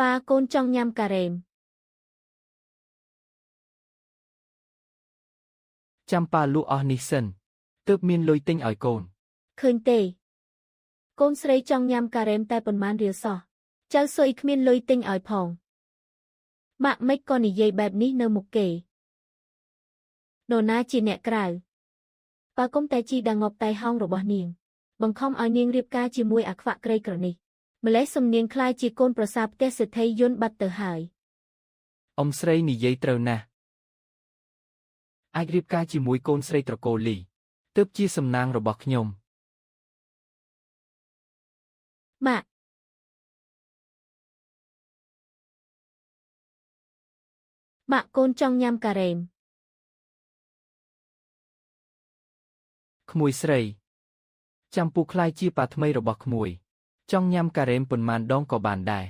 ប៉ាកូនចង់ញ៉ាំការ៉េម ចាំប៉ាលក់អស់នេះសិនទើបមានលុយទិញឲ្យកូន ឃើញទេ កូនស្រីចង់ញ៉ាំការ៉េមតែប៉ុន្មានរៀលសោះចៅស៊ុយគ្មានលុយទិញឲ្យផងម៉ាក់ម៉េចក៏និយាយបែបនេះនៅមុខគេនរណាជាអ្នកក្រៅប៉ាគុំតែជីដាងាប់តៃហោងរបស់នាង បង្ខំឲ្យនាងរៀបការជាមួយអាខ្វាក់ក្រីក្រនេះម្លេះសំនាងក្លាយជាកូនប្រសាផ្ទះសេដ្ឋីយន្តបាត់ទៅហើយ អ៊ំស្រីនិយាយត្រូវណាស់អាចរៀបការជាមួយកូនស្រីត្រកូលលីទើបជាសំណាងរបស់ខ្ញុំ ម៉ាក់ម៉ាក់កូនចង់ញ៉ាំការ៉េម ក្មួយស្រី ចាំពូក្លាយជាប៉ាថ្មីរបស់ក្មួយ ចង់ញ៉ាំការ៉េមប៉ុន្មានដងក៏បានដែរ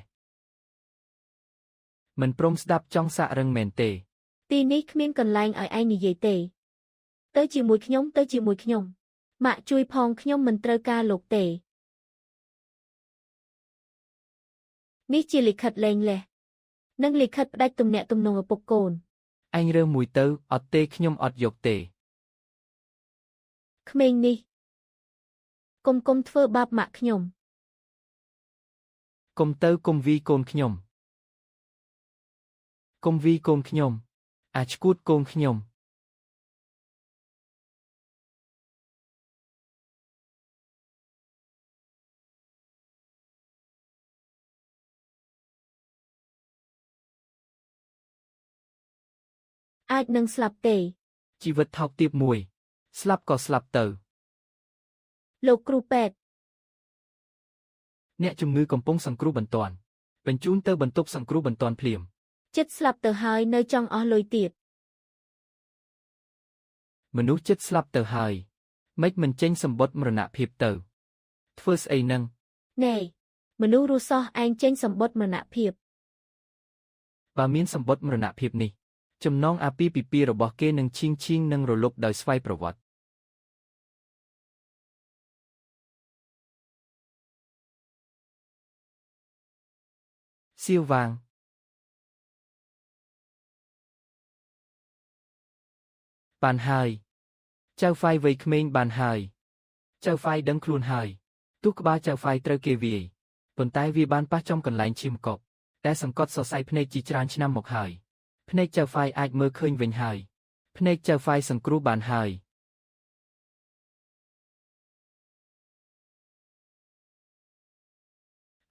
មិនព្រមស្ដាប់ចង់សាករឹងមែនទេ ទីនេះគ្មានកន្លែងឲ្យឯងនិយាយទេ ទៅជាមួយខ្ញុំទៅជាមួយខ្ញុំម៉ាក់ជួយផងខ្ញុំមិនត្រូវការលោកទេនេះជាលិខិតលែងលះនិងលិខិតផ្ដាច់ទំនាក់ទំនងឪពុកកូន ឯងរើសមួយទៅអត់ទេខ្ញុំអត់យកទេ ក្មេងនេះគុំគុំធ្វើបាបម៉ាក់ខ្ញុំ កុំទៅកុំវីកូនខ្ញុំកុំវីកូនខ្ញុំ អាចឈួតកូនខ្ញុំ អាចនឹងស្លាប់ទេ ជីវិតថោកទាបមួយ ស្លាប់ក៏ស្លាប់ទៅ លោកគ្រូពេទ្យ អ្នកជំងឺកំពុងសង្គ្រោះបន្ទាន់បញ្ជូនទៅបន្ទប់សង្គ្រោះបន្ទាន់ភ្លាម ចិត្តស្លាប់ទៅហើយនៅចង់អស់លុយទៀត មនុស្សចិត្តស្លាប់ទៅហើយម៉េចមិនចេញសម្បត្តិមរណភាពទៅ ធ្វើស្អីនឹង ណែមនុស្សរស់សោះឯងចេញសម្បត្តិមរណភាព បើមានសម្បត្តិមរណភាពនេះចំណងអាពាហ៍ពិពាហ៍របស់គេនឹងឈៀងឈៀងនឹងរលុបដោយស្វ័យប្រវត្តិសៀវវាងបានហើយចៅហ្វាយវ័យក្មេងបានហើយចៅហ្វាយដឹងខ្លួនហើយទោះក្បាលចៅហ្វាយត្រូវគេវាយប៉ុន្តែវាបានប៉ះចំកន្លែងឈាមកប់តែសង្កត់សរសៃភ្នែកជាច្រើនឆ្នាំមកហើយភ្នែកចៅហ្វាយអាចមើលឃើញវិញហើយភ្នែកចៅហ្វាយសង្គ្រោះបានហើយ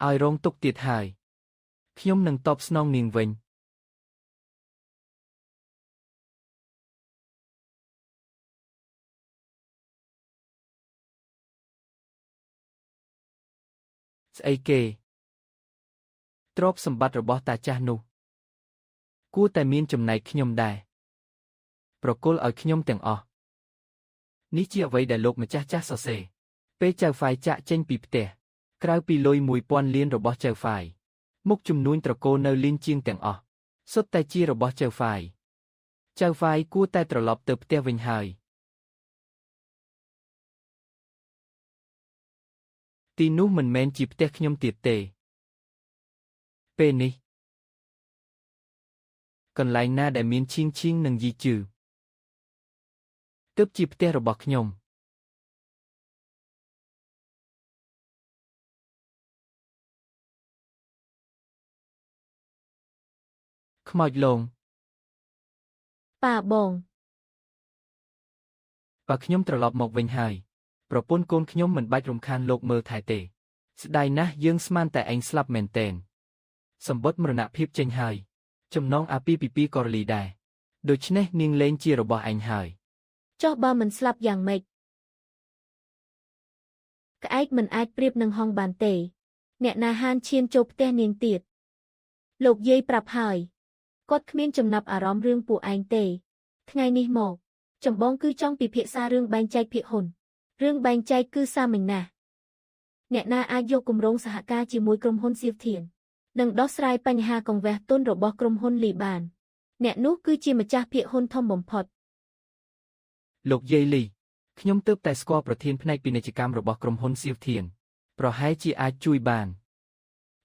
ឲ្យរងទុកទៀតហើយខ្ញុំនឹងតបស្នងនាងវិញ ស្អីគេទ្រព្យសម្បត្តិរបស់តាចាស់នោះ គួរតែមានចំណែកខ្ញុំដែរប្រគល់ឲ្យខ្ញុំទាំងអស់នេះជាអ្វីដែលលោកម្ចាស់ចាស់សរសេរពេលចៅហ្វាយចាក់ចេញពីផ្ទះក្រៅពីលុយ1000លានរបស់ចៅហ្វាយមុខជំនួញត្រកូលនៅលីនជាងទាំងអស់សុទ្ធតែជារបស់ចៅហ្វាយចៅហ្វាយគួរតែត្រឡប់ទៅផ្ទះវិញហើយទីនោះមិនមែនជាផ្ទះខ្ញុំទៀតទេ ពេលនេះកន្លែងណាដែលមានឈៀងឈៀងនិងយីជឺទើបជាផ្ទះរបស់ខ្ញុំខ្មោចលង ប៉ាបង បើខ្ញុំត្រឡប់មកវិញហើយប្រពន្ធកូនខ្ញុំមិនបាច់រំខានលោកមើលថែទេ ស្ដាយណាស់យើងស្មានតែឯងស្លាប់មែនទែនសម្បត្តិមរណភាពចេញហើយចំណងអាពាហ៍ពិពាហ៍ក៏រលីដែរដូច្នេះនាងលែងជារបស់ឯងហើយ ចុះបើមិនស្លាប់យ៉ាងម៉េចក្អែកមិនអាចប្រៀបនឹងហង្សបានទេ អ្នកណាហានឈានចូលផ្ទះនាងទៀតលោកយាយប្រាប់ហើយគាត់គ្មានចំណាប់អារម្មណ៍រឿងពួកឯងទេ ថ្ងៃនេះមកចម្បងគឺចង់ពិភាក្សារឿងបែងចែកភាគហ៊ុនរឿងបែងចែកគឺសាមញ្ញណាស់អ្នកណាអាចយកគម្រោងសហការជាមួយក្រុមហ៊ុនសៀវធាននិងដោះស្រាយបញ្ហាកង្វះទុនរបស់ក្រុមហ៊ុនលីបាន អ្នកនោះគឺជាម្ចាស់ភាគហ៊ុនធំបំផុត លោកយាយលីខ្ញុំទើបតែស្គាល់ប្រធានផ្នែកពាណិជ្ជកម្មរបស់ក្រុមហ៊ុនសៀវធានប្រហែលជាអាចជួយបាន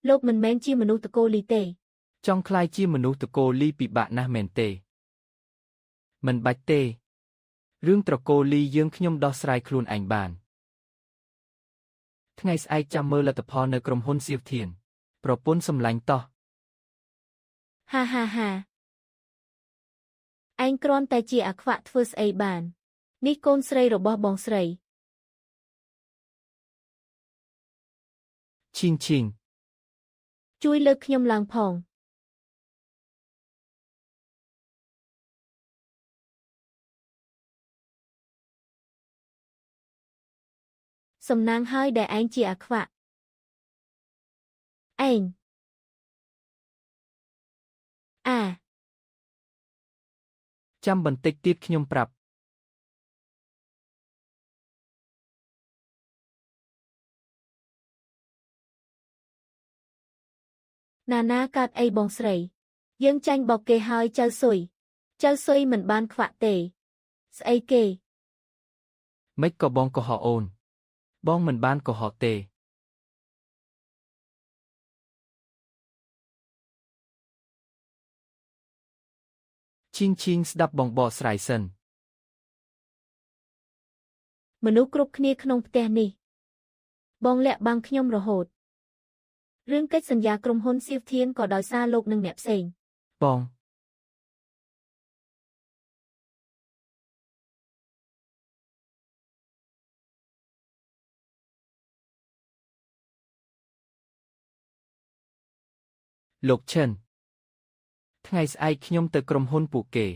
លោកមិនមែនជាមនុស្សតកូលីទេ ចង់ក្លាយជាមនុស្សតកូលលីពិបាកណាស់មែនទេ មិនបាច់ទេ រឿងត្រកូលលីយើងខ្ញុំដោះស្រាយខ្លួនឯងបាន ថ្ងៃស្អែកចាំមើលលទ្ធផលនៅក្រុមហ៊ុនសៀវធាន ប្រពន្ធសម្លាញ់តោះ ហាហាហាឯងគ្រាន់តែជាអាខ្វាក់ធ្វើស្អីបាន នេះកូនស្រីរបស់បងស្រី ឈីងឈីង ជួយលើកខ្ញុំឡើងផង សំណាងហើយដែលឯងជាអាខ្វាក់ឯងអា ចាំបន្តិចទៀតខ្ញុំប្រាប់ ណាណាកើតអីបងស្រី យើងចាញ់បោកគេហើយចៅស៊ុយចៅស៊ុយមិនបានខ្វាក់ទេ ស្អីគេ ម៉េចក៏បងកុហកអូន បងមិនបានកុហកទេ ឈីងឈីងស្ដាប់បងបកស្រាយសិន មនុស្សគ្រប់គ្នាក្នុងផ្ទះនេះ បងលាក់បាំងខ្ញុំរហូតរឿងកិច្ចសន្យាក្រុមហ៊ុនសៀវធានក៏ដោយសារលោកនិងអ្នកផ្សេង បង លោកឈិនថ្ងៃស្អែកខ្ញុំទៅក្រុមហ៊ុនពួកគេ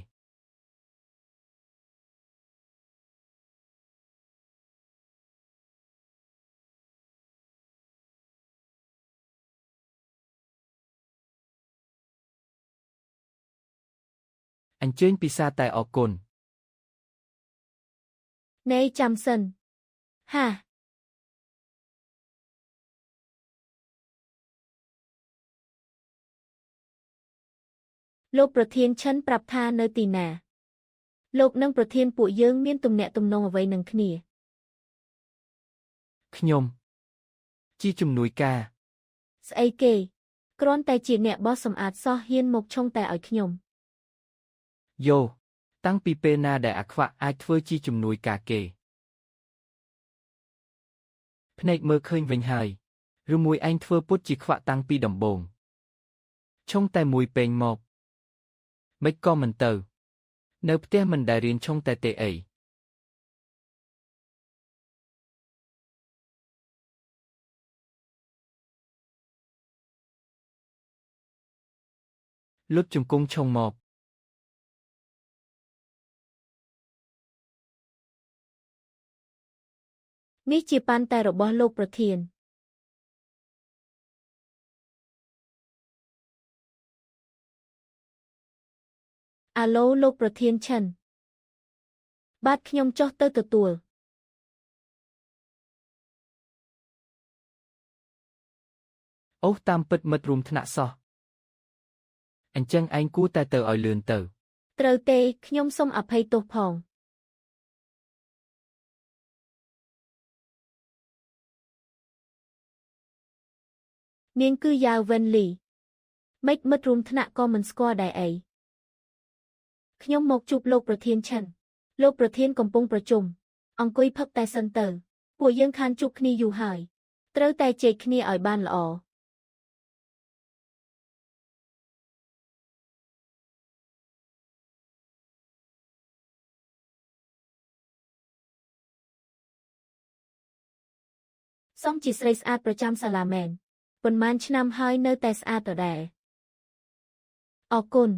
អញ្ជើញពិសាតែអរគុណ ណែចាំសិនហាលោកប្រធានឈិនប្រាប់ថានៅទីណា លោកនិងប្រធានពួកយើងមានទំនាក់ទំនងអ្វីនឹងគ្នា ខ្ញុំ ជាជំនួយការ ស្អីគេគ្រាន់តែជាអ្នកបោះសម្អាតសោះហ៊ានមកឆុងតែឲ្យខ្ញុំ យោតាំងពីពេលណាដែលអាខ្វាក់អាចធ្វើជាជំនួយការគេភ្នែកមើលឃើញវិញហើយឬមួយឯងធ្វើពុតជាខ្វាក់តាំងពីដំបូងឆុងតែមួយពេងមកម៉េចក៏មិនទៅ នៅផ្ទះមិនដែលរៀនឆុងតែទេអីលុតជង្គង់ឆុងមក នេះជាប៉ាន់តែរបស់លោកប្រធាន អាឡូលោកប្រធានឈិនបាទខ្ញុំចុះទៅទទួល អូសតាមពិតមិត្តរួមថ្នាក់សោះអញ្ចឹងឯងគួរតែទៅឲ្យលឿនទៅ ត្រូវទេខ្ញុំសូមអភ័យទោសផងនាងគឺយ៉ាវវិនលីម៉េចមិត្តរួមថ្នាក់ក៏មិនស្គាល់ដែរអីខ្ញុំមកជួបលោកប្រធានឈិនលោកប្រធានកំពុងប្រជុំអង្គុយផឹកតែសិនទៅពួកយើងខានជួបគ្នាយូរហើយត្រូវតែជែកគ្នាឲ្យបានល្អសមជាស្រីស្អាតប្រចាំសាលាមែនប៉ុន្មានឆ្នាំហើយនៅតែស្អាតដដែលអរគុណ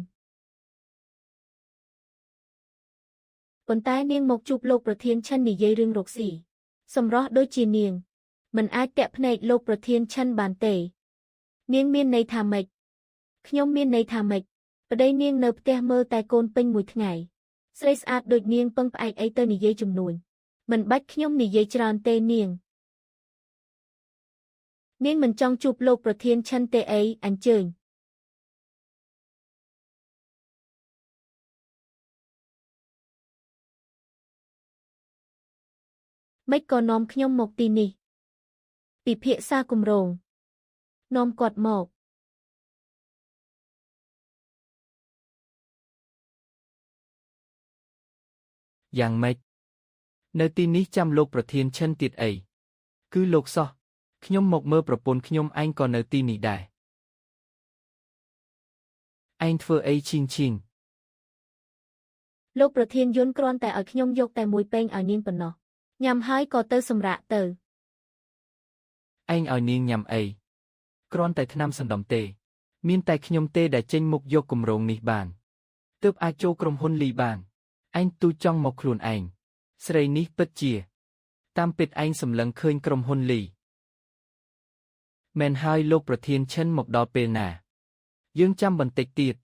ប៉ុន្តែនាងមកជួបលោកប្រធានឈិននិយាយរឿងរកស៊ីសម្រស់ដូចជានាងមិនអាចតាក់ភ្នែកលោកប្រធានឈិនបានទេនាងមានន័យថាម៉េចខ្ញុំមានន័យថាម៉េចប្តីនាងនៅផ្ទះមើលតែកូនពេញមួយថ្ងៃស្រីស្អាតដូចនាងពឹងផ្អែកអីទៅនិយាយជំនួញមិនបាច់ខ្ញុំនិយាយច្រើនទេនាងនាងមិនចង់ជួបលោកប្រធានឈិនទេអីអញ្ជើញម៉េចក៏នាំខ្ញុំមកទីនេះពិភាក្សាគម្រោង នាំគាត់មក យ៉ាងម៉េចនៅទីនេះចាំលោកប្រធានឈិនទៀតអីគឺលោកសោះខ្ញុំមកមើលប្រពន្ធខ្ញុំឯងក៏នៅទីនេះដែរឯងធ្វើអីឈីងឈីង លោកប្រធានយុនគ្រាន់តែឲ្យខ្ញុំយកតែមួយពែងឲ្យនាងប៉ុណ្ណោះញ៉ាំហើយក៏ទៅសម្រាកទៅ ឯងឲ្យនាងញ៉ាំអីគ្រាន់តែថ្នាំសណ្ដំទេ មានតែខ្ញុំទេដែលចេញមុខយកគម្រោងនេះបានទើបអាចចូលក្រុមហ៊ុនលីបានឯងទូចចង់មកខ្លួនឯងស្រីនេះពិតជា តាមពិតឯងសម្លឹងឃើញក្រុមហ៊ុនលីមែនហើយលោកប្រធានឈិនមកដល់ពេលណា យើងចាំបន្តិចទៀត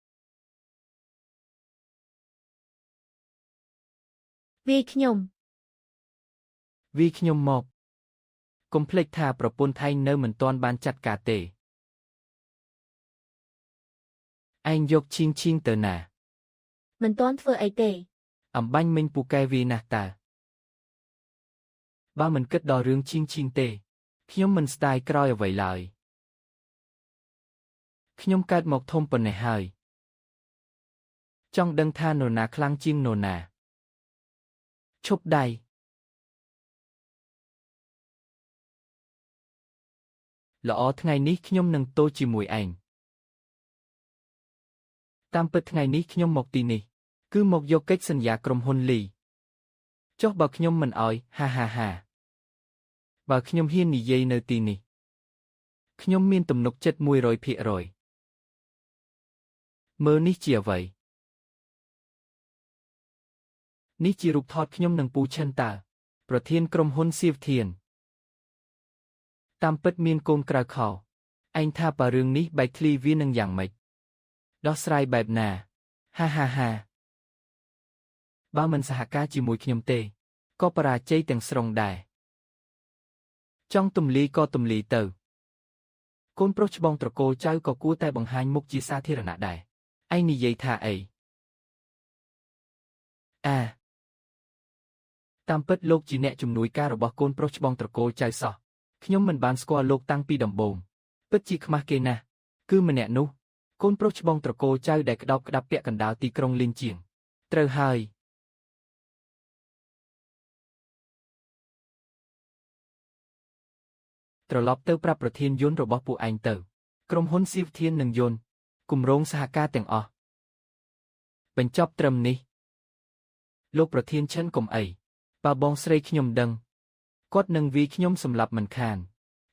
វាយខ្ញុំ វាយខ្ញុំមកកុំភ្លេចថាប្រពន្ធថៃនៅមិនទាន់បានចាត់ការទេឯងយកឈីងឈីងទៅណា មិនទាន់ធ្វើអីទេ អំបាញ់មិញពូកែវាណាស់តើបើមិនគិតដល់រឿងឈីងឈីងទេខ្ញុំមិនស្ដាយក្រោយអ្វីឡើយខ្ញុំកើតមកធំប៉ុណ្ណេះហើយចង់ដឹងថានរណាខ្លាំងជាងនរណាឈប់ដៃល្អថ្ងៃនេះខ្ញុំនឹងទល់ជាមួយឯងតាមពិតថ្ងៃនេះខ្ញុំមកទីនេះគឺមកយកកិច្ចសន្យាក្រុមហ៊ុនលីចុះបើខ្ញុំមិនអោយហាហាហាបើខ្ញុំហ៊ាននិយាយនៅទីនេះខ្ញុំមានទំនុកចិត្ត100%មើលនេះជាអ្វីនេះជារូបថតខ្ញុំនិងពូឈិនតើប្រធានក្រុមហ៊ុនសៀវធានតាមពិតមានកូនក្រៅខោឯងថាបើរឿងនេះបែកធ្លាយវានឹងយ៉ាងម៉េចដោះស្រាយបែបណាហាហាហាបើមិនសហការជាមួយខ្ញុំទេក៏បរាជ័យទាំងស្រុងដែរចង់ទំលាយក៏ទំលាយទៅកូនប្រុសច្បងត្រកូលចៅក៏គួរតែបង្ហាញមុខជាសាធារណៈដែរឯងនិយាយថាអីអាតាមពិតលោកជាអ្នកជំនួយការរបស់កូនប្រុសច្បងត្រកូលចៅសោះខ្ញុំមិនបានស្គាល់លោកតាំងពីដំបូងពិតជាខ្មាស់គេណាស់គឺម្នាក់នោះកូនប្រុសច្បងត្រកូលចៅដែលក្តោបក្តាប់ពាក់កណ្ដាលទីក្រុងលីនជាងត្រូវហើយត្រឡប់ទៅប្រាប់ប្រធានយន្តរបស់ពួកឯងទៅក្រុមហ៊ុនសៀវធាននិងយន្តគម្រោងសហការទាំងអស់បញ្ចប់ត្រឹមនេះលោកប្រធានឈិនកុំអីបើបងស្រីខ្ញុំដឹងគាត់នឹងវាយខ្ញុំសម្លាប់មិនខាន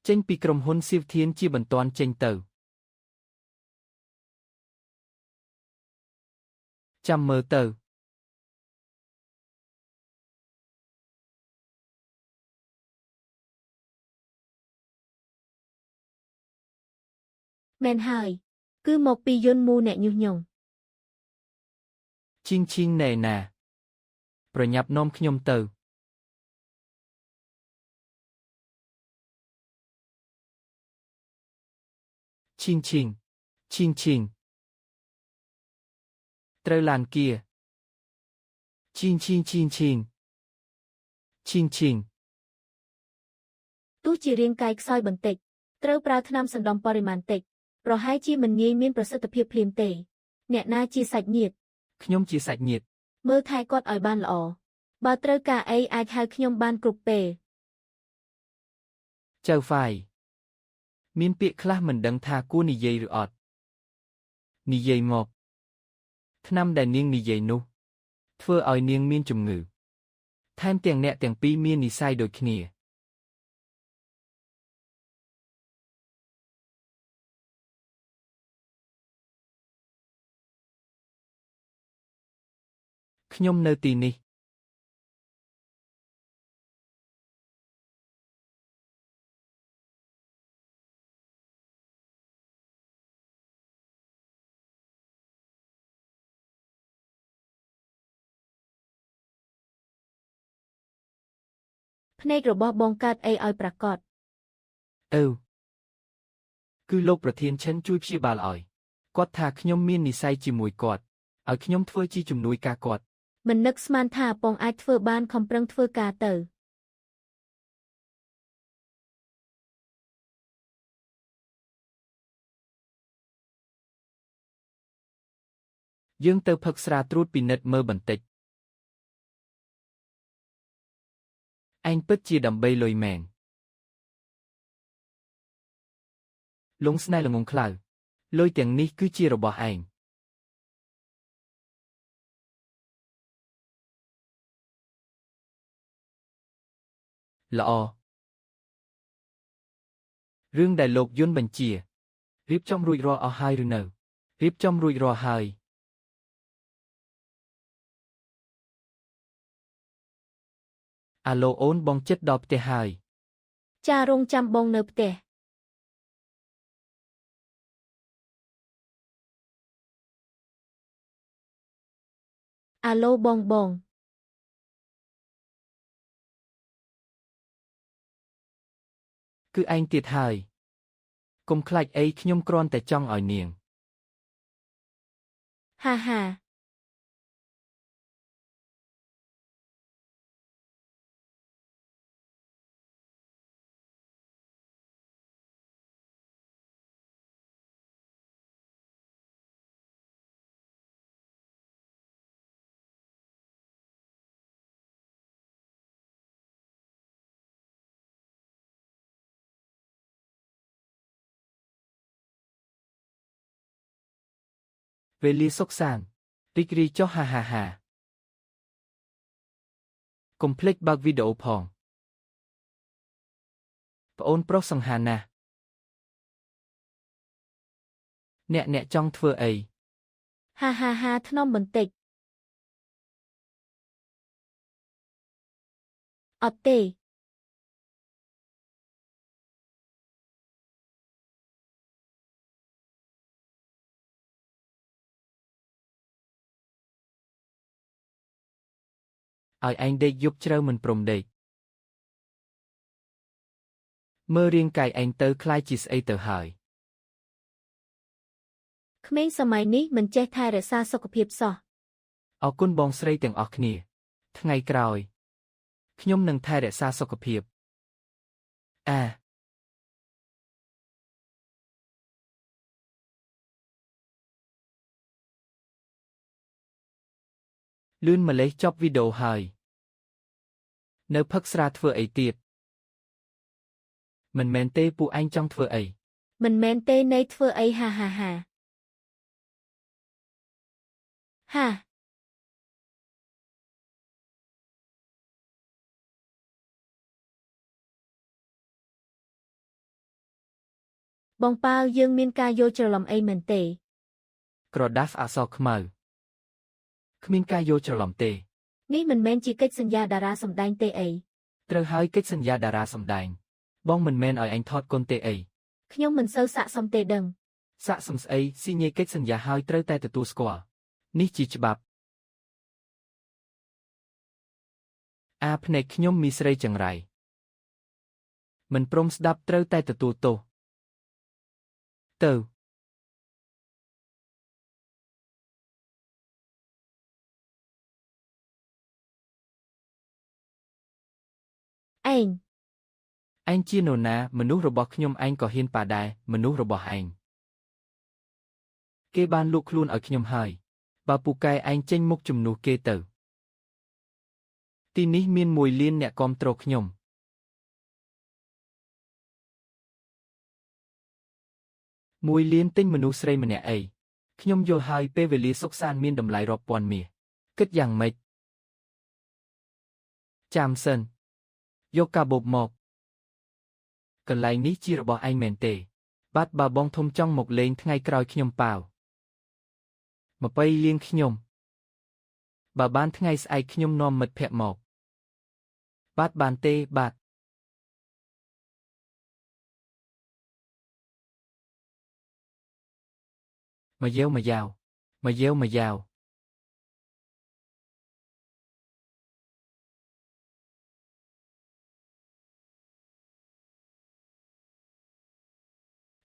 ចេញពីក្រុមហ៊ុនសៀវធានជាបន្ទាន់ចេញទៅចាំមើលទៅ មែនហើយគឺមកពីយុនមូអ្នកញុះញង់ ឈីងឈីងណែណាប្រញាប់នាំខ្ញុំទៅឈីងឈីងឈីងឈីងត្រូវឡានគៀឈីងឈីងឈីងឈីងឈីងឈីង ទោះជារាងកាយខ្សោយបន្តិចត្រូវប្រើថ្នាំសណ្ដំបរិមាណតិចប្រហែលជាមិនងាយមានប្រសិទ្ធភាពភ្លាមទេអ្នកណាជាសាច់ញាតិ ខ្ញុំជាសាច់ញាតិ មើលថែគាត់ឲ្យបានល្អបើត្រូវការអីអាចហៅខ្ញុំបានគ្រប់ពេល ចៅហ្វាយមានពាក្យខ្លះមិនដឹងថាគួរនិយាយឬអត់និយាយមកថ្នាំដែលនាងនិយាយនោះធ្វើឲ្យនាងមានជំងឺថែមទាំងអ្នកទាំងពីរមាននិស្ស័យដូចគ្នាខ្ញុំនៅទីនេះ ភ្នែករបស់បងកើតអីឲ្យប្រាកដ អឺគឺលោកប្រធានឈិនជួយព្យាបាលឲ្យគាត់ថាខ្ញុំមាននិស្ស័យជាមួយគាត់ឲ្យខ្ញុំធ្វើជាជំនួយការគាត់ មិននឹកស្មានថាបងអាចធ្វើបានខំប្រឹងធ្វើការទៅ យើងទៅផឹកស្រាត្រួតពិនិត្យមើលបន្តិចឯងពិតជាដើម្បីលុយមែនលងស្នេហ៍ល្ងងខ្លៅលុយទាំងនេះគឺជារបស់ឯងល្អរឿងដែលលោកយុនបញ្ជារៀបចំរួចរាល់អស់ហើយឬនៅរៀបចំរួចរាល់ហើយអាឡូអូនបងចិត្តដល់ផ្ទះហើយ ចារងចាំបងនៅផ្ទះអាឡូបងបង គឺឯងទៀតហើយកុំខ្លាចអីខ្ញុំគ្រាន់តែចង់ឲ្យនាង ហាហា វេលាសុកសានរីករាយចុះហាហាហាកុំភ្លេចបើកវីដេអូផងប្អូនប្រុសសង្ហាណាស់អ្នកអ្នកចង់ធ្វើអី ហាហាហាថ្នមបន្តិចអត់ទេ ឲ្យឯងដេកយប់ជ្រៅមិនព្រមដេកមើលរាងកាយឯងទៅក្លាយជាស្អីទៅហើយ ក្មេងសម័យនេះមិនចេះថែរក្សាសុខភាពសោះ អរគុណបងស្រីទាំងអស់គ្នា ថ្ងៃក្រោយខ្ញុំនឹងថែរក្សាសុខភាពអាលឿនម្លេះចប់វីដេអូហើយនៅផឹកស្រាធ្វើអីទៀតមិនមែនទេពួកឯងចង់ធ្វើអី មិនមែនទេនៃធ្វើអីហាហាហាហាបងប៉ាវយើងមានការយល់ច្រឡំអីមែនទេ ក្រដាសអក្សរខ្មៅគ្មានការយល់ច្រឡំទេ នេះមិនមែនជាកិច្ចសន្យាតារាសម្ដែងទេអី ត្រូវហើយកិច្ចសន្យាតារាសម្ដែងបងមិនមែនឲ្យឯងថតកូនទេអី ខ្ញុំមិនសូវស័ក្តិសមទេដឹង សាកសំស្អីស៊ីញ៉េកិច្ចសន្យាហើយត្រូវតែទទួលស្គាល់នេះជាច្បាប់អាភ្នែកខ្ញុំមីស្រីចង្រៃមិនព្រមស្ដាប់ត្រូវតែទទួលទោសទៅ ឯង ឯងជានរណាមនុស្សរបស់ខ្ញុំឯងក៏ហ៊ានប៉ាដែរមនុស្សរបស់ឯងគេបានលក់ខ្លួនឲ្យខ្ញុំហើយបើពូកែឯងចេញមុខជំនួសគេទៅទីនេះមានមួយលានអ្នកគាំទ្រខ្ញុំមួយលានទិញមនុស្សស្រីម្នាក់អីខ្ញុំយល់ហើយពេលវេលាសុខសាន្តមានតម្លៃរាប់ពាន់មាសគិតយ៉ាងម៉េចចាំសិនយកកាបូបមកកន្លែងនេះជារបស់ឯងមែនទេ បាទបើបងធំចង់មកលេងថ្ងៃក្រោយខ្ញុំប៉ាវ20លានខ្ញុំបើបានថ្ងៃស្អែកខ្ញុំនាំមិត្តភ័ក្តិមកបាទបានទេបាទមកយាវមកយ៉ាវមកយាវមកយ៉ាវ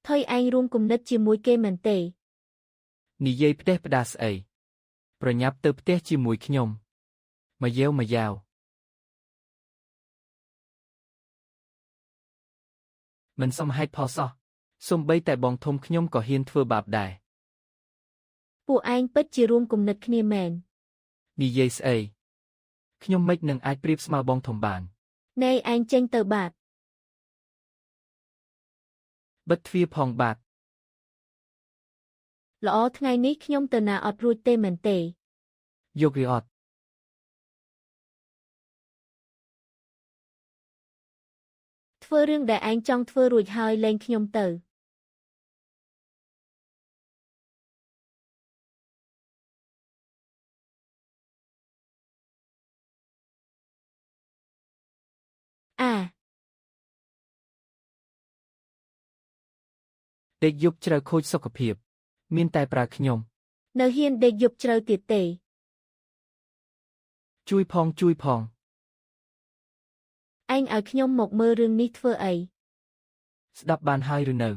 ថុយឯងរួមគំនិតជាមួយគេមែនទេ និយាយផ្ទះផ្ដាស្អីប្រញាប់ទៅផ្ទះជាមួយខ្ញុំមកយាវមកយ៉ាវមិនសមហេតុផលសោះសូម្បីតែបងធំខ្ញុំក៏ហ៊ានធ្វើបាបដែរ ពួកឯងពិតជារួមគំនិតគ្នាមែន និយាយស្អីខ្ញុំមិននឹងអាចប្រៀបស្មើបងធំបាន ណែឯងចេញទៅបាទ បិទទ្វារផងបាទ ល្អថ្ងៃនេះខ្ញុំទៅណាអត់រួចទេមែនទេ យកឬអត់ ធ្វើរឿងដែលឯងចង់ធ្វើរួចហើយលែងខ្ញុំទៅអា ដេកយប់ជ្រៅខូចសុខភាព មានតែប្រើខ្ញុំ នៅហ៊ានដេកយប់ជ្រៅទៀតទេ ជួយផងជួយផង ឯងឲ្យខ្ញុំមកមើលរឿងនេះធ្វើអី ស្ដាប់បានហើយឬនៅ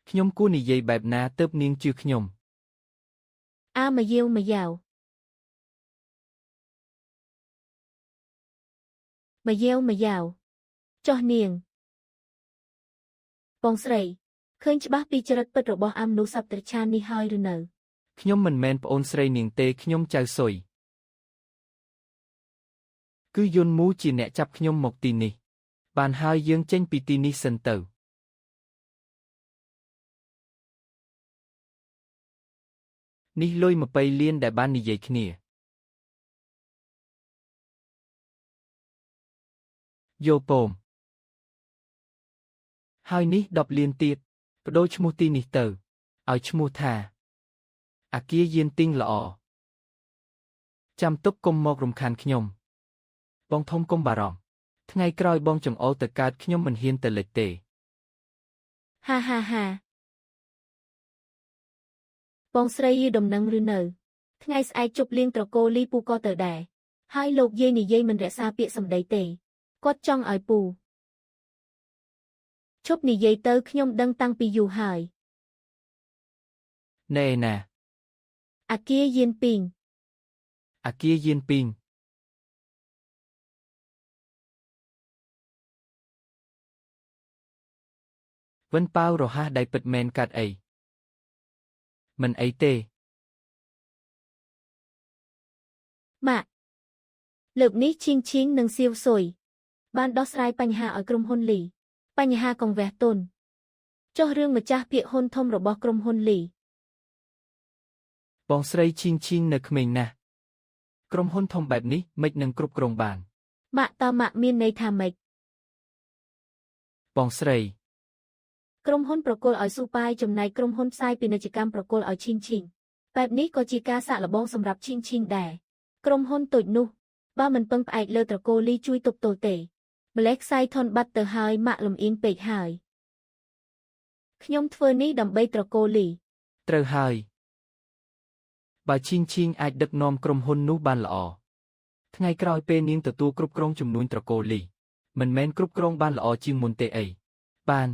ខ្ញុំគួរនិយាយបែបណាទើបនាងជឿខ្ញុំ អាមយាវមយ៉ាវមយាវមយ៉ាវចុះនាងបងស្រីឃើញច្បាស់ពីចរិតពិតរបស់អាមនុស្សសត្វត្រឆាននេះហើយឬនៅ ខ្ញុំមិនមែនប្អូនស្រីនាងទេខ្ញុំចៅសុយគឺយុនមូជាអ្នកចាប់ខ្ញុំមកទីនេះ បានហើយយើងចេញពីទីនេះសិនទៅនេះលុយ20លានដែលបាននិយាយគ្នាយកពមហើយនេះ10លានទៀតបដូរឈ្មោះទីនេះទៅឲ្យឈ្មោះថាអាគារយានទីងល្អចាំទុកកុំមករំខានខ្ញុំបងធំកុំបារម្ភថ្ងៃក្រោយបងចង្អុលទៅកើតខ្ញុំមិនហ៊ានទៅលិចទេ ហាហាហាបងស្រីយឺដំណឹងឬនៅថ្ងៃស្អែកជប់លៀងត្រកូលលីពូក៏ទៅដែរហើយលោកយាយនិយាយមិនរក្សាពាក្យសម្ដីទេគាត់ចង់ឲ្យពូឈប់និយាយទៅខ្ញុំដឹងតាំងពីយូរហើយ ណែណា អាគារយានពីង អាគារយានពីងវិនប៉ាវរហ័សដៃពិតមែនកាត់អីមិនអីទេ ម៉ាក់លើកនេះឈៀងឈៀងនិងសៀវស៊ុយបានដោះស្រាយបញ្ហាឲ្យក្រុមហ៊ុនលីបញ្ហាកង្វះទុនចុះរឿងម្ចាស់ភាគហ៊ុនធំរបស់ក្រុមហ៊ុនលី បងស្រីឈីងឈីងនៅក្មេងណាស់ក្រុមហ៊ុនធំបែបនេះមិននឹងគ្រប់គ្រងបាន ម៉ាក់តើម៉ាក់មានន័យថាម៉េច បងស្រី ក្រុមហ៊ុនប្រគល់ឲ្យស៊ូប៉ាយចំណែកក្រុមហ៊ុនផ្សាយពាណិជ្ជកម្មប្រគល់ឲ្យឈីងឈីងបែបនេះក៏ជាការសាកល្បងសម្រាប់ឈីងឈីងដែរក្រុមហ៊ុនតូចនោះបើមិនពឹងផ្អែកលើត្រកូលលីជួយទប់ទល់ទេម្លេះខ្សែធនបាត់ទៅហើយម៉ាក់លំអៀងពេកហើយខ្ញុំធ្វើនេះដើម្បីត្រកូលលី ត្រូវហើយបើឈីងឈីងអាចដឹកនាំក្រុមហ៊ុននោះបានល្អថ្ងៃក្រោយពេលនាងទទួលគ្រប់គ្រងជំនួញត្រកូលលីមិនមែនគ្រប់គ្រងបានល្អជាងមុនទេអីបាន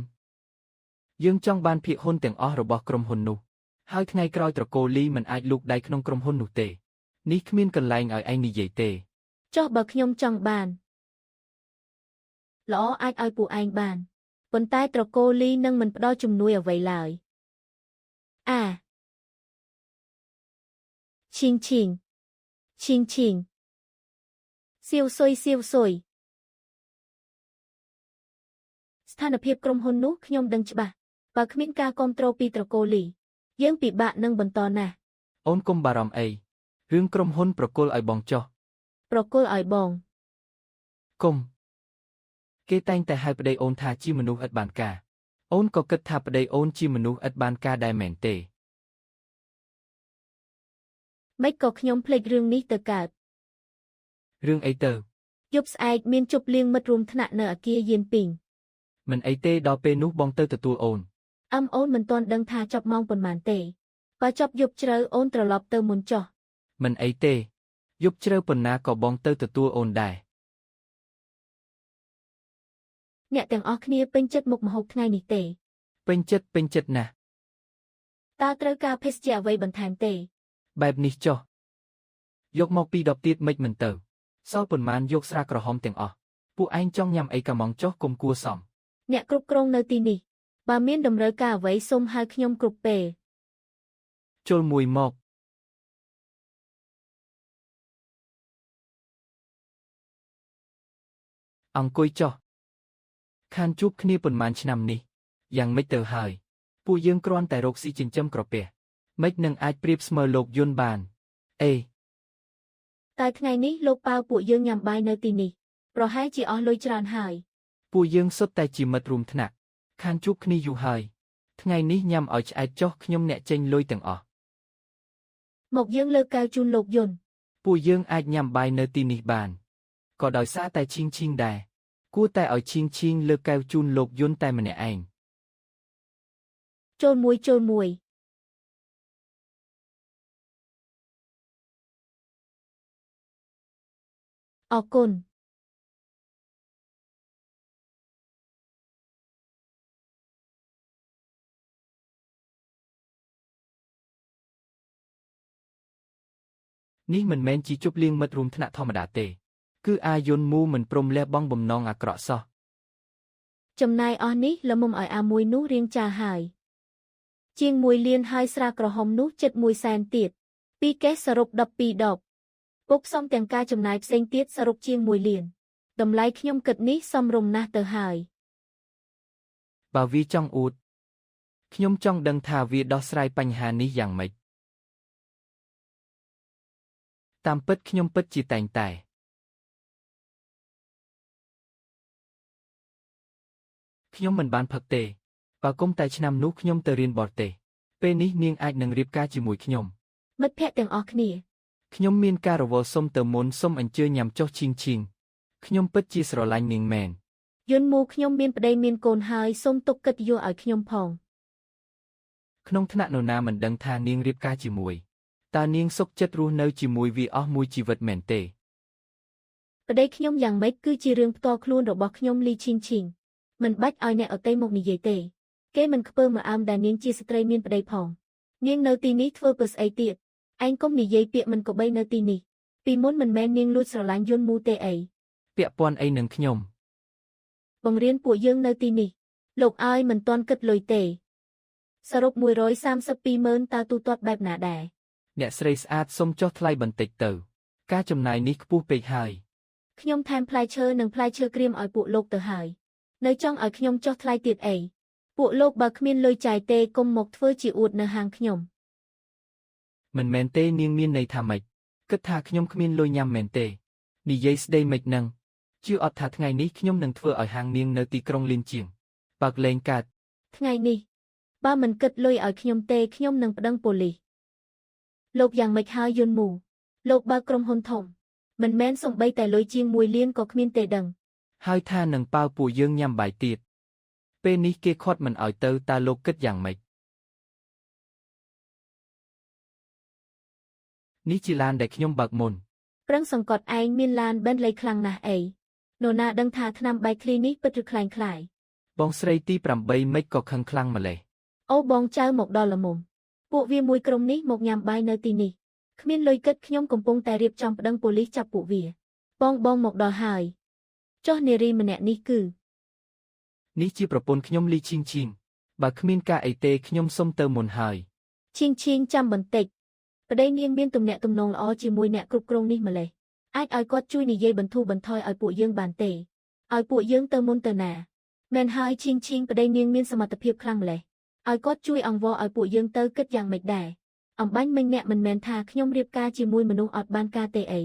យើងចង់បានភាគហ៊ុនទាំងអស់របស់ក្រុមហ៊ុននោះហើយថ្ងៃក្រោយត្រកូលលីមិនអាចលូកដៃក្នុងក្រុមហ៊ុននោះទេនេះគ្មានកន្លែងឲ្យឯងនិយាយទេ ចុះបើខ្ញុំចង់បានល្អអាចឲ្យពួកឯងបានប៉ុន្តែត្រកូលលីនឹងមិនផ្ដល់ជំនួយអ្វីឡើយអាឈីងឈីងឈីងឈីងសៀវស៊ុយសៀវស៊ុយស្ថានភាពក្រុមហ៊ុននោះខ្ញុំដឹងច្បាស់បើគ្មានការគ្រប់គ្រងពីត្រកូលលីយើងពិបាកនឹងបន្តណាស់ អូនកុំបារម្ភអីរឿងក្រុមហ៊ុនប្រគល់ឲ្យបងចុះ ប្រគល់ឲ្យបង កុំគេតែងតែហៅប្តីអូនថាជាមនុស្សឥតបានការអូនក៏គិតថាប្តីអូនជាមនុស្សឥតបានការដែរមែនទេ ម៉េចក៏ខ្ញុំភ្លេចរឿងនេះទៅកើត រឿងអីទៅ យប់ស្អែកមានជប់លៀងមិត្តរួមថ្នាក់នៅអាគារយានពីង មិនអីទេដល់ពេលនោះបងទៅទទួលអូន អឹមអូនមិនទាន់ដឹងថាចប់ម៉ោងប៉ុន្មានទេបើចប់យប់ជ្រៅអូនត្រឡប់ទៅមុនចុះ មិនអីទេយប់ជ្រៅប៉ុណ្ណាក៏បងទៅទទួលអូនដែរ អ្នកទាំងអស់គ្នាពេញចិត្តមុខម្ហូបថ្ងៃនេះទេ ពេញចិត្តពេញចិត្តណាស់ តើត្រូវការភេសជ្ជៈអ្វីបន្ថែមទេ បែបនេះចុះយកមកពី10ទៀតមិនមិនទៅសល់ប៉ុន្មានយកស្រាក្រហមទាំងអស់ពួកឯងចង់ញ៉ាំអីកាម៉ងចុះកុំគួសម អ្នកគ្រប់គ្រងនៅទីនេះបើមានតម្រូវការអ្វីសូមហៅខ្ញុំគ្រប់ពេល ជុលមួយមក អង្គុយចុះខានជួបគ្នាប៉ុន្មានឆ្នាំនេះយ៉ាងម៉េចទៅហើយពួកយើងគ្រាន់តែរកស៊ីចិញ្ចឹមក្រពះម៉េចនឹងអាចប្រៀបស្មើលោកយុនបានអេ តែថ្ងៃនេះលោកប៉ាវពួកយើងញ៉ាំបាយនៅទីនេះប្រហែលជាអស់លុយច្រើនហើយ ពួកយើងសុទ្ធតែជាមិត្តរួមថ្នាក់ខានជួបគ្នាយូរហើយថ្ងៃនេះញ៉ាំឲ្យឆ្អែតចុះខ្ញុំអ្នកចេញលុយទាំងអស់ មកយើងលើកកែវជូនលោកយុន ពួកយើងអាចញ៉ាំបាយនៅទីនេះបានក៏ដោយសារតែឈីងឈីងដែរគួរតែឲ្យឈីងឈីងលើកកែវជូនលោកយុនតែម្នាក់ឯង ចូលមួយចូលមួយអរគុណ នេះមិនមែនជាជប់លៀងមិត្តរួមថ្នាក់ធម្មតាទេគឺអាយុនមូមិនព្រមលះបង់បំណងអាក្រក់សោះ ចំណាយអស់នេះល្មមឲ្យអាមួយនោះរៀងចាហើយជាង1លានហើយស្រាក្រហមនោះជិត1សែនទៀតពីរកេសសរុប12ដបពុកផ្សំទាំងការចំណាយផ្សេងទៀតសរុបជាង1លានតម្លៃខ្ញុំគិតនេះសមរម្យណាស់ទៅហើយ បើវាចង់អួតខ្ញុំចង់ដឹងថាវាដោះស្រាយបញ្ហានេះយ៉ាងម៉េចតាមពិតខ្ញុំពិតជាតែងតែខ្ញុំមិនបានផឹកទេបើគុំតែឆ្នាំនោះខ្ញុំទៅរៀនបរទេសពេលនេះនាងអាចនឹងរៀបការជាមួយខ្ញុំ មិត្តភ័ក្តិទាំងអស់គ្នា ខ្ញុំមានការរវល់សុំទៅមុនសុំអញ្ជើញញ៉ាំចុះឈីងឈីងខ្ញុំពិតជាស្រឡាញ់នាងមែន យុនមូខ្ញុំមានប្តីមានកូនហើយសូមទុកកិត្តិយសឲ្យខ្ញុំផង ក្នុងថ្នាក់នរណាមិនដឹងថានាងរៀបការជាមួយតើនាងសុខចិត្តរស់នៅជាមួយវាអស់មួយជីវិតមែនទេ ប្តីខ្ញុំយ៉ាងម៉េចគឺជារឿងផ្ទាល់ខ្លួនរបស់ខ្ញុំលីឈីងឈីងមិនបាច់ឲ្យអ្នកអតីមកនិយាយទេគេមិនខ្ពើមអើមដែលនាងជាស្ត្រីមានប្តីផងនាងនៅទីនេះធ្វើពើស្អីទៀតឯងកុំនិយាយពាក្យមិនគប្បីនៅទីនេះពីមុនមិនមែននាងលួចស្រឡាញ់យុនមូទេអី ពាក់ព័ន្ធអីនឹងខ្ញុំ បង្រៀនពួកយើងនៅទីនេះលោកឲ្យមិនទាន់គិតលុយទេសរុប132ម៉ឺនតើទូទាត់បែបណាដែរ អ្នកស្រីស្អាតសុំចុះថ្លៃបន្តិចទៅការចំណាយនេះខ្ពស់ពេកហើយ ខ្ញុំថែមផ្លែឈើនិងផ្លែឈើក្រៀមឲ្យពួកលោកទៅហើយនៅចង់ឲ្យខ្ញុំចុះថ្លៃទៀតអីពួកលោកបើគ្មានលុយចាយទេកុំមកធ្វើជាអួតនៅហាងខ្ញុំ មិនមែនទេនាងមានន័យថាម៉េចគិតថាខ្ញុំគ្មានលុយញ៉ាំមែនទេនិយាយស្ដីម៉េចនឹងជឿអត់ថាថ្ងៃនេះខ្ញុំនឹងធ្វើឲ្យហាងនាងនៅទីក្រុងលៀនជាងបើកលែងកើត ថ្ងៃនេះបើមិនគិតលុយឲ្យខ្ញុំទេខ្ញុំនឹងប្តឹងប៉ូលីសលោកយ៉ាងម៉េចហើយយុនមូលោកបើកក្រុមហ៊ុនធំមិនមែនសំបីតែលុយជាង1លានក៏គ្មានទេដឹង ហើយថានឹងប៉ាវពួកយើងញ៉ាំបាយទៀតពេលនេះគេខាត់មិនឲ្យទៅតើលោកគិតយ៉ាងម៉េចនេះជាឡានដែលខ្ញុំបើកមុន ប្រឹងសង្កត់ឯងមានឡាន Bentley ខ្លាំងណាស់អីនរណាដឹងថាថ្នាំបែកឃ្លីនេះពិតឬក្លែងក្លាយ បងស្រីទី8ម៉េចក៏ខឹងខ្លាំងម្ល៉េះ អូបងចៅមកដល់ល្មមពួកវាមួយក្រុមនេះមកញ៉ាំបាយនៅទីនេះគ្មានលុយគិតខ្ញុំកំពុងតែរៀបចំប្តឹងប៉ូលីសចាប់ពួកវាបងបងមកដល់ហើយចុះនារីម្នាក់នេះគឺ នេះជាប្រពន្ធខ្ញុំលីឈីងឈីងបើគ្មានការអីទេខ្ញុំសុំទៅមុនហើយ ឈៀងឈៀងចាំបន្តិចប្តីនាងមានទំនាក់ទំនងល្អជាមួយអ្នកគ្រប់គ្រងនេះម្លេះអាចឲ្យគាត់ជួយនិយាយបន្ធូរបន្ថយឲ្យពួកយើងបានទេឲ្យពួកយើងទៅមុនទៅណាមែនហើយឈៀងឈៀងប្តីនាងមានសមត្ថភាពខ្លាំងម្លេះឲ្យគាត់ជួយអង្វរឲ្យពួកយើងទៅគិតយ៉ាងម៉េចដែរអំបញ្ញមិញអ្នកមិនមែនថាខ្ញុំរៀបការជាមួយមនុស្សអត់បានការទេអី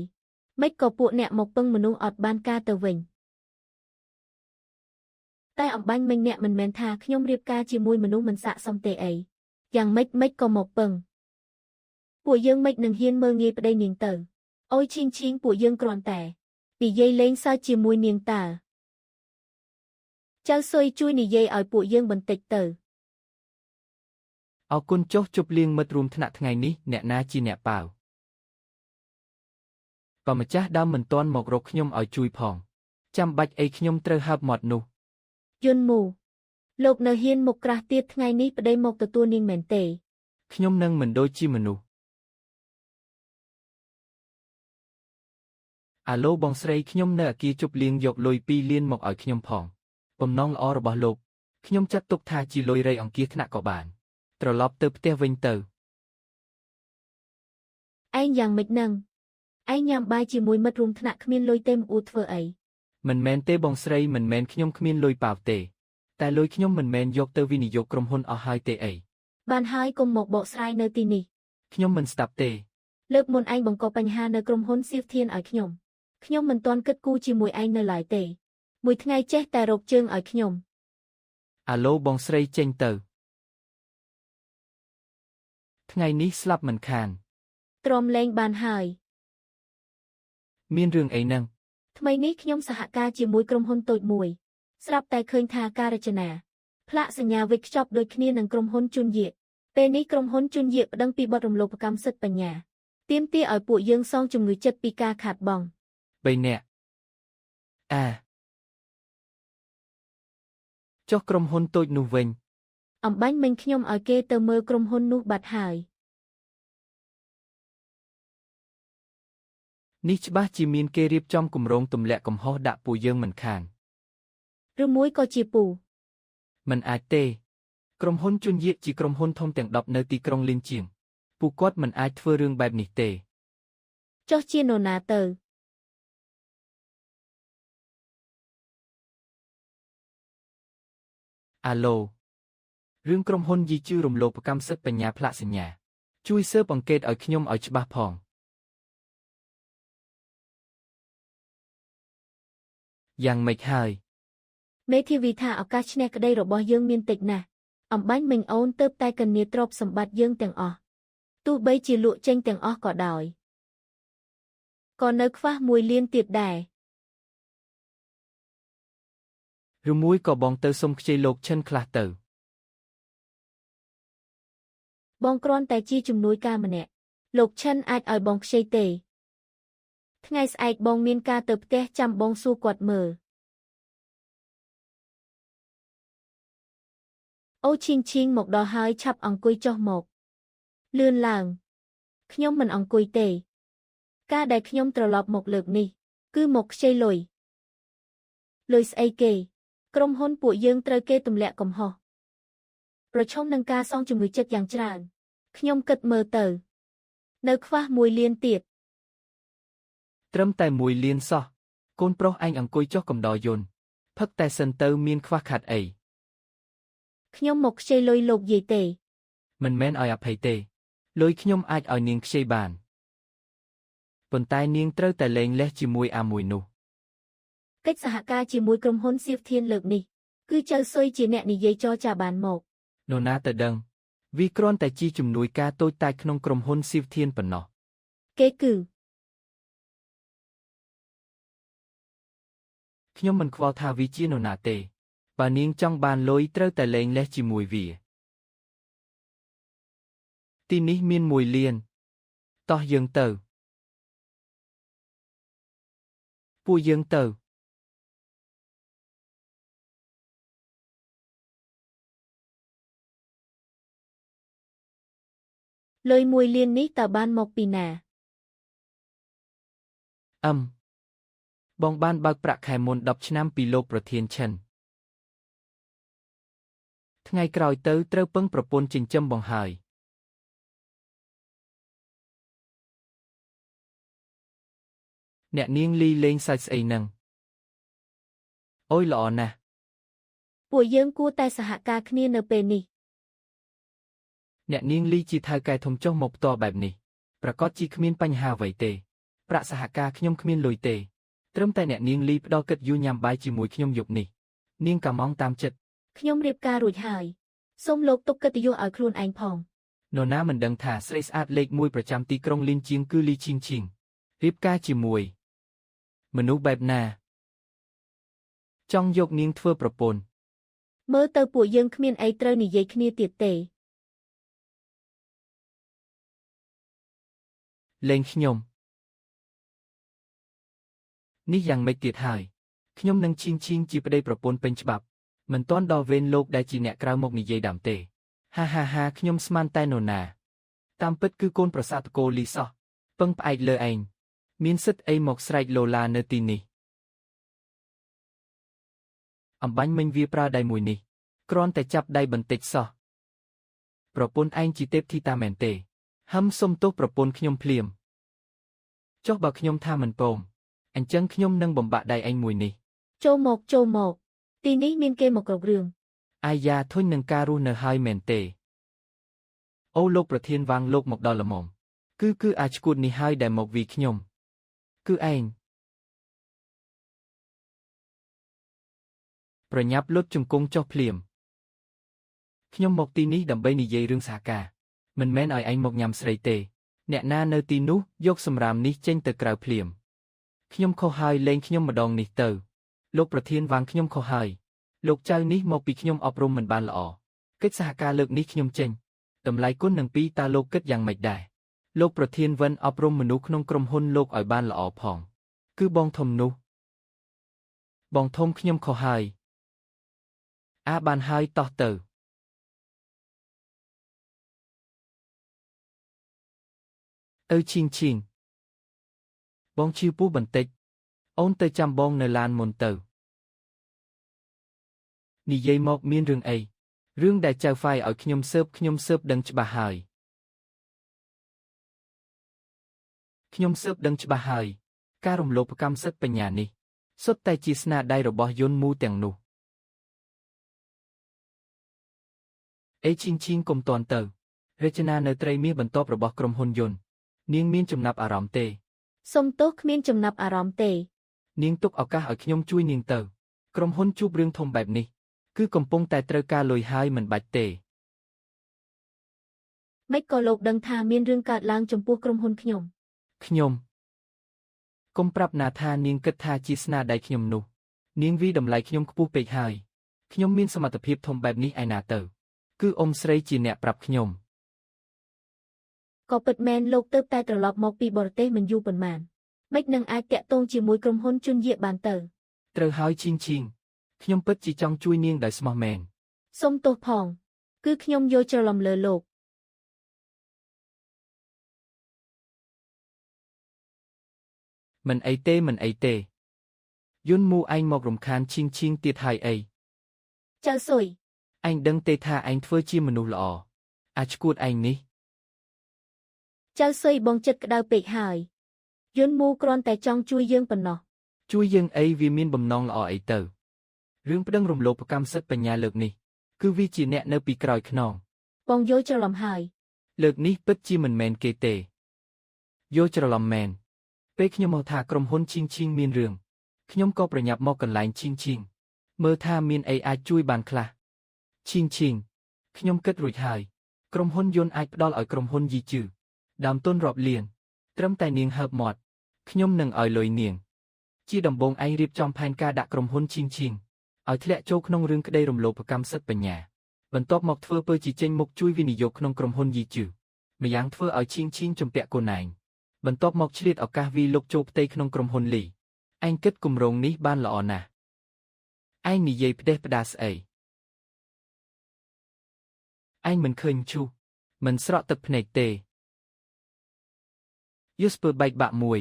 ម៉េចក៏ពួកអ្នកមកពឹងមនុស្សអត់បានការទៅវិញតែអំបញ្ញមិញអ្នកមិនមែនថាខ្ញុំរៀបការជាមួយមនុស្សមិនស័ក្តិសមទេអីយ៉ាងម៉េចម៉េចក៏មកពឹង ពួកយើងមិននឹងហ៊ានមើលងាយប្តីនាងទៅអូយឈីងឈីងពួកយើងគ្រាន់តែនិយាយលេងសើចជាមួយនាងតើចៅស៊ុយជួយនិយាយឲ្យពួកយើងបន្តិចទៅ អរគុណចុះជប់លៀងមិត្តរួមថ្នាក់ថ្ងៃនេះអ្នកណាជាអ្នកប៉ាវបើម្ចាស់ដើមមិនទាន់មករកខ្ញុំឲ្យជួយផងចាំបាច់អីខ្ញុំត្រូវហើបមាត់នោះ យុនមូលោកនៅហ៊ានមុខក្រាស់ទៀតថ្ងៃនេះប្តីមកទទួលនាងមែនទេ ខ្ញុំនឹងមិនដូចជាមនុស្សអាឡូបងស្រីខ្ញុំនៅអាគារជប់លៀងយកលុយ2លានមកឲ្យខ្ញុំផងបំណងល្អរបស់លោកខ្ញុំចាត់ទុកថាជាលុយរៃអង្គាសថ្នាក់ក៏បានត្រឡប់ទៅផ្ទះវិញទៅ ឯងយ៉ាងម៉េចនឹងឯងញ៉ាំបាយជាមួយមិត្តរួមថ្នាក់គ្មានលុយទេមកអួតធ្វើអី មិនមែនទេបងស្រីមិនមែនខ្ញុំគ្មានលុយប៉ាវទេតែលុយខ្ញុំមិនមែនយកទៅវិនិយោគក្រុមហ៊ុនអស់ហើយទេអី បានហើយកុំមកបកស្រាយនៅទីនេះ ខ្ញុំមិនស្ដាប់ទេ លើកមុនឯងបង្កបញ្ហានៅក្រុមហ៊ុនសៀវធានឲ្យខ្ញុំខ្ញុំមិនទាន់គិតគូរជាមួយឯងនៅឡើយទេមួយថ្ងៃចេះតែរកជើងឲ្យខ្ញុំ អាឡូបងស្រីចេញទៅថ្ងៃនេះស្លាប់មិនខាន ទ្រាំលែងបានហើយ មានរឿងអីនឹង ថ្មីនេះខ្ញុំសហការជាមួយក្រុមហ៊ុនតូចមួយស្រាប់តែឃើញថាការរចនាផ្លាកសញ្ញាវិចខ្ចប់ដូចគ្នានឹងក្រុមហ៊ុនជូនយៀកពេលនេះក្រុមហ៊ុនជូនយៀកប្តឹងពីបទរំលោភកម្មសិទ្ធិបញ្ញាទាមទារឲ្យពួកយើងសងជំងឺចិត្តពីការខាតបង់ បីនាក់អាចុះក្រុមហ៊ុនតូចនោះវិញ អំបាញ់មិញខ្ញុំឲ្យគេទៅមើលក្រុមហ៊ុននោះបាត់ហើយ នេះច្បាស់ជាមានគេរៀបចំគម្រោងទម្លាក់កំហុសដាក់ពួកយើងមិនខាន ឬមួយក៏ជាពូ មិនអាចទេក្រុមហ៊ុនជុនយៀកជាក្រុមហ៊ុនធំទាំង10នៅទីក្រុងលៀនជាងពួកគាត់មិនអាចធ្វើរឿងបែបនេះទេ ចុះជានរណាទៅ អាឡូរឿងក្រុមហ៊ុនយីជឺរំលោភកម្មសិទ្ធិបញ្ញាផ្លាកសញ្ញាជួយស៊ើបអង្កេតឲ្យខ្ញុំឲ្យច្បាស់ផងយ៉ាងម៉េចហើយ មេធាវីថាឱកាសឈ្នះក្តីរបស់យើងមានតិចណាស់អំបាញ់មិញអូនទៅតែកនាទ្រព្យសម្បត្តិយើងទាំងអស់ទោះបីជាលក់ចេញទាំងអស់ក៏ដោយក៏នៅខ្វះ1លានទៀតដែរ ឬមួយក៏បងទៅសុំខ្ចីលោកឈិនខ្លះទៅ បងគ្រាន់តែជាជំនួយការម្នាក់លោកឈិនអាចឲ្យបងខ្ចីទេថ្ងៃស្អែកបងមានការទៅផ្ទះចាំបងសួរគាត់មើលអូឈីងឈីងមកដល់ហើយឆាប់អង្គុយចុះមកលឿនឡើងខ្ញុំមិនអង្គុយទេការដែលខ្ញុំត្រឡប់មកលើកនេះគឺមកខ្ចីលុយលុយស្អីគេក្រុមហ៊ុនពួកយើងត្រូវគេទម្លាក់កំហុសប្រឈមនឹងការសងជំងឺចិត្តយ៉ាងច្រើនខ្ញុំគិតមើលទៅនៅខ្វះ1លានទៀត ត្រឹមតែ1លានសោះកូនប្រុសឯងអង្គុយចុះកំដរយន្តផឹកតែសិនទៅមានខ្វះខាតអី ខ្ញុំមកខ្ចីលុយលោកយាយទេ មិនមែនឲ្យអភ័យទេលុយខ្ញុំអាចឲ្យនាងខ្ចីបានប៉ុន្តែនាងត្រូវតែលែងលះជាមួយអាមួយនោះ កិច្ចសហការជាមួយក្រុមហ៊ុនសៀវធានលើកនេះគឺចៅស៊ុយជាអ្នកនិយាយចរចាបានមក នរណាទៅដឹងវាគ្រាន់តែជាជំនួយការតូចតាចក្នុងក្រុមហ៊ុនស៊ីវធានប៉ុណ្ណោះ គេគឺ ខ្ញុំមិនខ្វល់ថាវាជានរណាទេបើនាងចង់បានលុយត្រូវតែលែងលះជាមួយវាទីនេះមាន1លានតោះយើងទៅពួកយើងទៅ លុយ1លាននេះតើបានមកពីណា អឹមបងបានបើកប្រាក់ខែមុន10ឆ្នាំពីលោកប្រធានឈិនថ្ងៃក្រោយទៅត្រូវពឹងប្រពន្ធចិញ្ចឹមបងហើយអ្នកនាងលីលេងសើចស្អីនឹងអូយល្អណាស់ ពួកយើងគួរតែសហការគ្នានៅពេលនេះ អ្នកនាងលីជាថៅកែធំចុះមកផ្ទាល់បែបនេះប្រកាសជាគ្មានបញ្ហាអ្វីទេប្រាក់សហការខ្ញុំគ្មានលុយទេត្រឹមតែអ្នកនាងលីផ្ដល់កិត្តិយសញ៉ាំបាយជាមួយខ្ញុំយប់នេះនាងកាម៉ងតាមចិត្ត ខ្ញុំរៀបការរួចហើយសូមលោកទុកកិត្តិយសឲ្យខ្លួនឯងផង នរណាមិនដឹងថាស្រីស្អាតលេខ1ប្រចាំទីក្រុងលីនជាងគឺលីឈីងឈីងរៀបការជាមួយមនុស្សបែបណាចង់យកនាងធ្វើប្រពន្ធ មើលទៅពួកយើងគ្មានអីត្រូវនិយាយគ្នាទៀតទេ លែងខ្ញុំនេះយ៉ាងម៉េចទៀតហើយខ្ញុំនឹងឈីងឈីងជាប្តីប្រពន្ធពេញច្បាប់មិនទាន់ដល់វេនលោកដែលជាអ្នកក្រៅមកនិយាយដើមទេហាហាហាខ្ញុំស្មានតែនរណាតាមពិតគឺកូនប្រសាតកូលីសោះពឹងផ្អែកលើឯងមានសិទ្ធិអីមកស្រែកលោឡានៅទីនេះអំបាញ់មិញវាប្រើដៃមួយនេះគ្រាន់តែចាប់ដៃបន្តិចសោះប្រពន្ធឯងជាទេពធីតាមែនទេហឹមសុំទោសប្រពន្ធខ្ញុំភ្លាមចុះបើខ្ញុំថាមិនព្រមអញ្ចឹងខ្ញុំនឹងបំបាក់ដៃឯងមួយនេះ ចូលមកចូលមក ទីនេះមានគេមករករឿង អាយ៉ាធុញនឹងការរស់នៅហើយមែនទេ អូលោកប្រធានវាងលោកមកដល់ល្មមគឺគឺអាចឈួតនេះហើយដែលមកវីខ្ញុំ គឺឯងប្រញាប់លុតជង្គង់ចុះភ្លាមខ្ញុំមកទីនេះដើម្បីនិយាយរឿងសហការមិនមែនឲ្យឯងមកញ៉ាំស្រីទេ អ្នកណានៅទីនោះយកសម្រាមនេះចេញទៅក្រៅភ្លាមខ្ញុំខុសហើយលែងខ្ញុំម្ដងនេះទៅ លោកប្រធានវាងខ្ញុំខុសហើយលោកចៅនេះមកពីខ្ញុំអប់រំមិនបានល្អកិច្ចសហការលើកនេះខ្ញុំចេញតម្លៃគុណនឹងពីរតើលោកគិតយ៉ាងម៉េចដែរលោកប្រធានវិនអប់រំមនុស្សក្នុងក្រុមហ៊ុនលោកឲ្យបានល្អផងគឺបងធំនោះបងធំខ្ញុំខុសហើយអាបានហើយតោះទៅទៅឈីងឈីងបងឈឺពោះបន្តិចអូនទៅចាំបងនៅឡានមុនទៅនិយាយមកមានរឿងអីរឿងដែលចៅហ្វាយឲ្យខ្ញុំស៊ើបខ្ញុំស៊ើបដឹងច្បាស់ហើយខ្ញុំស៊ើបដឹងច្បាស់ហើយការរំលោភកម្មសិទ្ធិបញ្ញានេះសុទ្ធតែជាស្នាដៃរបស់យុនមូទាំងនោះអេឈីងឈីងកុំតន់ទៅរចនានៅត្រីមាសបន្ទាប់របស់ក្រុមហ៊ុនយុននាងមានចំណាប់អារម្មណ៍ទេ សុំទោសគ្មានចំណាប់អារម្មណ៍ទេ នាងទុកឱកាសឲ្យខ្ញុំជួយនាងទៅក្រុមហ៊ុនជួបរឿងធំបែបនេះគឺកំពុងតែត្រូវការលុយហើយមិនបាច់ទេ ម៉េចក៏លោកដឹងថាមានរឿងកើតឡើងចំពោះក្រុមហ៊ុនខ្ញុំ ខ្ញុំកុំប្រាប់ណាថានាងគិតថាជាស្នាដៃខ្ញុំនោះនាងវីតម្លៃខ្ញុំខ្ពស់ពេកហើយខ្ញុំមានសមត្ថភាពធំបែបនេះឯណាទៅគឺអ៊ំស្រីជាអ្នកប្រាប់ខ្ញុំ ក៏ពិតមែនលោកទៅតែត្រឡប់មកពីបរទេសមិនយូរប៉ុន្មានម៉េចនឹងអាចតាក់ទងជាមួយក្រុមហ៊ុនជុនយាបានទៅ ត្រូវហើយឈីងឈីងខ្ញុំពិតជាចង់ជួយនាងដោយស្មោះមែន សុំទោសផងគឺខ្ញុំយល់ច្រឡំលើលោក មិនអីទេមិនអីទេយុនមូឯងមករំខានឈីងឈីងទៀតហើយអី ចៅសុយ ឯងដឹងទេថាឯងធ្វើជាមនុស្សល្អអាចឈួតឯងនេះ ចៅសុយបងចិត្តក្តៅពេកហើយយុនមូគ្រាន់តែចង់ជួយយើងប៉ុណ្ណោះ ជួយយើងអីវាមានបំណងល្អអីទៅរឿងប្តឹងរំលោភកម្មសិទ្ធិបញ្ញាលើកនេះគឺវាជាអ្នកនៅពីក្រោយខ្នង បងយល់ច្រឡំហើយ លើកនេះពិតជាមិនមែនគេទេយល់ច្រឡំមែនពេលខ្ញុំមកថាក្រុមហ៊ុនឈីងឈីងមានរឿងខ្ញុំក៏ប្រញាប់មកកន្លែងឈីងឈីងមើលថាមានអីអាចជួយបានខ្លះឈីងឈីងខ្ញុំគិតរួចហើយក្រុមហ៊ុនយន្តអាចផ្ដល់ឲ្យក្រុមហ៊ុនយីជឺដើមទុនរាប់លានត្រឹមតែនាងហើបមាត់ខ្ញុំនឹងឲ្យលុយនាងជាដំបូងឯងរៀបចំផែនការដាក់ក្រុមហ៊ុនឈីងឈីងឲ្យធ្លាក់ចូលក្នុងរឿងក្តីរំលោភកម្មសិទ្ធិបញ្ញាបន្ទាប់មកធ្វើពើជាចេញមុខជួយវិនិយោគក្នុងក្រុមហ៊ុនយីជឺម្យ៉ាងធ្វើឲ្យឈីងឈីងជំពាក់កូនឯងបន្ទាប់មកឆ្លៀតឱកាសវីលុកចូលផ្ទៃក្នុងក្រុមហ៊ុនលីឯងគិតគម្រោងនេះបានល្អណាស់ឯងនិយាយផ្ដេសផ្ដាសស្អីឯងមិនឃើញឈូសមិនស្រក់ទឹកភ្នែកទេយូស្ពើបែកបាក់មួយ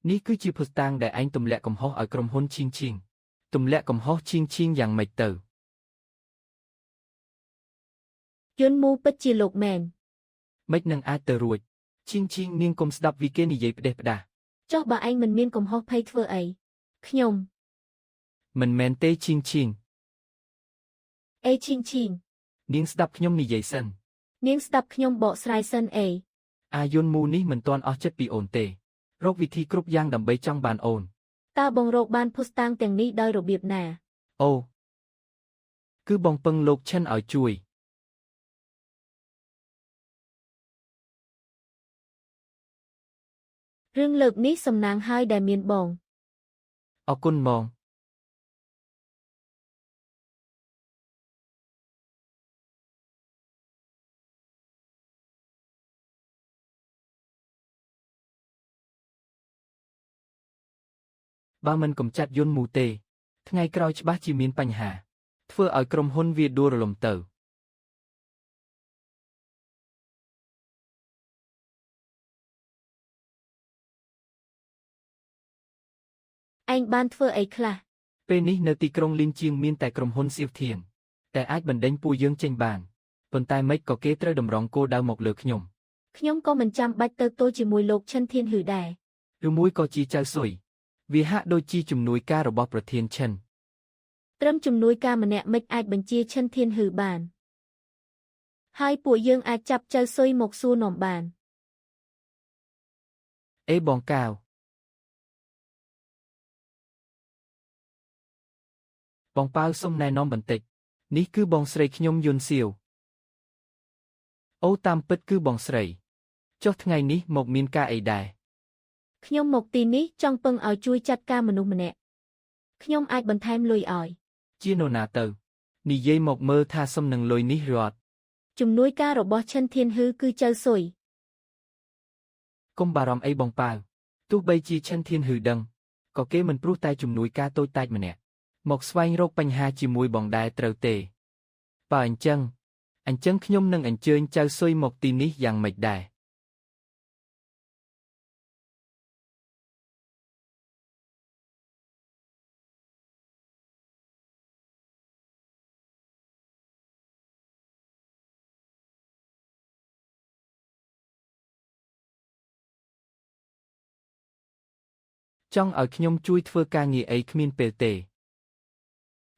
នេះគឺជាភស្តុតាងដែលឯងទម្លាក់កំហុសឲ្យក្រុមហ៊ុនឈីងឈីងទម្លាក់កំហុសឈីងឈីងយ៉ាងម៉េចទៅ យុនមូពិតជាលោកមែន ម៉េចនឹងអាចទៅរួចឈីងឈីងនាងកុំស្ដាប់វីគេនិយាយផ្ដេសផ្ដាស ចុះបើឯងមិនមានកំហុសភ័យធ្វើអីខ្ញុំ មិនមែនទេឈីងឈីង អេឈីងឈីង នាងស្ដាប់ខ្ញុំនិយាយសិន នាងស្ដាប់ខ្ញុំបកស្រាយសិនអេ អាយុនមូនេះមិនទាន់អស់ចិត្តពីអូនទេរកវិធីគ្រប់យ៉ាងដើម្បីចង់បានអូន តើបងរកបានភស្តុតាងទាំងនេះដោយរបៀបណា អូគឺបងពឹងលោកឈិនឲ្យជួយ រឿងលើកនេះសំណាងហើយដែលមានបង អរគុណបងបើមិនកំចាត់យុនមូទេ ថ្ងៃក្រោយច្បាស់ជាមានបញ្ហាធ្វើឲ្យក្រុមហ៊ុនវាដួលរលំទៅ ឯងបានធ្វើអីខ្លះ ពេលនេះនៅទីក្រុងលីនជាងមានតែក្រុមហ៊ុនសៀវធានតែអាចបណ្ដេញពួកយើងចេញបានប៉ុន្តែម៉េចក៏គេត្រូវតម្រង់គោលដៅមកលើខ្ញុំ ខ្ញុំក៏មិនចាំបាច់ទៅទល់ជាមួយលោកឈិនធានហឺដែរ ឬមួយក៏ជាចៅស៊ុយវាហាក់ដូចជាជំនួយការរបស់ប្រធានឈិន ត្រឹមជំនួយការម្នាក់មិនអាចបញ្ជាឈិនធានហឺបាន ហើយពួកយើងអាចចាប់ចៅស៊ុយមកសួរនាំបាន អេបងកាវបងប៉ាវសុំណែនាំបន្តិចនេះគឺបងស្រីខ្ញុំយុនសៀវអូតាមពិតគឺបងស្រីចុះថ្ងៃនេះមកមានការអីដែរ ខ្ញុំមកទីនេះចង់ពឹងឲ្យជួយចាត់ការមនុស្សម្នាក់ខ្ញុំអាចបន្ថែមលុយឲ្យ ជានរណាទៅនិយាយមកមើលថាសុំនឹងលុយនេះឬអត់ ជំនួយការរបស់ឈិនធានហឺគឺចៅស៊ុយ កុំបារម្ភអីបងប៉ាវទោះបីជាឈិនធានហឺដឹងក៏គេមិនព្រោះតែជំនួយការតូចតាចម្នាក់មកស្វែងរកបញ្ហាជាមួយបងដែរត្រូវទេបើអញ្ចឹងអញ្ចឹងខ្ញុំនឹងអញ្ជើញចៅស៊ុយមកទីនេះយ៉ាងម៉េចដែរចង់ឲ្យខ្ញុំជួយធ្វើការងារអីគ្មានពេលទេ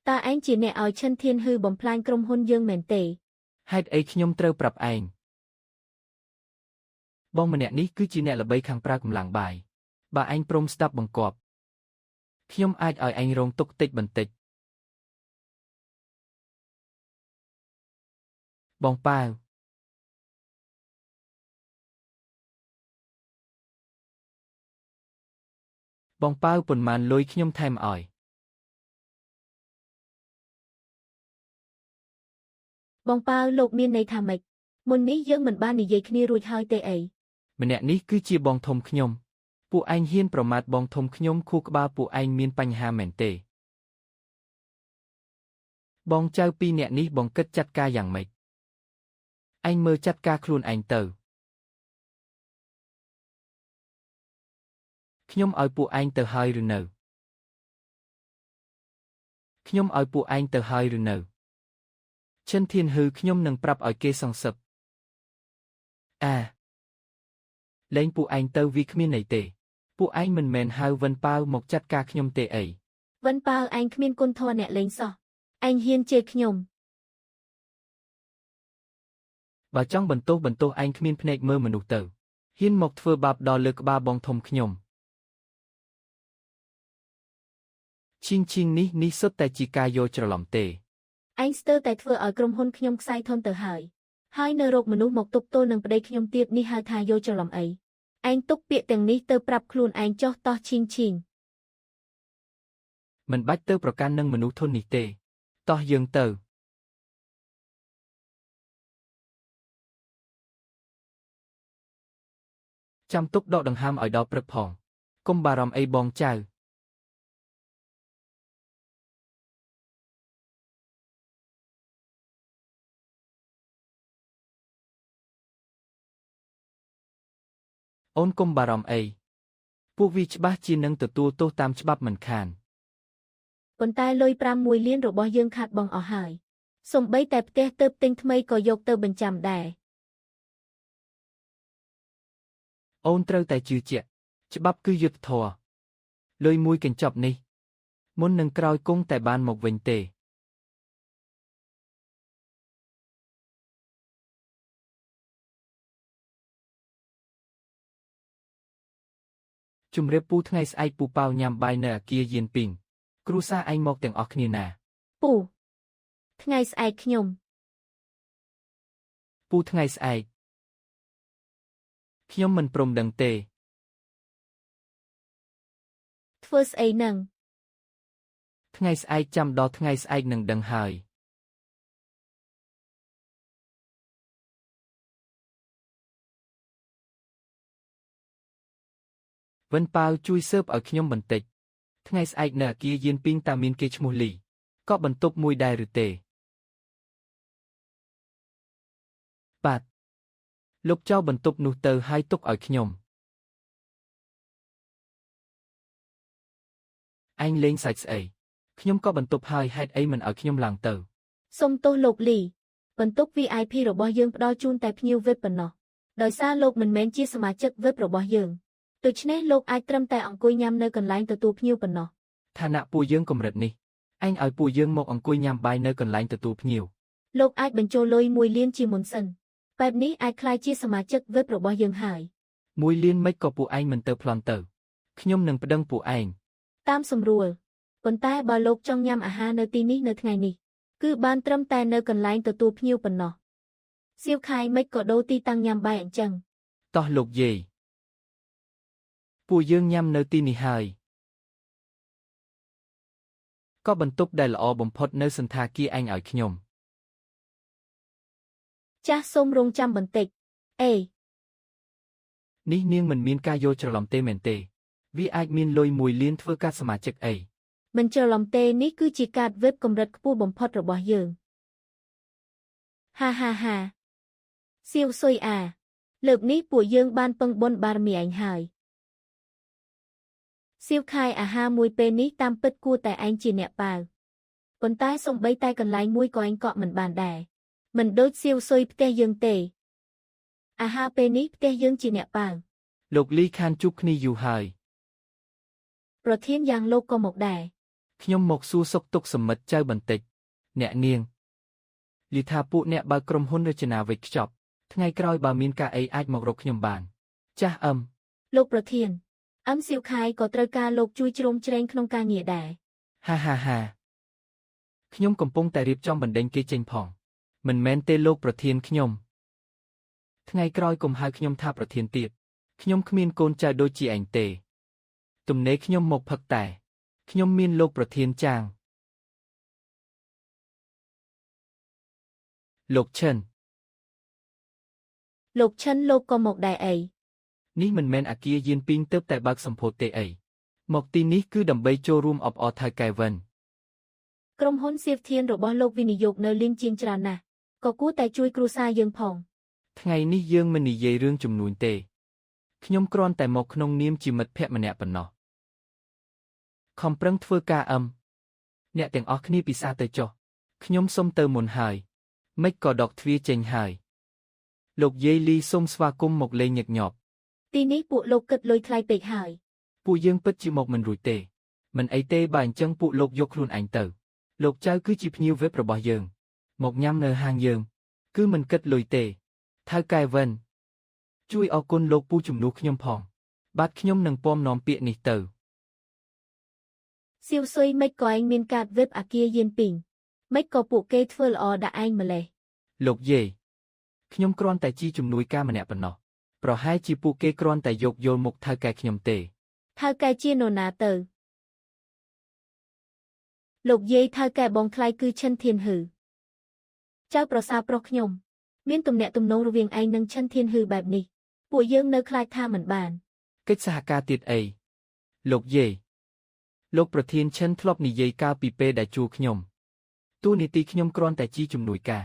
តើឯងជាអ្នកឲ្យឈិនធានហឺបំផ្លាញក្រុមហ៊ុនយើងមែនទេ ហេតុអីខ្ញុំត្រូវប្រាប់ឯងបងម្នាក់នេះគឺជាអ្នកល្បីខាងប្រើកម្លាំងបាយបើឯងព្រមស្ដាប់បង្គាប់ខ្ញុំអាចឲ្យឯងរងទុក្ខតិចបន្តិចបងប៉ាវបងប៉ាវប៉ុន្មានលុយខ្ញុំថែមឲ្យ បងប៉ាវលោកមានន័យថាម៉េចមុននេះយើងមិនបាននិយាយគ្នារួចហើយទេអី ម្នាក់នេះគឺជាបងធំខ្ញុំពួកឯងហ៊ានប្រមាថបងធំខ្ញុំខួរក្បាលពួកឯងមានបញ្ហាមែនទេបងចៅពីរនាក់នេះបងគិតចាត់ការយ៉ាងម៉េចឯងមើលចាត់ការខ្លួនឯងទៅខ្ញុំឲ្យពួកឯងទៅហើយឬនៅខ្ញុំឲ្យពួកឯងទៅហើយឬនៅឈិនធានហឺខ្ញុំនឹងប្រាប់ឲ្យគេសង្សឹបអាលែងពួកឯងទៅវាគ្មានន័យទេពួកឯងមិនមែនហៅវិនប៉ាវមកចាត់ការខ្ញុំទេអី វិនប៉ាវឯងគ្មានគុណធម៌អ្នកលេងសោះឯងហ៊ានជេរខ្ញុំ បើចង់បន្ទោសបន្ទោសឯងគ្មានភ្នែកមើលមនុស្សទៅហ៊ានមកធ្វើបាបដល់លើក្បាលបងធំខ្ញុំឈីងឈីងនេះនេះសុទ្ធតែជាការយល់ច្រឡំទេ ឯងស្ទើរតែធ្វើឲ្យក្រុមហ៊ុនខ្ញុំខ្សែធនទៅហើយហើយនៅរកមនុស្សមកទប់ទល់នឹងប្តីខ្ញុំទៀតនេះហៅថាយល់ច្រឡំអីឯងទុកពាក្យទាំងនេះទៅប្រាប់ខ្លួនឯងចុះតោះឈីងឈីង មិនបាច់ទៅប្រកាន់នឹងមនុស្សធននេះទេតោះយើងទៅចាំទុកដកដង្ហើមឲ្យដល់ព្រឹកផងកុំបារម្ភអីបងចៅអូនកុំបារម្ភអីពួកវាច្បាស់ជានឹងទទួលទោសតាមច្បាប់មិនខាន ប៉ុន្តែលុយ5 1លានរបស់យើងខាតបង់អស់ហើយសូម្បីតែផ្ទះទើបទិញថ្មីក៏យកទៅបញ្ចាំដែរ អូនត្រូវតែជឿជាក់ច្បាប់គឺយុត្តិធម៌លុយមួយកញ្ចប់នេះមុននឹងក្រោយគង់តែបានមកវិញទេជំរាបពូថ្ងៃស្អែកពូប៉ាវញ៉ាំបាយនៅអាគារយានពីងគ្រួសារឯងមកទាំងអស់គ្នាណា ពូថ្ងៃស្អែកខ្ញុំ ពូថ្ងៃស្អែកខ្ញុំមិនព្រមដឹងទេ ធ្វើស្អីនឹង ថ្ងៃស្អែកចាំដល់ថ្ងៃស្អែកនឹងដឹងហើយវិនប៉ាវជួយស៊ើបឲ្យខ្ញុំបន្តិចថ្ងៃស្អែកនៅអាគារយានពីងតើមានគេឈ្មោះលីក៏បន្ទប់មួយដែរឬទេបាទលុបចោលបន្ទប់នោះទៅហើយទុកឲ្យខ្ញុំឯងលេងសាច់ស្អីខ្ញុំក៏បន្ទប់ហើយហេតុអីមិនឲ្យខ្ញុំឡើងទៅ សូមទោសលោកលីបន្ទប់ VIP របស់យើងផ្ដល់ជូនតែភ្ញៀវ VIP ប៉ុណ្ណោះដោយសារលោកមិនមែនជាសមាជិក VIP របស់យើង ដូច្នេះលោកអាចត្រឹមតែអង្គុយញ៉ាំនៅកន្លែងទទួលភ្ញៀវប៉ុណ្ណោះ ឋានៈពួកយើងកម្រិតនេះឯងឲ្យពួកយើងមកអង្គុយញ៉ាំបាយនៅកន្លែងទទួលភ្ញៀវ លោកអាចបញ្ចូលលុយ1លានជាមុនសិនបែបនេះអាចក្លាយជាសមាជិក VIP របស់យើងហើយ 1លានមិនក៏ពួកឯងមិនទៅប្លន់ទៅខ្ញុំនឹងប្តឹងពួកឯង តាមសម្រួលប៉ុន្តែបើលោកចង់ញ៉ាំអាហារនៅទីនេះនៅថ្ងៃនេះគឺបានត្រឹមតែនៅកន្លែងទទួលភ្ញៀវប៉ុណ្ណោះសៀវខាយមិនក៏ដូរទីតាំងញ៉ាំបាយអញ្ចឹង តោះលោកយាយពួកយើងញ៉ាំនៅទីនេះហើយក៏បន្ទប់ដែលល្អបំផុតនៅសណ្ឋាគារឯងឲ្យខ្ញុំ ចាស់សូមរងចាំបន្តិចអេ នេះនាងមិនមានការយល់ច្រឡំទេមែនទេវាអាចមានលុយ1លានធ្វើការសមាជិកអី មិនច្រឡំទេនេះគឺជាកាត VIP កម្រិតខ្ពស់បំផុតរបស់យើងហាហាហាសៀវស៊ុយអាលើកនេះពួកយើងបានពឹងបុណ្យបារមីឯងហើយសៀវខាយអាហារមួយពេលនេះតាមពិតគួរតែឯងជាអ្នកប៉ាវប៉ុន្តែសំបីតែកន្លែងមួយកក៏ឯងកក់មិនបានដែរមិនដូចសៀវស៊ុយផ្ទះយើងទេអាហារពេលនេះផ្ទះយើងជាអ្នកប៉ាវ លោកលីខានជួបគ្នាយូរហើយ ប្រធានយ៉ាងលោកក៏មកដែរ ខ្ញុំមកសួរសុខទុក្ខសមិទ្ធចៅបន្តិចអ្នកនាងលីថាពួកអ្នកបើកក្រុមហ៊ុនរចនាវេចខ្ចប់ថ្ងៃក្រោយបើមានការអីអាចមករកខ្ញុំបានចាស់អឹម លោកប្រធានអឹមសៀវខាយក៏ត្រូវការលោកជួយជ្រោមជ្រែងក្នុងការងារដែរ ហាហាហាខ្ញុំកំពុងតែរៀបចំបណ្ដេញគេចេញផងមិនមែនទេលោកប្រធានខ្ញុំថ្ងៃក្រោយកុំហៅខ្ញុំថាប្រធានទៀតខ្ញុំគ្មានកូនចៅដូចជាឯងទេទំនេរខ្ញុំមកផឹកតែខ្ញុំមានលោកប្រធានចាងលោកឈិន លោកឈិនលោកក៏មកដែរអី នេះមិនមែនអាគារយានពីងទៅតែបើកសម្ពោធទេអីមកទីនេះគឺដើម្បីចូលរួមអបអរថៅកែវិន ក្រុមហ៊ុនសៀវធានរបស់លោកវិនិយោគនៅលីនជាងច្រើនណាស់ក៏គួរតែជួយគ្រួសារយើងផង ថ្ងៃនេះយើងមិននិយាយរឿងជំនួញទេខ្ញុំគ្រាន់តែមកក្នុងនាមជាមិត្តភក្តិម្នាក់ប៉ុណ្ណោះខំប្រឹងធ្វើការអឹមអ្នកទាំងអស់គ្នាពិសាទៅចុះខ្ញុំសុំទៅមុនហើយមិនក៏ដកទ្វារចេញហើយលោកយាយលីសូមស្វាគមន៍មកលេងញឹកញាប់ ទីនេះពួកលោកគិតលុយថ្លៃពេកហើយ ពួកយើងពិតជាមកមិនរួចទេមិនអីទេបើអញ្ចឹងពួកលោកយកខ្លួនឯងទៅលោកចៅគឺជាភ្ញៀវ VIP របស់យើងមកញ៉ាំនៅហាងយើងគឺមិនគិតលុយទេថៅកែវិនជួយអរគុណលោកពូជំនួសខ្ញុំផងបាទខ្ញុំនឹងពំនាំពាក្យនេះទៅ សៀវស៊ុយមិនក៏ឯងមានកាត VIP អាគារយានពីងមិនក៏ពួកគេធ្វើល្អដាក់ឯងម្លេះ លោកយាយខ្ញុំគ្រាន់តែជាជំនួយការម្នាក់ប៉ុណ្ណោះប្រហែលជាពួកគេគ្រាន់តែយកយល់មុខថៅកែខ្ញុំទេ ថៅកែជានរណាទៅលោកយាយថៅកែបងថ្លៃគឺឈិនធានហឺចៅប្រសាប្រុសខ្ញុំមានទំនាក់ទំនងរវាងឯងនិងឈិនធានហឺបែបនេះពួកយើងនៅខ្លាចថាមិនបាន កិច្ចសហការទៀតអីលោកយាយលោកប្រធានឈិនធ្លាប់និយាយកាលពីពេលដែលជួលខ្ញុំតួនាទីខ្ញុំគ្រាន់តែជាជំនួយការ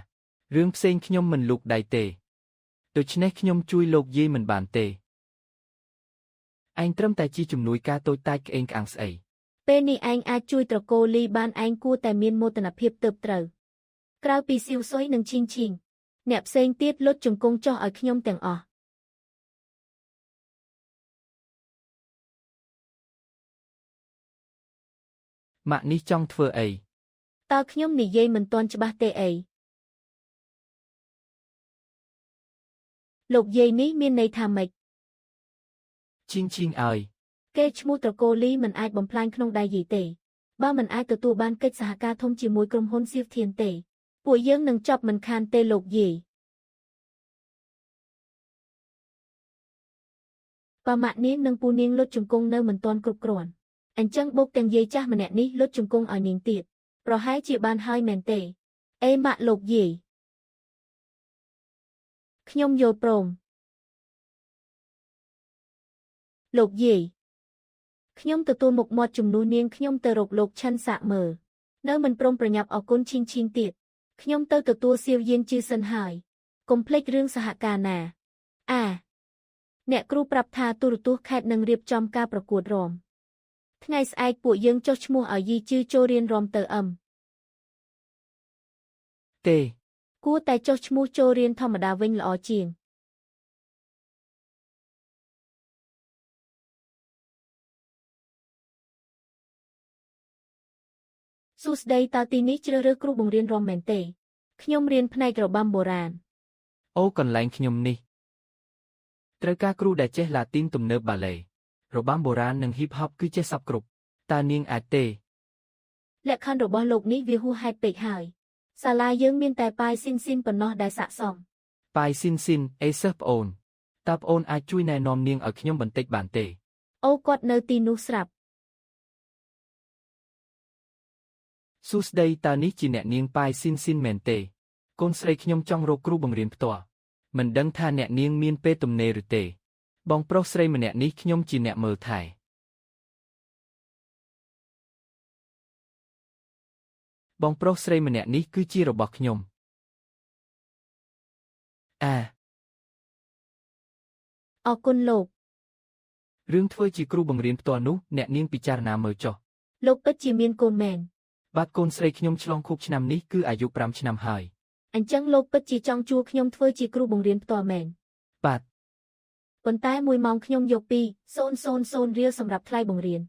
រឿងផ្សេងខ្ញុំមិនលូកដៃទេដូច្នេះខ្ញុំជួយលោកយាយមិនបានទេឯងត្រឹមតែជាជំនួយការតូចតាចក្អេងក្អាងស្អី ពេលនេះឯងអាចជួយត្រកូលលីបានឯងគួរតែមានមោទនភាពទើបត្រូវក្រៅពីសៀវស៊ុយនិងឈីងឈីងអ្នកផ្សេងទៀតលុតជង្គង់ចុះឲ្យខ្ញុំទាំងអស់ ម៉ាក់នេះចង់ធ្វើអី តើខ្ញុំនិយាយមិនទាន់ច្បាស់ទេអីលោកយាយនេះមានន័យថាម៉េច ឈីងឈីងឲ្យ គេឈ្មោះត្រកូលលីមិនអាចបំផ្លាញក្នុងដៃយាយទេបើមិនអាចទទួលបានកិច្ចសហការធំជាមួយក្រុមហ៊ុនសៀវធានទេពួកយើងនឹងចប់មិនខានទេលោកយាយបើម៉ាក់នាងនិងពូនាងលុតជង្គង់នៅមិនទាន់គ្រប់គ្រាន់អញ្ចឹងបូកទាំងយាយចាស់ម្នាក់នេះលុតជង្គង់ឲ្យនាងទៀតប្រហែលជាបានហើយមែនទេអេម៉ាក់លោកយាយខ្ញុំយល់ព្រមលោកយាយខ្ញុំទទួលមុខមាត់ជំនួសនាងខ្ញុំទៅរកលោកឆិនសាកមើលនៅមិនព្រមប្រញាប់អរគុណឈីងឈីងទៀតខ្ញុំទៅទទួលសៀវយានជឺសិនហើយកុំភ្លេចរឿងសហការណាអាអ្នកគ្រូប្រាប់ថាទូរទស្សន៍ខេត្តនឹងរៀបចំការប្រកួតរាំថ្ងៃស្អែកពួកយើងចុះឈ្មោះឲ្យយីជឺចូលរៀនរាំទៅអឹម ទេ គួរតែចុះឈ្មោះចូលរៀនធម្មតាវិញល្អជាង សួស្តីតើទីនេះជ្រើសរើសគ្រូបង្រៀនរាំមែនទេខ្ញុំរៀនផ្នែករបាំបុរាណ អូកន្លែងខ្ញុំនេះត្រូវការគ្រូដែលចេះឡាទីនទំនើបបាឡេរបាំបុរាណនិងហ៊ីបហបគឺចេះសព្វគ្រប់តើនាងអាចទេ លក្ខខណ្ឌរបស់លោកនេះវាហួសហេតុពេកហើយសាលាយើងមានតែប៉ាយស៊ីនស៊ីនប៉ុណ្ណោះដែលស័ក្តិសម ប៉ាយស៊ីនស៊ីនអេសិស្សប្អូនតើប្អូនអាចជួយណែនាំនាងឲ្យខ្ញុំបន្តិចបានទេ អូគាត់នៅទីនោះស្រាប់ សួស្តីតើនេះជាអ្នកនាងប៉ាយស៊ីនស៊ីនមែនទេកូនស្រីខ្ញុំចង់រកគ្រូបង្រៀនផ្ទាល់មិនដឹងថាអ្នកនាងមានពេលទំនេរឬទេបងប្រុសស្រីម្នាក់នេះខ្ញុំជាអ្នកមើលថែបងប្រុសស្រីម្នាក់នេះគឺជារបស់ខ្ញុំអា អរគុណលោក រឿងធ្វើជាគ្រូបង្រៀនផ្ទាល់នោះអ្នកនាងពិចារណាមើលចុះ លោកពិតជាមានកូនមែន បាទកូនស្រីខ្ញុំឆ្លងខួបឆ្នាំនេះគឺអាយុ5ឆ្នាំហើយ អញ្ចឹងលោកពិតជាចង់ជួលខ្ញុំធ្វើជាគ្រូបង្រៀនផ្ទាល់មែន បាទ ប៉ុន្តែមួយម៉ោងខ្ញុំយកពី000រៀលសម្រាប់ថ្លៃបង្រៀន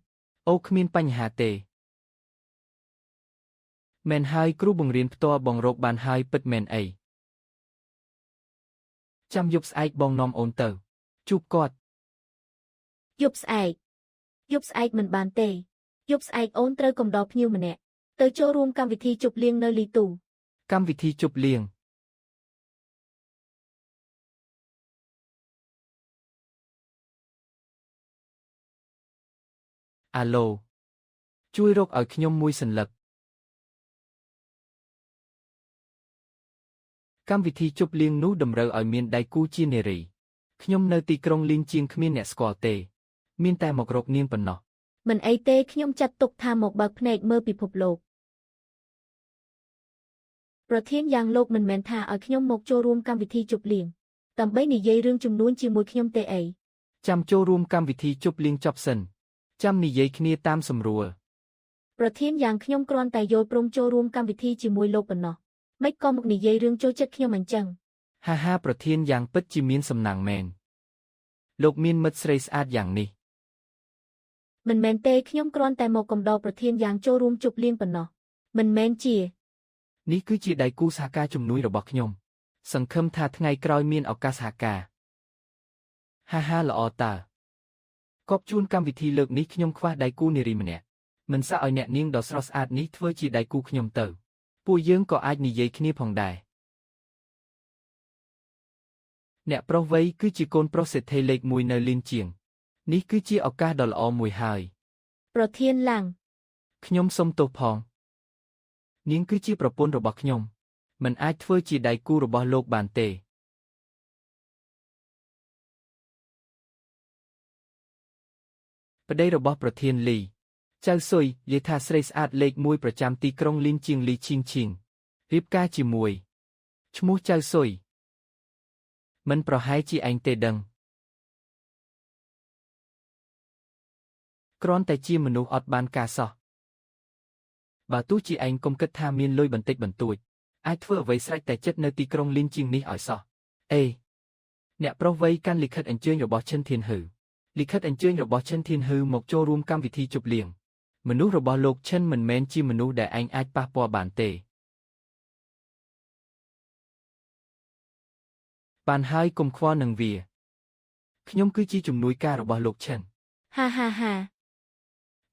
អូគ្មានបញ្ហាទេមែនហើយគ្រូបង្រៀនផ្ទាល់បងរកបានហើយពិតមែនអីចាំយប់ស្អែកបងនាំអូនទៅជួបគាត់ យប់ស្អែកយប់ស្អែកមិនបានទេយប់ស្អែកអូនត្រូវកំដរភ្ញៀវម្នាក់ទៅចូលរួមកម្មវិធីជប់លៀងនៅលីទូ កម្មវិធីជប់លៀងអាឡូជួយរកឲ្យខ្ញុំមួយសន្លឹកកម្មវិធីជប់លៀងនោះតម្រូវឲ្យមានដៃគូជានារីខ្ញុំនៅទីក្រុងលីងជាងគ្មានអ្នកស្គាល់ទេមានតែមករកនាងប៉ុណ្ណោះ មិនអីទេខ្ញុំចាត់ទុកថាមកបើកភ្នែកមើលពិភពលោកប្រធានយ៉ាងលោកមិនមែនថាឲ្យខ្ញុំមកចូលរួមកម្មវិធីជប់លៀងដើម្បីនិយាយរឿងចំនួនជាមួយខ្ញុំទេអី ចាំចូលរួមកម្មវិធីជប់លៀងចប់សិនចាំនិយាយគ្នាតាមសម្រួល ប្រធានយ៉ាងខ្ញុំគ្រាន់តែយល់ព្រមចូលរួមកម្មវិធីជាមួយលោកប៉ុណ្ណោះមិនក៏មកនិយាយរឿងចូលចិត្តខ្ញុំអញ្ចឹង ហាហាប្រធានយ៉ាងពិតជាមានសំណាងមែនលោកមានមិត្តស្រីស្អាតយ៉ាងនេះ មិនមែនទេខ្ញុំគ្រាន់តែមកកំដរប្រធានយ៉ាងចូលរួមជប់លៀងប៉ុណ្ណោះមិនមែនជា នេះគឺជាដៃគូសហការជំនួយរបស់ខ្ញុំសង្ឃឹមថាថ្ងៃក្រោយមានឱកាសសហការហាហាល្អតើកប់ជួនកម្មវិធីលើកនេះខ្ញុំខ្វះដៃគូនារីម្នាក់មិនសាក់ឲ្យអ្នកនាងដ៏ស្រស់ស្អាតនេះធ្វើជាដៃគូខ្ញុំទៅពួកយើងក៏អាចនិយាយគ្នាផងដែរអ្នកប្រុសវ័យគឺជាកូនប្រុសសេដ្ឋីលេខ1នៅលីនជាងនេះគឺជាឱកាសដ៏ល្អមួយហើយ ប្រធានឡាំង ខ្ញុំសុំទោសផងនាងគឺជាប្រពន្ធរបស់ខ្ញុំមិនអាចធ្វើជាដៃគូរបស់លោកបានទេប្តីរបស់ប្រធានលីចៅស៊ុយនិយាយថាស្រីស្អាតលេខ1ប្រចាំទីក្រុងលីនជាងលីឈីងឈីងរៀបការជាមួយឈ្មោះចៅស៊ុយមិនប្រហែលជាឯងទេដឹងគ្រាន់តែជាមនុស្សអត់បានការសោះបើទោះជាឯងកុំគិតថាមានលុយបន្តិចបន្តួចអាចធ្វើអ្វីស្រេចតែចិត្តនៅទីក្រុងលីនជាងនេះឲ្យសោះអេអ្នកប្រុសវ័យកាន់លិខិតអញ្ជើញរបស់ឈិនធានហឺលិខិតអញ្ជើញរបស់ឈិនធានហឺមកចូលរួមកម្មវិធីជប់លៀងមនុស្សរបស់លោកឈិនមិនមែនជាមនុស្សដែលឯងអាចប៉ះពាល់បានទេបានហើយកុំខ្វល់នឹងវាខ្ញុំគឺជាជំនួយការរបស់លោកឈិន ហាហាហា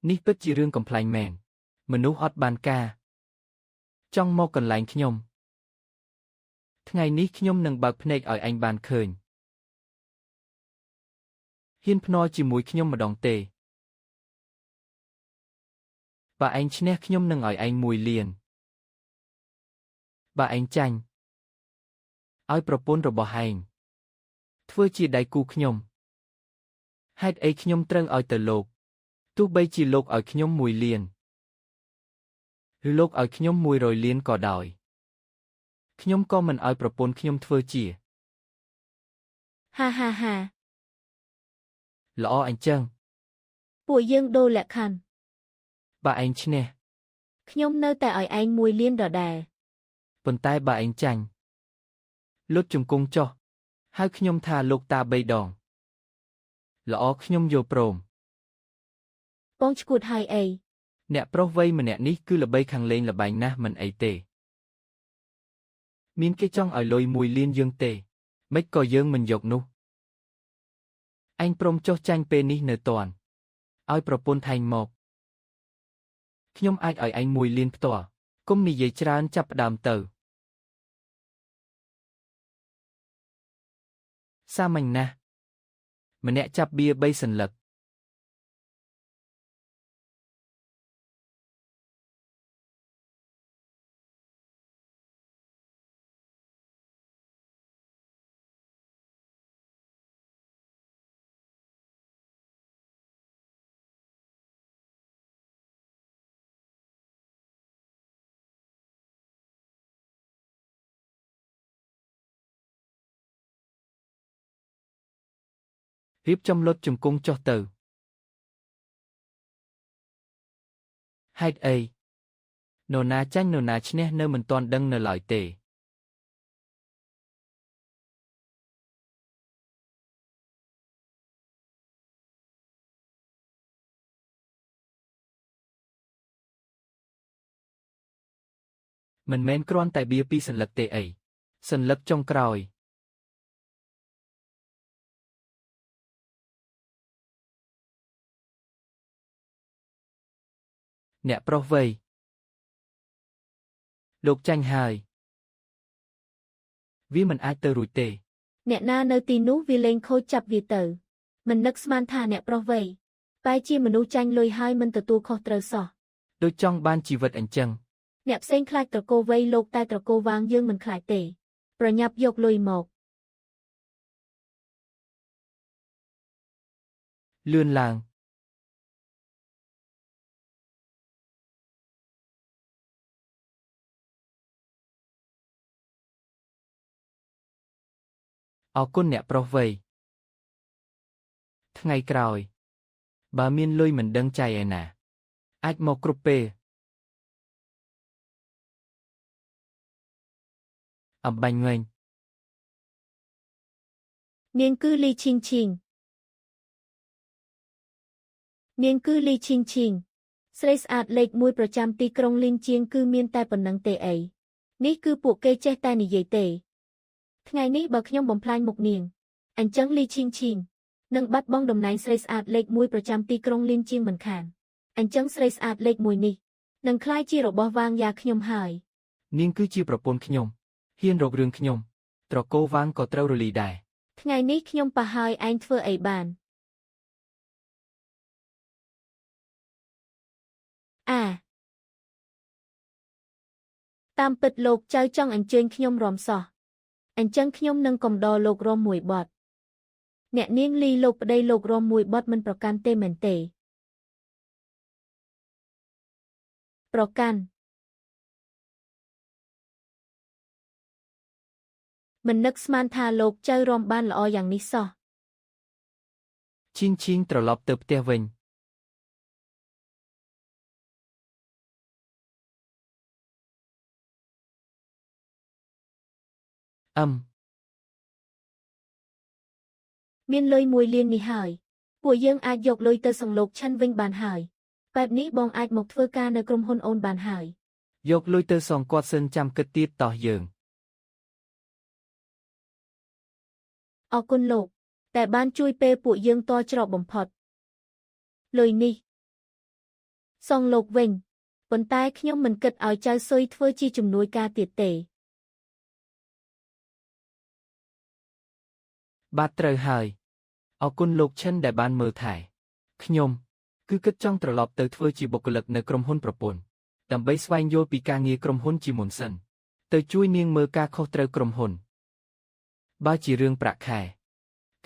នេះពិតជារឿងកំប្លែងមែនមនុស្សអត់បានការចង់មកកន្លែងខ្ញុំថ្ងៃនេះខ្ញុំនឹងបើកភ្នែកឲ្យឯងបានឃើញហ៊ានភ្នាល់ជាមួយខ្ញុំម្ដងទេបើឯងឈ្នះខ្ញុំនឹងឲ្យឯង1លានបើឯងចាញ់ឲ្យប្រពន្ធរបស់ឯងធ្វើជាដៃគូខ្ញុំហេតុអីខ្ញុំត្រូវឲ្យទៅលោកទោះបីជាលោកឲ្យខ្ញុំ1លានឬលោកឲ្យខ្ញុំ100លានក៏ដោយខ្ញុំក៏មិនឲ្យប្រពន្ធខ្ញុំធ្វើជា ហាហាហា ល្អអញ្ចឹង ពួកយើងដូរលក្ខខណ្ឌ បើឯងឈ្នះ ខ្ញុំនៅតែឲ្យឯង1លានដដែល ប៉ុន្តែបើឯងចាញ់លុតជង្គង់ចុះហៅខ្ញុំថាលោកតា3ដងល្អខ្ញុំយល់ព្រម បងឈួតហើយអី អ្នកប្រុសវ័យម្នាក់នេះគឺល្បីខាងលេងល្បែងណាស់មិនអីទេ មានគេចង់ឲ្យលុយមួយលានយើងទេម៉េចក៏យើងមិនយកនោះឯងព្រមចុះចាញ់ពេលនេះនៅតាន់ឲ្យប្រពន្ធថែងមកខ្ញុំអាចឲ្យឯងមួយលានផ្ទាល់គុំនិយាយច្រើនចាប់ផ្ដើមទៅសាមញ្ញណាស់ម្នាក់ចាប់បៀ3សន្លឹករៀបចំលុតជង្គង់ចុះទៅហេតុអីនរណាចាញ់នរណាឈ្នះនៅមិនទាន់ដឹងនៅឡើយទេមិនមែនគ្រាន់តែបៀពីរសន្លឹកទេអីសន្លឹកចុងក្រោយអ្នកប្រុសវ័យលោកចាញ់ហើយវាមិនអាចទៅរួចទេ អ្នកណានៅទីនោះវាលេងខូចចាប់វាទៅមិននឹកស្មានថាអ្នកប្រុសវ័យបែរជាមនុស្សចាញ់លុយហើយមិនទទួលខុសត្រូវសោះ ដូចចង់បានជីវិតអញ្ចឹង អ្នកផ្សេងខ្លាចត្រកូលវ័យលោកតែត្រកូលវាងយើងមិនខ្លាចទេប្រញាប់យកលុយមក លឿនឡើងអរគុណអ្នកប្រុសវ័យថ្ងៃក្រោយបើមានលុយមិនដឹងចាយឯណាអាចមកគ្រប់ពេលអំបញ្ញវិញ នាងគឺលីឈីងឈីងនាងគឺលីឈីងឈីងស្រីស្អាតលេខ1ប្រចាំទីក្រុងលីនជាងគឺមានតែប៉ុណ្ណឹងទេអីនេះគឺពួកគេចេះតែនិយាយទេថ្ងៃនេះបើខ្ញុំបំផ្លាញមុខនាងអញ្ចឹងលីឈីងឈីងនឹងបាត់បង់តំណែងស្រីស្អាតលេខ1ប្រចាំទីក្រុងលីនជាងមិនខានអញ្ចឹងស្រីស្អាតលេខ1នេះនឹងក្លាយជារបស់វាងយ៉ាខ្ញុំហើយ នាងគឺជាប្រពន្ធខ្ញុំហ៊ានរករឿងខ្ញុំត្រកូលវាងក៏ត្រូវរលីដែរ ថ្ងៃនេះខ្ញុំប៉ះហើយឯងធ្វើអីបានអាតាមពិតលោកចៅចង់អញ្ជើញខ្ញុំរំសោះអញ្ចឹងខ្ញុំនឹងកំដរលោករំមួយបទអ្នកនាងលីលោកប្តីលោករំមួយបទមិនប្រកាន់ទេមែនទេប្រកាន់មិននឹកស្មានថាលោកចៅរំបានល្អយ៉ាងនេះសោះ ឈីងឈីងត្រឡប់ទៅផ្ទះវិញអឹម មានលុយមួយលាននេះហើយពួកយើងអាចយកលុយទៅសង្លោកឆិនវិញបានហើយបែបនេះបងអាចមកធ្វើការនៅក្រុមហ៊ុនអូនបានហើយ យកលុយទៅសងគាត់សិនចាំគិតទៀតតោះយើង អរគុណលោកតែបានជួយពេលពួកយើងតច្រកបំផុតលុយនេះសងលោកវិញប៉ុន្តែខ្ញុំមិនគិតឲ្យចៅស៊ុយធ្វើជាជំនួយការទៀតទេ បាទត្រូវហើយអរគុណលោកឈិនដែលបានមើលថែខ្ញុំគឺគិតចង់ត្រឡប់ទៅធ្វើជាបុគ្គលិកនៅក្រុមហ៊ុនប្រពន្ធដើម្បីស្វែងយល់ពីការងារក្រុមហ៊ុនជាមុនសិនទៅជួយនាងមើលការខុសត្រូវក្រុមហ៊ុនបើជារឿងប្រាក់ខែ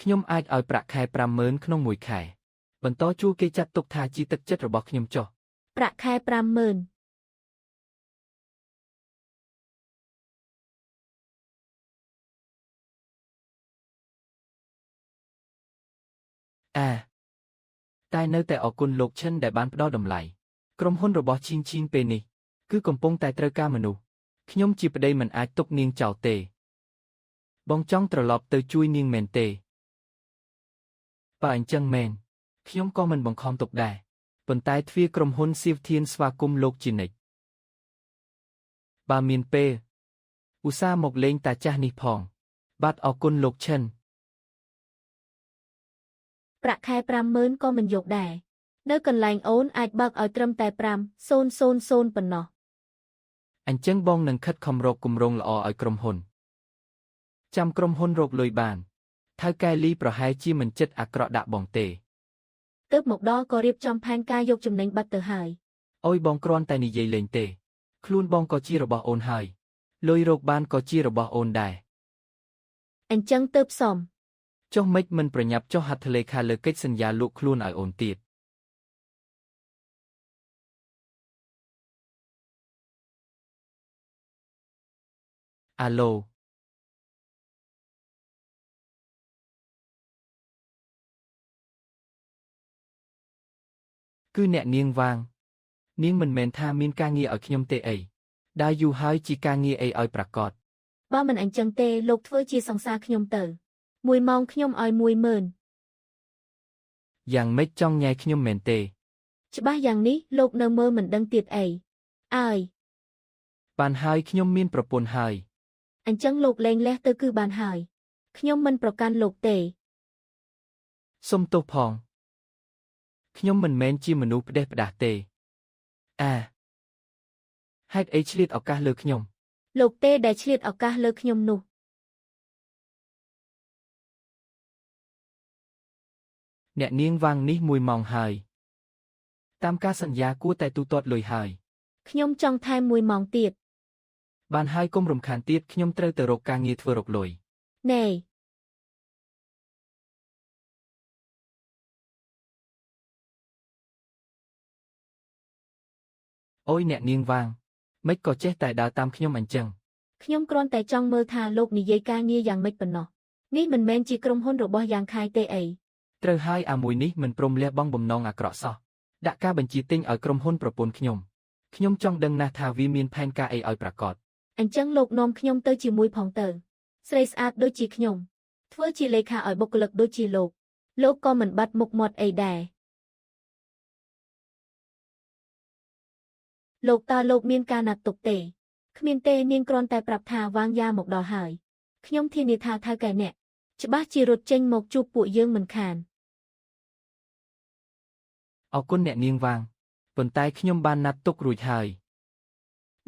ខ្ញុំអាចឲ្យប្រាក់ខែ50000ក្នុងមួយខែបន្តជួលគេចាត់ទុកថាជាទឹកចិត្តរបស់ខ្ញុំចុះ ប្រាក់ខែ50000 អាតែនៅតែអរគុណលោកឈិនដែលបានផ្ដល់តម្លៃក្រុមហ៊ុនរបស់ឈីងឈីងពេលនេះគឺកំពុងតែត្រូវការមនុស្សខ្ញុំជាប្តីមិនអាចទុកនាងចោលទេបងចង់ត្រឡប់ទៅជួយនាងមែនទេបើអញ្ចឹងមែនខ្ញុំក៏មិនបង្ខំទុកដែរ ប៉ុន្តែទ្វារក្រុមហ៊ុនសៀវធានស្វាគមន៍លោកជានិច្ចបើមានពេលឧស្សាហ៍មកលេងតាចាស់នេះផង បាទអរគុណលោកឈិន ប្រាក់ខែ50000ក៏មិនយកដែរនៅកន្លែងអូនអាចបើកឲ្យត្រឹមតែ5000ប៉ុណ្ណោះ អញ្ចឹងបងនឹងខិតខំរកគម្រោងល្អឲ្យក្រុមហ៊ុនចាំក្រុមហ៊ុនរកលុយបានថៅកែលីប្រហែលជាមិនចិត្តអាក្រក់ដាក់បងទេ ទើបមកដល់ក៏រៀបចំផែនការយកចំណេញបាត់ទៅហើយ អូយបងគ្រាន់តែនិយាយលេងទេ ខ្លួនបងក៏ជារបស់អូនហើយលុយរកបានក៏ជារបស់អូនដែរ អញ្ចឹងទើបសម ចុះម៉េចមិនប្រញាប់ចុះហត្ថលេខាលើកិច្ចសន្យាលក់ខ្លួនឲ្យអូនទៀតអាឡូគឺអ្នកនាងវាង នាងមិនមែនថាមានការងារឲ្យខ្ញុំទេអីដើរយូរហើយជាការងារអីឲ្យប្រកប បើមិនអញ្ចឹងទេលោកធ្វើជាសង្សារខ្ញុំទៅមួយម៉ោងខ្ញុំឲ្យ10000 យ៉ាងម៉េចចង់ញ៉ែខ្ញុំមែនទេ ច្បាស់យ៉ាងនេះលោកនៅមើលមិនដឹងទៀតអីអើយ បានហើយខ្ញុំមានប្រពន្ធហើយ អញ្ចឹងលោកលែងលះទៅគឺបានហើយខ្ញុំមិនប្រកាន់លោកទេ សុំទោសផងខ្ញុំមិនមែនជាមនុស្សផ្ដេសផ្ដាស់ទេអាហេតុអីឆ្លៀតឱកាសលើខ្ញុំ លោកទេដែលឆ្លៀតឱកាសលើខ្ញុំនោះ អ្នកនាងវាងនេះមួយម៉ោងហើយតាមការសន្យាគួរតែទូទាត់លុយហើយ ខ្ញុំចង់ថែមមួយម៉ោងទៀត បានហើយកុំរំខានទៀតខ្ញុំត្រូវទៅរកការងារធ្វើរកលុយ ណែ អូយអ្នកនាងវាងម៉េចក៏ចេះតែដើរតាមខ្ញុំអញ្ចឹង ខ្ញុំគ្រាន់តែចង់មើលថាលោកនិយាយការងារយ៉ាងម៉េចប៉ុណ្ណោះនេះមិនមែនជាក្រុមហ៊ុនរបស់យ៉ាងខាយទេអី ត្រូវហើយអាមួយនេះមិនព្រមលះបង់បំណងអាក្រក់សោះដាក់ការបញ្ជាទិញឲ្យក្រុមហ៊ុនប្រពន្ធខ្ញុំខ្ញុំចង់ដឹងណាស់ថាវាមានផែនការអីឲ្យប្រាកដ អញ្ចឹងលោកនាំខ្ញុំទៅជាមួយផងទៅស្រីស្អាតដូចជាខ្ញុំធ្វើជាលេខាឲ្យបុគ្គលិកដូចជាលោកលោកក៏មិនបាត់មុខមាត់អីដែរលោកតើលោកមានការណាត់ទុកទេគ្មានទេនាងគ្រាន់តែប្រាប់ថាវាងយ៉ាមកដល់ហើយខ្ញុំធានាថាថៅកែអ្នកច្បាស់ជារត់ចេញមកជួបពួកយើងមិនខាន អរគុណអ្នកនាងវាងប៉ុន្តែខ្ញុំបានណាត់ទុករួចហើយ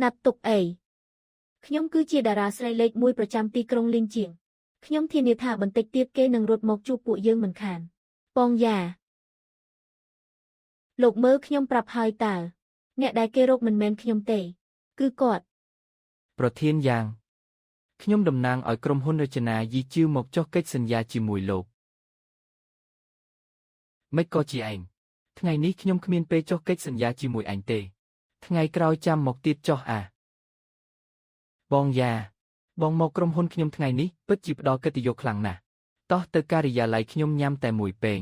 ណាត់ទុកអីខ្ញុំគឺជាតារាស្រីលេខ1ប្រចាំទីក្រុងលីងជាងខ្ញុំធានាថាបន្តិចទៀតគេនឹងរត់មកជួបពួកយើងមិនខានពងយ៉ាលោកមើលខ្ញុំប្រាប់ហើយតើអ្នកដែលគេរកមិនមែនខ្ញុំទេគឺគាត់ ប្រធានយ៉ាងខ្ញុំតំណាងឲ្យក្រុមហ៊ុនរចនាយីជឿមកចុះកិច្ចសន្យាជាមួយលោកមិនក៏ជាឯងថ្ងៃនេះខ្ញុំគ្មានពេលចុះកិច្ចសន្យាជាមួយឯងទេថ្ងៃក្រោយចាំមកទៀតចុះអាបងយ៉ាបងមកក្រុមហ៊ុនខ្ញុំថ្ងៃនេះពិតជាផ្ដល់កិត្តិយសខ្លាំងណាស់តោះទៅការិយាល័យខ្ញុំញ៉ាំតែមួយពែង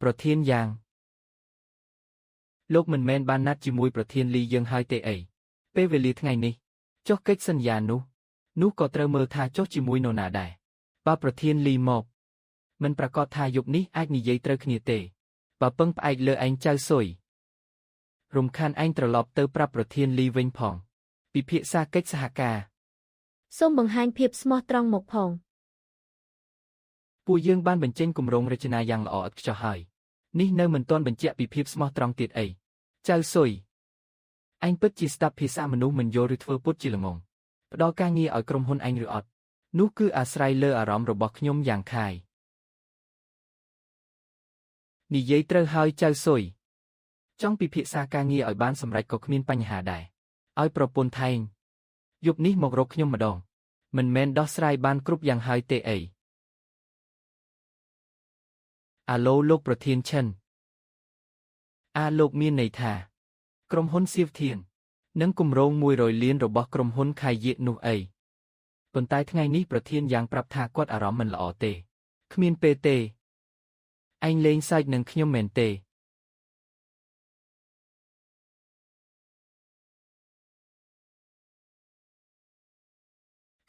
ប្រធានយ៉ាងលោកមិនមែនបានណាត់ជាមួយប្រធានលីយើងហើយទេអីពេលវេលាថ្ងៃនេះចុះកិច្ចសន្យានោះនោះក៏ត្រូវមើលថាចុះជាមួយនរណាដែរបើប្រធានលីមកមិនប្រកាសថាយប់នេះអាចនិយាយត្រូវគ្នាទេបើពឹងផ្អែកលើឯងចៅសុយរំខានឯងត្រឡប់ទៅប្រាប់ប្រធានលីវិញផងពិភាក្សាកិច្ចសហការ សូមបង្ហាញភាពស្មោះត្រង់មកផង ពួកយើងបានបញ្ចេញគម្រោងរចនាយ៉ាងល្អឥតខ្ចោះហើយនេះនៅមិនទាន់បញ្ជាក់ពីភាពស្មោះត្រង់ទៀតអីចៅសុយឯងពិតជាស្ដាប់ភាសាមនុស្សមិនយល់ឬធ្វើពុតជាល្ងងផ្ដល់ការងារឲ្យក្រុមហ៊ុនឯងឬអត់នោះគឺអាស្រ័យលើអារម្មណ៍របស់ខ្ញុំយ៉ាងខាយនិយាយត្រូវហើយចៅសុយចង់ពិភាក្សាការងារឲ្យបានសម្រេចក៏គ្មានបញ្ហាដែរឲ្យប្រពន្ធថែងយប់នេះមករកខ្ញុំម្ដងមិនមែនដោះស្រាយបានគ្រប់យ៉ាងហើយទេអីអាឡូលោកប្រធានឈិនអាលោកមានន័យថាក្រុមហ៊ុនសៀវធាននិងគម្រោង100លានរបស់ក្រុមហ៊ុនខៃយៀកនោះអីប៉ុន្តែថ្ងៃនេះប្រធានយ៉ាងប្រាប់ថាគាត់អារម្មណ៍មិនល្អទេគ្មានពេលទេឯងលេងសើចនឹងខ្ញុំមែនទេ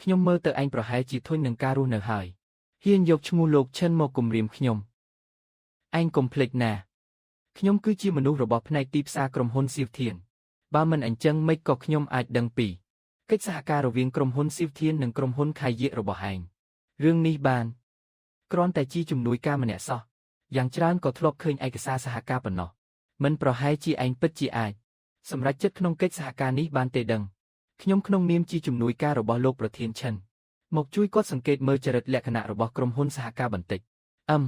ខ្ញុំមើលទៅឯងប្រហែលជាធុញនឹងការរស់នៅហើយហ៊ានយកឈ្មោះលោកឈិនមកគំរាមខ្ញុំឯងកុំភ្លេចណា ខ្ញុំគឺជាមនុស្សរបស់ផ្នែកទីផ្សារក្រុមហ៊ុនសៀវធានបើមិនអញ្ចឹងម៉េចក៏ខ្ញុំអាចដឹងពីកិច្ចសហការរវាងក្រុមហ៊ុនសៀវធាននិងក្រុមហ៊ុនខៃយៈរបស់ឯងរឿងនេះបានគ្រាន់តែជាជំនួយការម្នាក់សោះយ៉ាងច្រើនក៏ធ្លាប់ឃើញឯកសារសហការប៉ុណ្ណោះមិនប្រហែលជាឯងពិតជាអាចសម្រេចចិត្តក្នុងកិច្ចសហការនេះបានទេដឹងខ្ញុំក្នុងនាមជាជំនួយការរបស់លោកប្រធានឈិនមកជួយគាត់សង្កេតមើលចរិតលក្ខណៈរបស់ក្រុមហ៊ុនសហការបន្តិចអឹម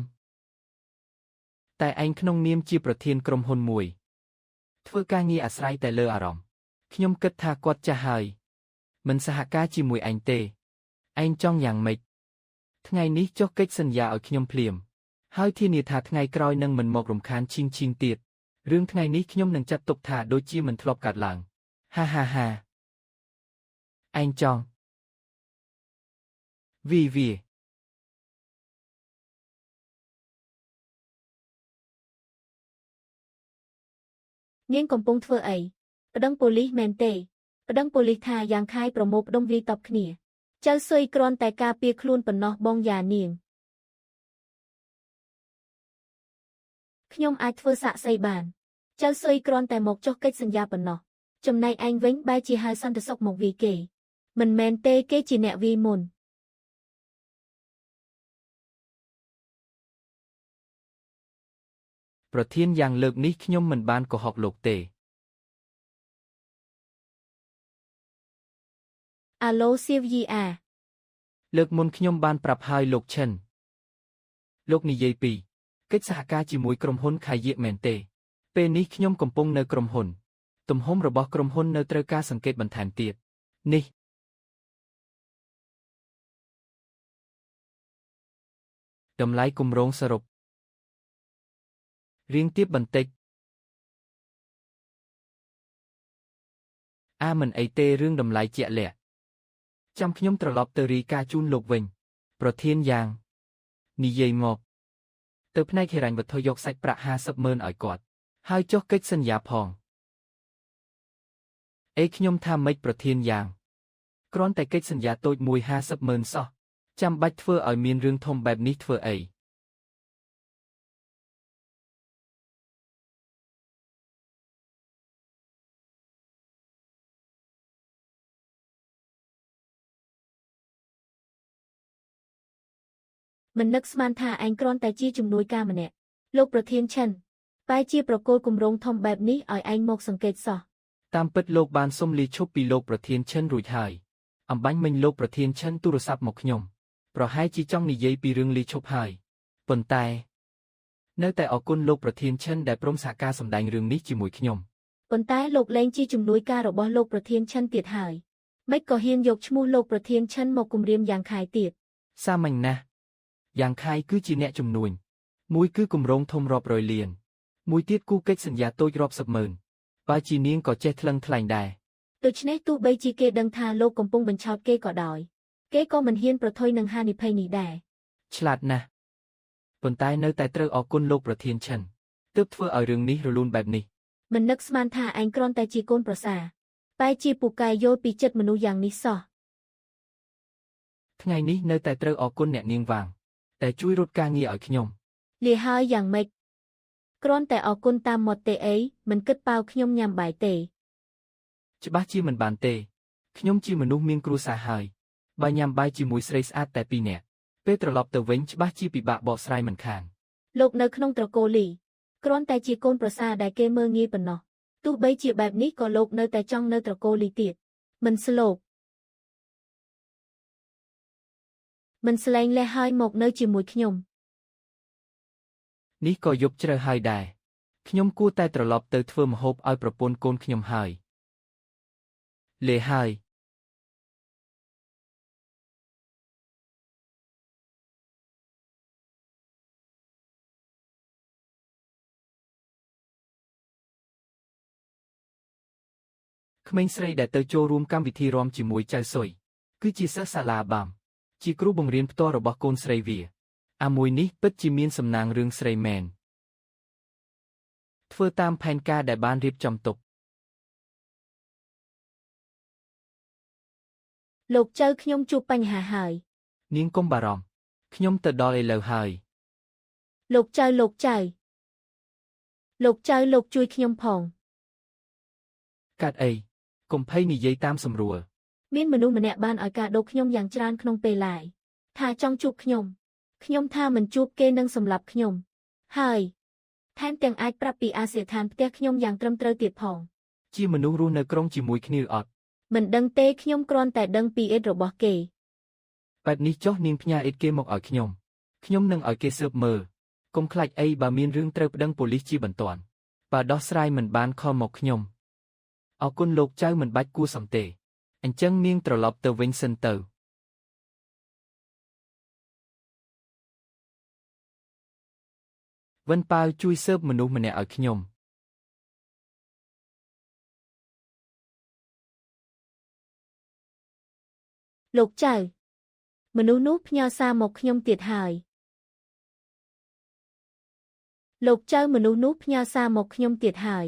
តែឯងក្នុងនាមជាប្រធានក្រុមហ៊ុនមួយធ្វើការងារអាស្រ័យតែលើអារម្មណ៍ខ្ញុំគិតថាគាត់ចាស់ហើយមិនសហការជាមួយឯងទេឯងចង់យ៉ាងម៉េចថ្ងៃនេះចុះកិច្ចសន្យាឲ្យខ្ញុំភ្លាមហើយធានាថាថ្ងៃក្រោយនឹងមិនមករំខានឈីងឈីងទៀតរឿងថ្ងៃនេះខ្ញុំនឹងចាត់ទុកថាដូចជាមិនធ្លាប់កើតឡើងហាហាហាឯងចង់វីវី នាងកំពុងធ្វើអីប្តឹងប៉ូលីសមែនទេប្តឹងប៉ូលីសថាយ៉ាងខាយប្រមូលផ្ដុំវាយតប់គ្នាចៅស៊ុយគ្រាន់តែការពារខ្លួនប៉ុណ្ណោះបងយ៉ានាងខ្ញុំអាចធ្វើសាក្សីបានចៅស៊ុយគ្រាន់តែមកចុះកិច្ចសន្យាប៉ុណ្ណោះចំណែកឯងវិញបែរជាហៅសន្តិសុខមកវាយគេមិនមែនទេគេជាអ្នកវាយមុន ប្រធានយ៉ាងលើកនេះខ្ញុំមិនបានកុហកលោកទេ អាឡូសៀវយីអា លើកមុនខ្ញុំបានប្រាប់ហើយលោកឈិនលោកនិយាយពីកិច្ចសហការជាមួយក្រុមហ៊ុនខៃយៀកមែនទេពេលនេះខ្ញុំកំពុងនៅក្រុមហ៊ុនទំហំរបស់ក្រុមហ៊ុននៅត្រូវការសង្កេតបន្ថែមទៀតនេះតម្លៃគម្រោងសរុបរៀងទាបបន្តិចអាមិនអីទេរឿងតម្លៃជាក់លាក់ចាំខ្ញុំត្រឡប់ទៅរាយការណ៍ជូនលោកវិញប្រធានយ៉ាងនិយាយមកទៅផ្នែកហិរញ្ញវត្ថុយកសាច់ប្រាក់50ម៉ឺនឲ្យគាត់ហើយចុះកិច្ចសន្យាផងអេខ្ញុំថាម៉េចប្រធានយ៉ាងគ្រាន់តែកិច្ចសន្យាតូចមួយ50ម៉ឺនសោះចាំបាច់ធ្វើឲ្យមានរឿងធំបែបនេះធ្វើអី មិននឹកស្មានថាឯងគ្រាន់តែជាជំនួយការម្នាក់លោកប្រធានឈិនបែរជាប្រគល់គម្រោងធំបែបនេះឲ្យឯងមកសង្កេតសោះ តាមពិតលោកបានសុំលាឈប់ពីលោកប្រធានឈិនរួចហើយអំបញ្ញមិញលោកប្រធានឈិនទូរស័ព្ទមកខ្ញុំប្រហែលជាចង់និយាយពីរឿងលាឈប់ហើយប៉ុន្តែនៅតែអរគុណលោកប្រធានឈិនដែលព្រមសហការសម្ដែងរឿងនេះជាមួយខ្ញុំ ប៉ុន្តែលោកលែងជាជំនួយការរបស់លោកប្រធានឈិនទៀតហើយម៉េចក៏ហ៊ានយកឈ្មោះលោកប្រធានឈិនមកគំរាមយ៉ាងខាយទៀត សាមញ្ញណាស់យ៉ាងខាយគឺជាអ្នកជំនួញមួយគឺគម្រោងធំរាប់រយលានមួយទៀតគូកិច្ចសន្យាតូចរាប់សិបម៉ឺនបើជានាងក៏ចេះថ្លឹងថ្លែងដែរ ដូច្នេះទោះបីជាគេដឹងថាលោកកំពុងបញ្ឆោតគេក៏ដោយគេក៏មិនហ៊ានប្រថុយនឹងហានិភ័យនេះដែរ ឆ្លាតណាស់ប៉ុន្តែនៅតែត្រូវអរគុណលោកប្រធានឈិនទើបធ្វើឲ្យរឿងនេះរលូនបែបនេះ មិននឹកស្មានថាឯងគ្រាន់តែជាកូនប្រសាបែរជាពូកែយល់ពីចិត្តមនុស្សយ៉ាងនេះសោះ ថ្ងៃនេះនៅតែត្រូវអរគុណអ្នកនាងវាងតែជួយរត់ការងារឲ្យខ្ញុំ លាហើយយ៉ាងម៉េចគ្រាន់តែអរគុណតាមមាត់ទេអីមិនគិតប៉ាវខ្ញុំញ៉ាំបាយទេ ច្បាស់ជាមិនបានទេខ្ញុំជាមនុស្សមានគ្រួសារហើយបើញ៉ាំបាយជាមួយស្រីស្អាតតែពីរនាក់ពេលត្រឡប់ទៅវិញច្បាស់ជាពិបាកបកស្រាយមិនខាន លោកនៅក្នុងត្រកូលលីគ្រាន់តែជាកូនប្រសាដែលគេមើលងាយប៉ុណ្ណោះទោះបីជាបែបនេះក៏លោកនៅតែចង់នៅត្រកូលលីទៀតមិនស្លោកមិនស្លែងលះហើយមកនៅជាមួយខ្ញុំ នេះក៏យប់ជ្រៅហើយដែរខ្ញុំគួរតែត្រឡប់ទៅធ្វើម្ហូបឲ្យប្រពន្ធកូនខ្ញុំហើយលេហើយក្មេងស្រីដែលទៅចូលរួមកម្មវិធីរាំជាមួយចៅសុយគឺជាសិស្សសាលាបាំជាគ្រូបង្រៀនផ្ទាល់របស់កូនស្រីវាអាមួយនេះពិតជាមានសំណាងរឿងស្រីមែនធ្វើតាមផែនការដែលបានរៀបចំទុក លោកចៅខ្ញុំជួបបញ្ហាហើយ នាងកុំបារម្ភខ្ញុំទៅដល់ឥឡូវហើយ លោកចៅលោកចៅ លោកចៅលោកជួយខ្ញុំផង កាត់អីកុំភ័យនិយាយតាមសម្រួល មានមនុស្សម្នាក់បានឲ្យការដូរខ្ញុំយ៉ាងច្រើនក្នុងពេលឡាយថាចង់ជួបខ្ញុំខ្ញុំថាមិនជួបគេនឹងសម្លាប់ខ្ញុំហើយថែមទាំងអាចប្រាប់ពីអាសយដ្ឋានផ្ទះខ្ញុំយ៉ាងត្រឹមត្រូវទៀតផង ជាមនុស្សរស់នៅក្រុងជាមួយគ្នាឬអត់ មិនដឹងទេខ្ញុំគ្រាន់តែដឹងពីអេតរបស់គេ បែបនេះចុះនាងផ្ញើអេតគេមកឲ្យខ្ញុំខ្ញុំនឹងឲ្យគេស៊ើបមើលកុំខ្លាចអីបើមានរឿងត្រូវប្តឹងប៉ូលីសជាបន្ទាន់បើដោះស្រាយមិនបានខលមកខ្ញុំអរគុណលោកចៅមិនបាច់គួសមទេអញ្ចឹងនាងត្រឡប់ទៅវិញសិនទៅវិនប៉ាវជួយស៊ើបមនុស្សម្នាក់ឲ្យខ្ញុំ លោកចៅមនុស្សនោះផ្ញើសារមកខ្ញុំទៀតហើយលោកចៅមនុស្សនោះផ្ញើសារមកខ្ញុំទៀតហើយ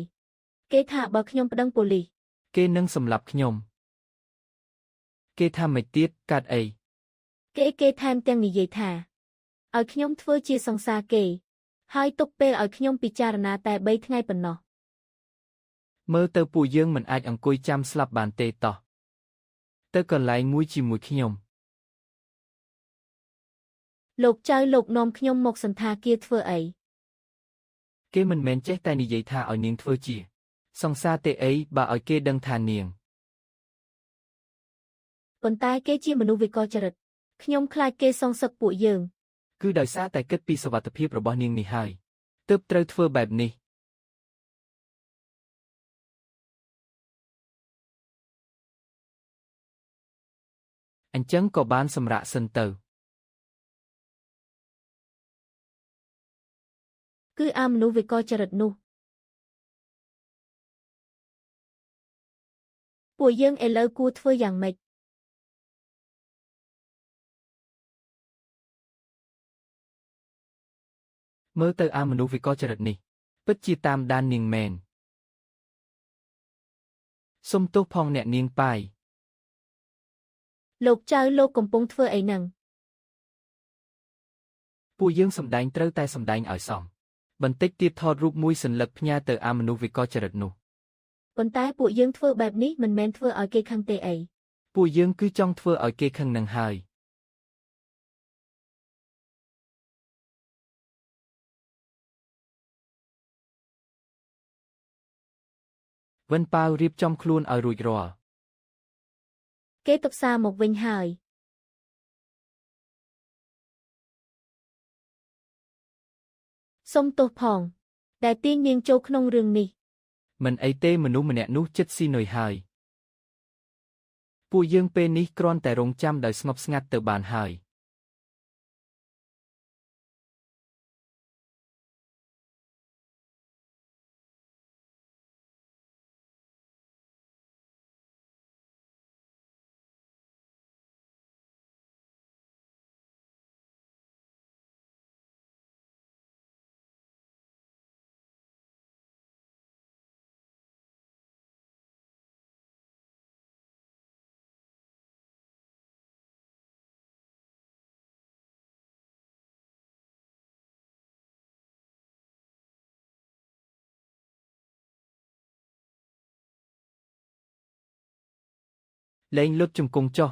គេថាបើខ្ញុំប្តឹងប៉ូលីស គេនឹងសម្លាប់ខ្ញុំគេថាមិនទៀតកាត់អី គេគេថែមទាំងនិយាយថាឲ្យខ្ញុំធ្វើជាសង្សារគេ ហើយទុកពេលឲ្យខ្ញុំពិចារណាតែ3ថ្ងៃប៉ុណ្ណោះ មើលទៅពួកយើងមិនអាចអង្គុយចាំស្លាប់បានទេតោះទៅកន្លែងមួយជាមួយខ្ញុំ លោកចៅលោកនាំខ្ញុំមកសន្តាគារធ្វើអី គេមិនមែនចេះតែនិយាយថាឲ្យនាងធ្វើជា សង្សារទេអីបើឲ្យគេដឹងថានាង ប៉ុន្តែគេជាមនុស្សវិកលចរិតខ្ញុំខ្លាចគេសងសឹកពួកយើង គឺដោយសារតែគិតពីសុវត្ថិភាពរបស់នាងនេះហើយទើបត្រូវធ្វើបែបនេះអញ្ចឹងក៏បានសម្រាកសិនទៅ គឺអាមនុស្សវិកលចរិតនោះពួកយើងឥឡូវគួរធ្វើយ៉ាងម៉េច មើលទៅអាមនុស្សវិកលចរិតនេះពិតជាតាមដាននាងមែនសុំទោសផងអ្នកនាងប៉ាយ លោកចៅលោកកំពុងធ្វើអីហ្នឹង ពួកយើងសម្ដែងត្រូវតែសម្ដែងឲ្យសមបន្តិចទៀតថតរូបមួយសន្លឹកផ្ញើទៅអាមនុស្សវិកលចរិតនោះ ប៉ុន្តែពួកយើងធ្វើបែបនេះមិនមែនធ្វើឲ្យគេខឹងទេអី ពួកយើងគឺចង់ធ្វើឲ្យគេខឹងនឹងហើយវិនប៉ាវរៀបចំខ្លួនឲ្យរួចរាល់ គេទុកសារមកវិញហើយសុំទោសផង ដែលទាញនាងចូលក្នុងរឿងនេះ មិនអីទេមនុស្សម្នាក់នោះចិត្តស៊ីនុយហើយពួកយើងពេលនេះគ្រាន់តែរងចាំដោយស្ងប់ស្ងាត់ទៅបានហើយលែងលុតជង្គង់ចុះ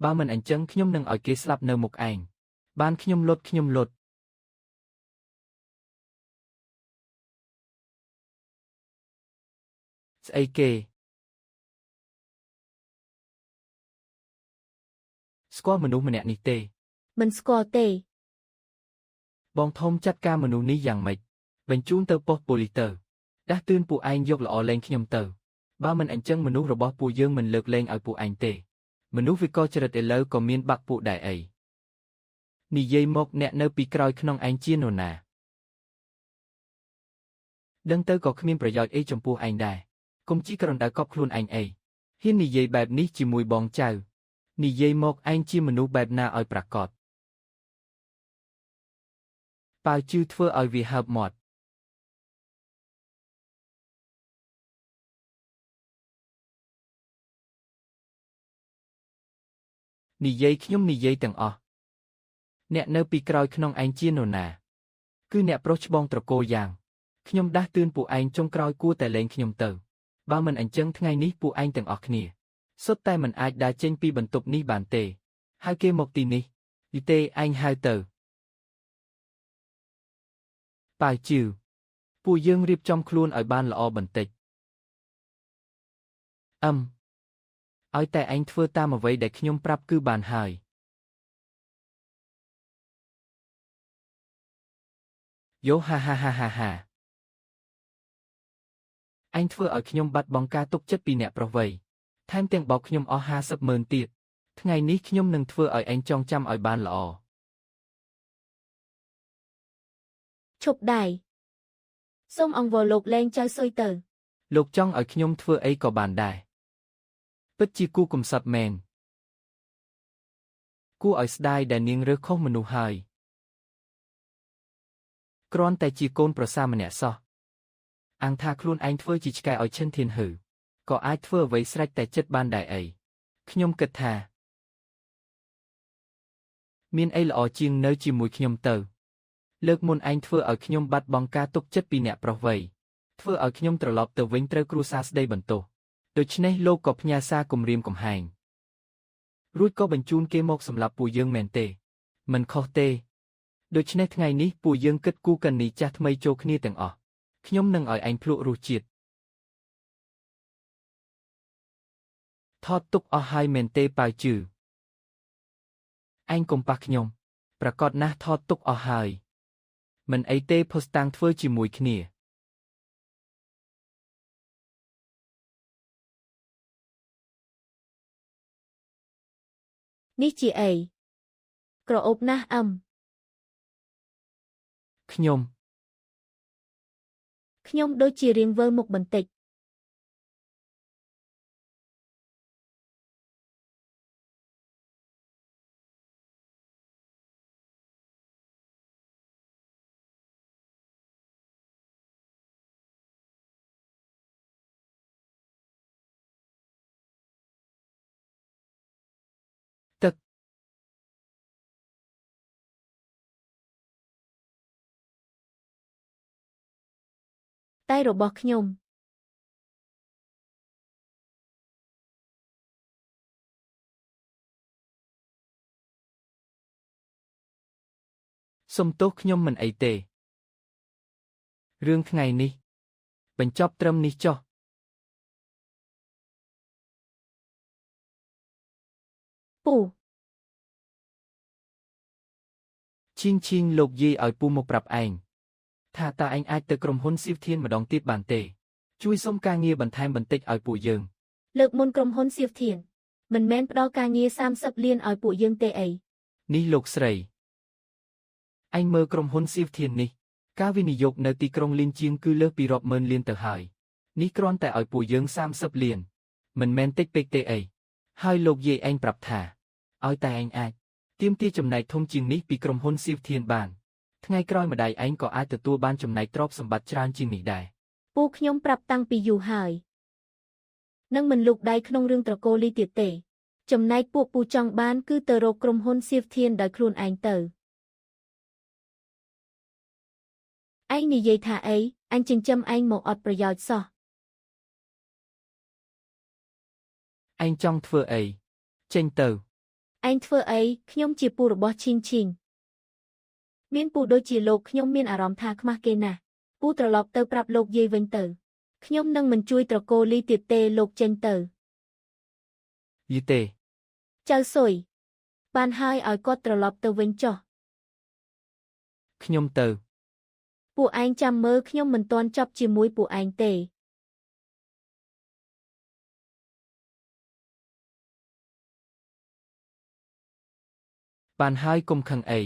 បើមិនអញ្ចឹងខ្ញុំនឹងឲ្យគេស្លាប់នៅមុខឯងបានខ្ញុំលុតខ្ញុំលុតស្អីគេស្គាល់មនុស្សម្នាក់នេះទេ មិនស្គាល់ទេ បងធំចាត់ការមនុស្សនេះយ៉ាងម៉េចបញ្ជូនទៅប៉ុស្តិ៍ប៉ូលីសទៅដាស់តឿនពួកឯងយកល្អលែងខ្ញុំទៅបើមិនអញ្ចឹងមនុស្សរបស់ពួកយើងមិនលើកលែងឲ្យពួកឯងទេមនុស្សវិកលចរិតឥឡូវក៏មានបាក់ពួកដែរអីនិយាយមកអ្នកនៅពីក្រោយក្នុងឯងជានរណាដឹងទៅក៏គ្មានប្រយោជន៍អីចំពោះឯងដែរកុំជីក្រណ្ដៅកប់ខ្លួនឯងអីហ៊ាននិយាយបែបនេះជាមួយបងចៅនិយាយមកឯងជាមនុស្សបែបណាឲ្យប្រាកដប៉ាវជឺធ្វើឲ្យវាហើបមាត់និយាយខ្ញុំនិយាយទាំងអស់អ្នកនៅពីក្រោយក្នុងឯងជានរណាគឺអ្នកប្រុសច្បងត្រកូលយ៉ាង ខ្ញុំដាស់តឿនពួកឯងចុងក្រោយគួរតែលែងខ្ញុំទៅបើមិនអញ្ចឹងថ្ងៃនេះពួកឯងទាំងអស់គ្នាសុទ្ធតែមិនអាចដើរចេញពីបន្ទប់នេះបានទេហើយគេមកទីនេះយីទេឯងហៅទៅប៉ាវជឿពួកយើងរៀបចំខ្លួនឲ្យបានល្អបន្តិចអឹមឲ្យតែឯងធ្វើតាមអ្វីដែលខ្ញុំប្រាប់គឺបានហើយយោហាហាហាហាហាឯងធ្វើឲ្យខ្ញុំបាត់បង់ការទុកចិត្តពីអ្នកប្រុសវ័យថែមទាំងបោកខ្ញុំអស់50ម៉ឺនទៀតថ្ងៃនេះខ្ញុំនឹងធ្វើឲ្យឯងចងចាំឲ្យបានល្អ ឈប់ដៃសូមអង្វរលោកលែងចៅស៊ុយទៅ លោកចង់ឲ្យខ្ញុំធ្វើអីក៏បានដែរពិតជាគូកំសត់មែនគួរឲ្យស្ដាយដែលនាងរើសខុសមនុស្សហើយគ្រាន់តែជាកូនប្រសារម្នាក់សោះអាងថាខ្លួនឯងធ្វើជាឆ្កែឲ្យឈិនធានហឺក៏អាចធ្វើអ្វីស្រេចតែចិត្តបានដែរអីខ្ញុំគិតថាមានអីល្អជាងនៅជាមួយខ្ញុំទៅលើកមុនឯងធ្វើឲ្យខ្ញុំបាត់បង់ការទុកចិត្តពីអ្នកប្រុសវ័យធ្វើឲ្យខ្ញុំត្រឡប់ទៅវិញត្រូវគ្រួសារស្ដីបន្ទោសដូច្នេះលោកក៏ផ្ញើសារគំរាមកំហែងរួចក៏បញ្ជូនគេមកសម្លាប់ពួកយើងមែនទេមិនខុសទេដូច្នេះថ្ងៃនេះពួកយើងគិតគូកណីចាស់ថ្មីចូលគ្នាទាំងអស់ខ្ញុំនឹងឲ្យឯងភ្លក់រសជាតិថតទុកអស់ហើយមែនទេប៉ាវជឺឯងកុំប៉ះខ្ញុំប្រកាសណាស់ថតទុកអស់ហើយមិនអីទេផុសតាំងធ្វើជាមួយគ្នា នេះជាអីក្រអូបណាស់អឹម ខ្ញុំ ខ្ញុំដូចជារៀងវិលមុខបន្តិច ទឹក តែរបស់ខ្ញុំ សុំទោសខ្ញុំមិនអីទេរឿងថ្ងៃនេះបញ្ចប់ត្រឹមនេះចុះ ពូ ឈៀងឈៀងលោកយាយឲ្យពូមកប្រាប់ឯងថាតើឯងអាចទៅក្រុមហ៊ុនស៊ីវធានម្ដងទៀតបានទេជួយសុំការងារបន្ថែមបន្តិចឲ្យពួកយើង លើកមុនក្រុមហ៊ុនសៀវធានមិនមែនផ្ដល់ការងារ30លានឲ្យពួកយើងទេអី នេះលោកស្រីឯងមើលក្រុមហ៊ុនស៊ីវធាននេះការវិនិយោគនៅទីក្រុងលីនជាងគឺលើសពីរាប់ម៉ឺនលានទៅហើយនេះគ្រាន់តែឲ្យពួកយើង30លានមិនមែនតិចពេកទេអីហើយលោកយាយឯងប្រាប់ថាឲ្យតែឯងអាចទាមទារចំណែកធំជាងនេះពីក្រុមហ៊ុនស៊ីវធានបានថ្ងៃក្រោយម្ដាយឯងក៏អាចទទួលបានចំណែកទ្រព្យសម្បត្តិច្រើនជាងនេះដែរ ពូខ្ញុំប្រាប់តាំងពីយូរហើយនឹងមិនលូកដៃក្នុងរឿងត្រកូលលីទៀតទេចំណែកពួកពូចង់បានគឺទៅរកក្រុមហ៊ុនសៀវធានដោយខ្លួនឯងទៅឯងនិយាយថាអីអញចិញ្ចឹមឯងមកអត់ប្រយោជន៍សោះ ឯងចង់ធ្វើអីចេញទៅ ឯងធ្វើអីខ្ញុំជាពូរបស់ឈីងឈីងមានពូដូចជាលោកខ្ញុំមានអារម្មណ៍ថាខ្មាស់គេណាស់ពូត្រឡប់ទៅប្រាប់លោកយាយវិញទៅខ្ញុំនឹងមិនជួយត្រកូលលីទៀតទេលោកចេញទៅ យីទេ ចៅស៊ុយបានហើយឲ្យគាត់ត្រឡប់ទៅវិញចុះ ខ្ញុំទៅ ពួកឯងចាំមើលខ្ញុំមិនទាន់ចប់ជាមួយពួកឯងទេ បានហើយកុំខឹងអី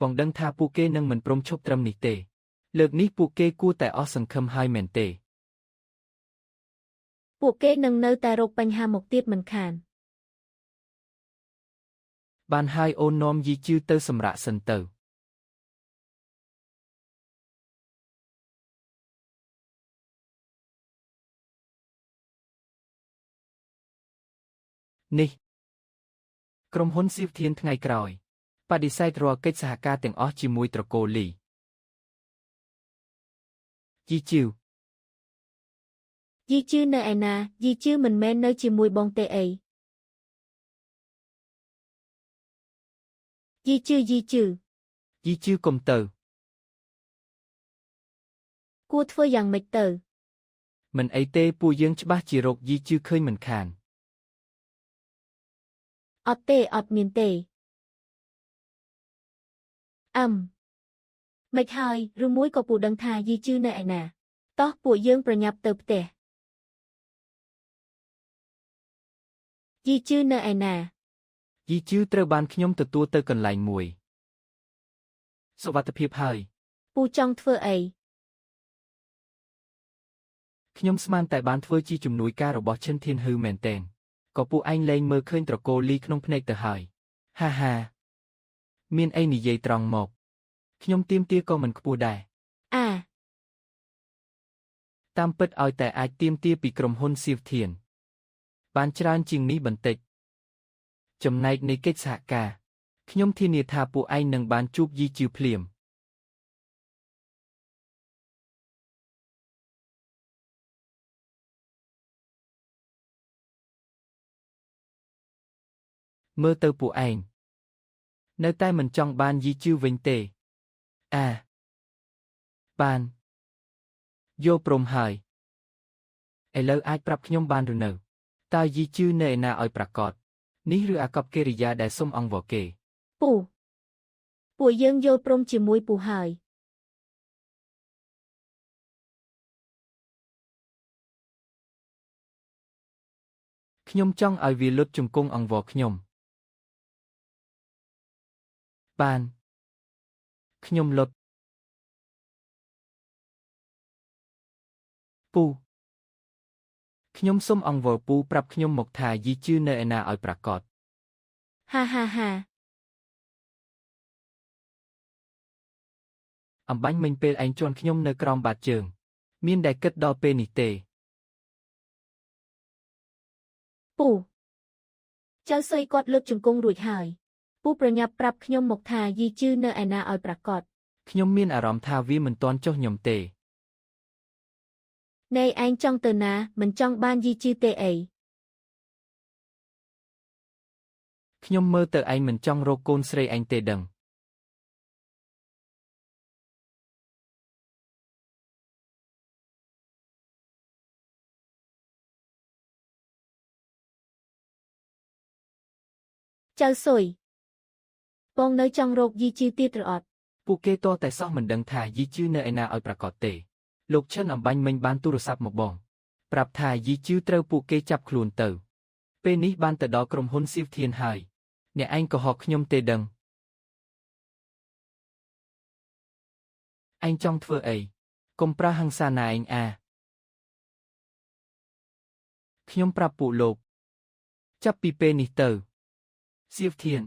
បងដឹងថាពួកគេនឹងមិនព្រមឈប់ត្រឹមនេះទេលើកនេះពួកគេគួរតែអស់សង្ឃឹមហើយមែនទេ ពួកគេនឹងនៅតែរកបញ្ហាមកទៀតមិនខាន បានហើយអូននាំយីជឺទៅសម្រាកសិនទៅនេះក្រុមហ៊ុនស៊ីវធានថ្ងៃក្រោយបដិសេធរាល់កិច្ចសហការទាំងអស់ជាមួយត្រកូលលី យីជីវ យីជឺនៅឯណាយីជឺមិនមែននៅជាមួយបងទេអីយីជឺយីជឺ យីជីវកុំទៅ គួរធ្វើយ៉ាងម៉េចទៅ មិនអីទេពួកយើងច្បាស់ជារកយីជឺឃើញមិនខាន អត់ទេអត់មានទេអឹមមិនហើយឬមួយក៏ពូដឹងថាយីជឺនៅឯណាតោះពួកយើងប្រញាប់ទៅផ្ទះយីជឺនៅឯណា យីជឺត្រូវបានខ្ញុំទទួលទៅកន្លែងមួយសុវត្ថិភាពហើយ ពូចង់ធ្វើអី ខ្ញុំស្មានតែបានធ្វើជាជំនួយការរបស់ឈិនធានហ៊ឺមែនទែនក៏ពួកឯងលែងមើលឃើញត្រកូលលីក្នុងភ្នែកទៅហើយហាហាមានអីនិយាយត្រង់មកខ្ញុំទាមទារក៏មិនខ្ពស់ដែរ អា តាមពិតឲ្យតែអាចទាមទារពីក្រុមហ៊ុនសៀវធានបានច្រើនជាងនេះបន្តិចចំណែកនៃកិច្ចសហការខ្ញុំធានាថាពួកឯងនឹងបានជួបយីជីវភ្លាមមើលទៅពួកឯងនៅតែមិនចង់បានយីជីវវិញទេអាបានយល់ព្រមហើយឥឡូវអាចប្រាប់ខ្ញុំបានឬនៅតើយីជឺនៅឯណាឲ្យប្រាកដនេះឬអាកប្បកិរិយាដែលសុំអង្វរគេ ពូពួកយើងយល់ព្រមជាមួយពូហើយ ខ្ញុំចង់ឲ្យវាលុតជង្គង់អង្វរខ្ញុំបានខ្ញុំលុតពូខ្ញុំសុំអង្វរពូប្រាប់ខ្ញុំមកថាយីជឺនៅឯណាឲ្យប្រាកដ ហាហាហា អំបាញ់មិញពេលឯងជន់ខ្ញុំនៅក្រោមបាតជើងមានដែលគិតដល់ពេលនេះទេ ពូចៅសុយគាត់លើកជង្គង់រួចហើយពូប្រញាប់ប្រាប់ខ្ញុំមកថាយីជឺនៅឯណាឲ្យប្រាកដ ខ្ញុំមានអារម្មណ៍ថាវាមិនទាន់ចុះខ្ញុំទេ ណែឯងចង់ទៅណាមិនចង់បានយីជឺទេអី ខ្ញុំមើលទៅឯងមិនចង់រកកូនស្រីឯងទេដឹង ចៅសុយបងនៅចង់រកយីជឺទៀតឬអត់ ពួកគេតតែសោះមិនដឹងថាយីជឺនៅឯណាឲ្យប្រាកដទេលោកឈិនអំបាញ់មិញបានទូរស័ព្ទមកបងប្រាប់ថាយីជឺត្រូវពួកគេចាប់ខ្លួនទៅពេលនេះបានទៅដល់ក្រុមហ៊ុនសៀវធានហើយអ្នកឯងកុហកខ្ញុំទេដឹងឯងចង់ធ្វើអីកុំប្រើហិង្សាណាឯងអាខ្ញុំប្រាប់ពួកលោកចាប់ពីពេលនេះទៅសៀវធាន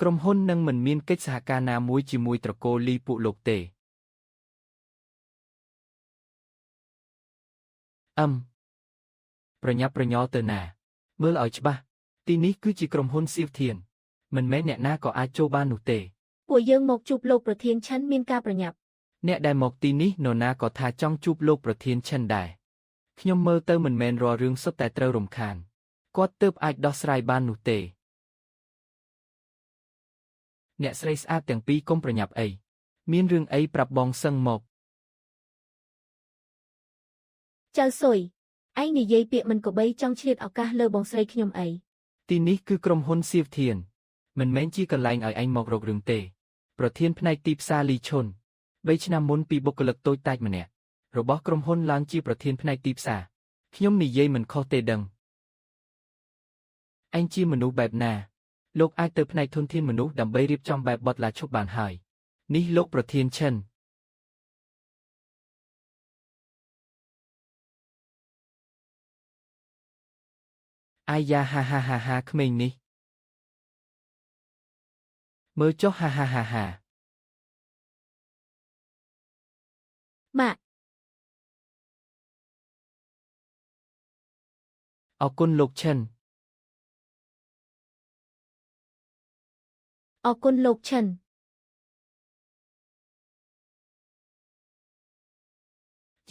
ក្រុមហ៊ុននឹងមិនមានកិច្ចសហការណាមួយជាមួយត្រកូលលីពួកលោកទេអឹមប្រញាប់ប្រញាល់ទៅណាមើលឲ្យច្បាស់ទីនេះគឺជាក្រុមហ៊ុនសៀវធានមិនមែនអ្នកណាក៏អាចចូលបាននោះទេ ពួកយើងមកជួបលោកប្រធានឈិនមានការប្រញាប់ អ្នកដែលមកទីនេះនរណាក៏ថាចង់ជួបលោកប្រធានឈិនដែរខ្ញុំមើលទៅមិនមែនរាល់រឿងសុទ្ធតែត្រូវរំខានគាត់ទើបអាចដោះស្រាយបាននោះទេអ្នកស្រីស្អាតទាំងពីរកុំប្រញាប់អីមានរឿងអីប្រាប់បងសឹងមក ចៅសុយឯងនិយាយពាក្យមិនគប្បីចង់ឆ្លៀតឱកាសលើបងស្រីខ្ញុំអី ទីនេះគឺក្រុមហ៊ុនសៀវធានមិនមែនជាកន្លែងឲ្យឯងមករករឿងទេប្រធានផ្នែកទីផ្សារលីឈុន3ឆ្នាំមុនពីបុគ្គលិកតូចតាចម្នាក់របស់ក្រុមហ៊ុនឡើងជាប្រធានផ្នែកទីផ្សារខ្ញុំនិយាយមិនខុសទេដឹងឯងជាមនុស្សបែបណាលោកអាចទៅផ្នែកធនធានមនុស្សដើម្បីរៀបចំបែបបទឡាឈប់បានហើយនេះលោកប្រធានឈិនអាយ៉ាហាហាហាហាក្មេងនេះមើលចុះហាហាហាហា ម៉ាក់ អរគុណលោកឈិន អរគុណលោកឈិន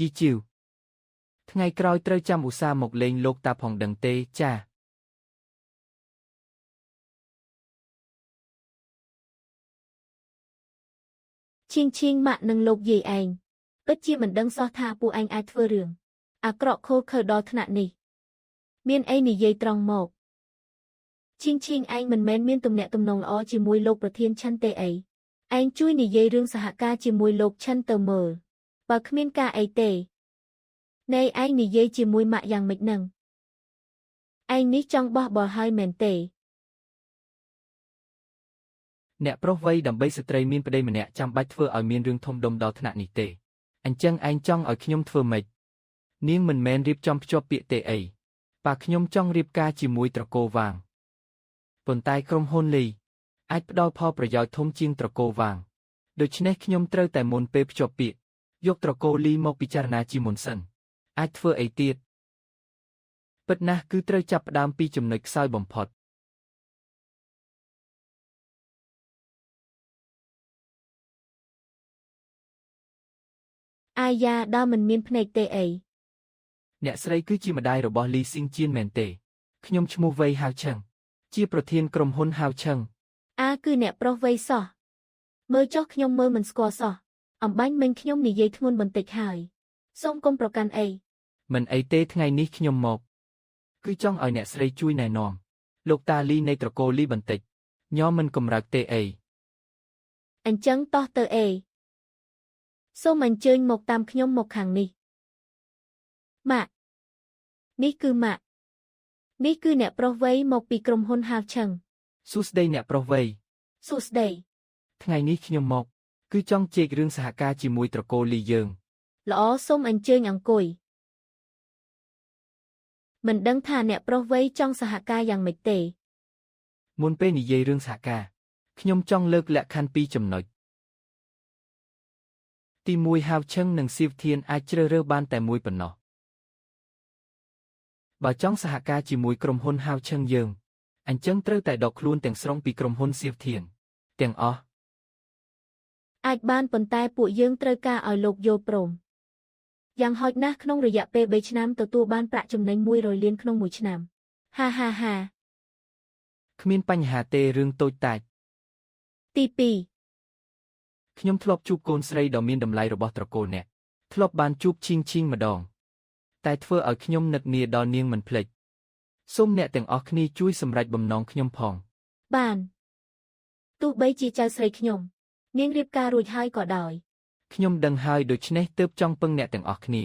ជីជីវថ្ងៃក្រោយត្រូវចាំឧស្សាហ៍មកលេងលោកតាផងដឹងទេចា ឈៀងឈៀងម៉ាក់និងលោកយាយឯងពិតជាមិនដឹងសោះថាពួកឯងអាចធ្វើរឿងអាក្រក់ឃោរឃៅដល់ថ្នាក់នេះមានអីនិយាយត្រង់មកឈៀងឈៀងឯងមិនមែនមានទំនាក់ទំនងល្អជាមួយលោកប្រធានឆិនទេអីឯងជួយនិយាយរឿងសហការជាមួយលោកឆិនទៅមើលបើគ្មានការអីទេណែឯងនិយាយជាមួយម៉ាក់យ៉ាងម៉េចនឹងឯងនេះចង់បោះបល់ហើយមែនទេ អ្នកប្រុសវ័យដើម្បីស្ត្រីមានប្តីម្នាក់ចាំបាច់ធ្វើឲ្យមានរឿងធំដុំដល់ថ្នាក់នេះទេអញ្ចឹងឯងចង់ឲ្យខ្ញុំធ្វើម៉េចនាងមិនមែនរៀបចំភ្ជាប់ពាក្យទេអីប៉ាខ្ញុំចង់រៀបការជាមួយត្រកូលវាងប៉ុន្តែក្រុមហ៊ុនលីអាចផ្ដល់ផលប្រយោជន៍ធំជាងត្រកូលវាងដូច្នេះខ្ញុំត្រូវតែមុនពេលភ្ជាប់ពាក្យយកត្រកូលលីមកពិចារណាជាមុនសិនអាចធ្វើអីទៀតពិតណាស់គឺត្រូវចាប់ផ្ដើមពីចំណុចខ្សោយបំផុត អាយ៉ាដល់មិនមានភ្នែកទេអី អ្នកស្រីគឺជាម្ដាយរបស់លីស៊ីងជៀនមែនទេខ្ញុំឈ្មោះវៃហាវឆឹងជាប្រធានក្រុមហ៊ុនហាវឆឹង អាគឺអ្នកប្រុសវ័យសោះមើលចុះខ្ញុំមើលមិនស្គាល់សោះអំបាញ់មិញខ្ញុំនិយាយធ្ងន់បន្តិចហើយសូមកុំប្រកាន់អី មិនអីទេថ្ងៃនេះខ្ញុំមកគឺចង់ឲ្យអ្នកស្រីជួយណែនាំលោកតាលីនៃត្រកូលលីបន្តិចញោមមិនកម្រើកទេអី អញ្ចឹងតោះទៅអេសូមអញ្ជើញមកតាមខ្ញុំមកខាងនេះម៉ាក់នេះគឺម៉ាក់នេះគឺអ្នកប្រុសវ័យមកពីក្រុមហ៊ុនហាវឆឹង សួស្តីអ្នកប្រុសវ័យ សួស្តី ថ្ងៃនេះខ្ញុំមកគឺចង់ជែករឿងសហការជាមួយត្រកូលលីយើង ល្អសូមអញ្ជើញអង្គុយមិនដឹងថាអ្នកប្រុសវ័យចង់សហការយ៉ាងម៉េចទេ មុនពេលនិយាយរឿងសហការខ្ញុំចង់លើកលក្ខខណ្ឌពីរចំណុចទី1ហាវឆឹងនិងសៀវធានអាចជ្រើសរើសបានតែមួយប៉ុណ្ណោះបើចង់សហការជាមួយក្រុមហ៊ុនហាវឆឹងយើងអញ្ចឹងត្រូវតែដកខ្លួនទាំងស្រុងពីក្រុមហ៊ុនសៀវធានទាំងអស់ អាចបានប៉ុន្តែពួកយើងត្រូវការឲ្យលោកយល់ព្រមយ៉ាងហោចណាស់ក្នុងរយៈពេល3ឆ្នាំទទួលបានប្រាក់ចំណេញ100លានក្នុងមួយឆ្នាំហាហាហា គ្មានបញ្ហាទេរឿងតូចតាច ទី2 ខ្ញុំធ្លាប់ជួបកូនស្រីដ៏មានតម្លៃរបស់ត្រកូលអ្នកធ្លាប់បានជួបឈីងឈីងម្ដងតែធ្វើឲ្យខ្ញុំនឹកនាដល់នាងមិនភ្លេចសូមអ្នកទាំងអស់គ្នាជួយសម្រេចបំណងខ្ញុំផង បានទោះបីជាចៅស្រីខ្ញុំនាងរៀបការរួចហើយក៏ដោយ ខ្ញុំដឹងហើយដូច្នេះទើបចង់ពឹងអ្នកទាំងអស់គ្នា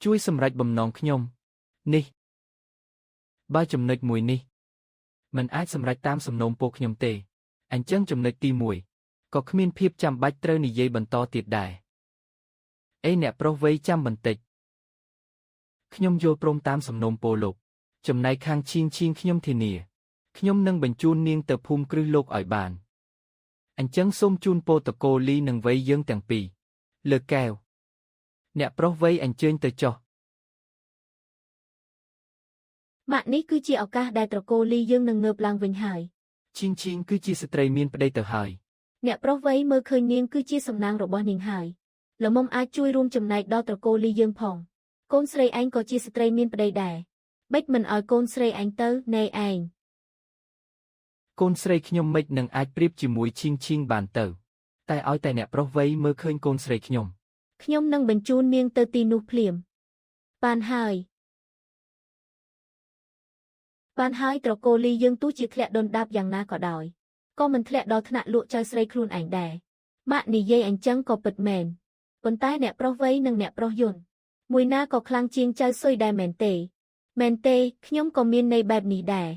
ជួយសម្រេចបំណងខ្ញុំនេះបើចំណុចមួយនេះមិនអាចសម្រេចតាមសំណូមពរខ្ញុំទេអញ្ចឹងចំណុចទី1ក៏គ្មានភាពចាំបាច់ត្រូវនិយាយបន្តទៀតដែរអេអ្នកប្រុសវ័យចាំបន្តិចខ្ញុំយល់ព្រមតាមសំណូមពរលោកចំណែកខាងឈៀងឈៀងខ្ញុំធានាខ្ញុំនឹងបញ្ជូននាងទៅភូមិគ្រឹះលោកឲ្យបានអញ្ចឹងសូមជូនពរតកូលលីនិងវ័យយើងទាំងពីរលើកែវអ្នកប្រុសវ័យអញ្ជើញទៅចុះ ម៉ាក់នេះគឺជាឱកាសដែលត្រកូលលីយើងនឹងងើបឡើងវិញហើយ ឈីងឈីងគឺជាស្ត្រីមានប្តីទៅហើយ អ្នកប្រុសវ័យមើលឃើញនាងគឺជាសំណាងរបស់នាងហើយល្មមអាចជួយរួមចំណែកដល់ត្រកូលលីយើងផងកូនស្រីឯងក៏ជាស្ត្រីមានប្តីដែរបិចមិនឲ្យកូនស្រីឯងទៅណែឯង កូនស្រីខ្ញុំមិននឹងអាចប្រៀបជាមួយឈីងឈីងបានទៅតែឲ្យតែអ្នកប្រុសវ័យមើលឃើញកូនស្រីខ្ញុំ ខ្ញុំនឹងបញ្ជូននាងទៅទីនោះភ្លាមបានហើយបានហើយត្រកូលលីយើងទោះជាធ្លាក់ដុនដាបយ៉ាងណាក៏ដោយក៏មិនធ្លាក់ដល់ថ្នាក់លក់ចៅស្រីខ្លួនឯងដែរម៉ាក់និយាយអញ្ចឹងក៏ពិតមែនប៉ុន្តែអ្នកប្រុសវ័យនិងអ្នកប្រុសយន្តមួយណាក៏ខ្លាំងជាងចៅស៊ុយដែរមែនទេមែនទេខ្ញុំក៏មានន័យបែបនេះដែរ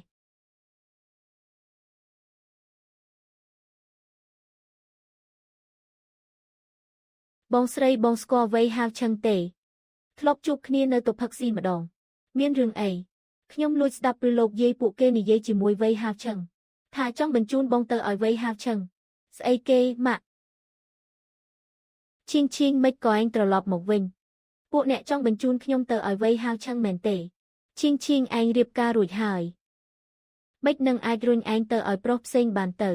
បងស្រីបងស្គាល់វ័យហាវឆឹងទេធ្លាប់ជួបគ្នានៅទៅផឹកស៊ីម្ដងមានរឿងអីខ្ញុំលួចស្ដាប់ពីលោកយាយពួកគេនិយាយជាមួយវ័យហាវឆឹងថាចង់បញ្ជូនបងទៅឲ្យវ័យហាវឆឹងស្អីគេម៉ាក់ឈៀងឈៀងមិនក៏ឯងត្រឡប់មកវិញពួកអ្នកចង់បញ្ជូនខ្ញុំទៅឲ្យវ័យហាវឆឹងមែនទេឈៀងឈៀងឯងរៀបការរួចហើយមិននឹងអាចរុញឯងទៅឲ្យប្រុសផ្សេងបានទៅ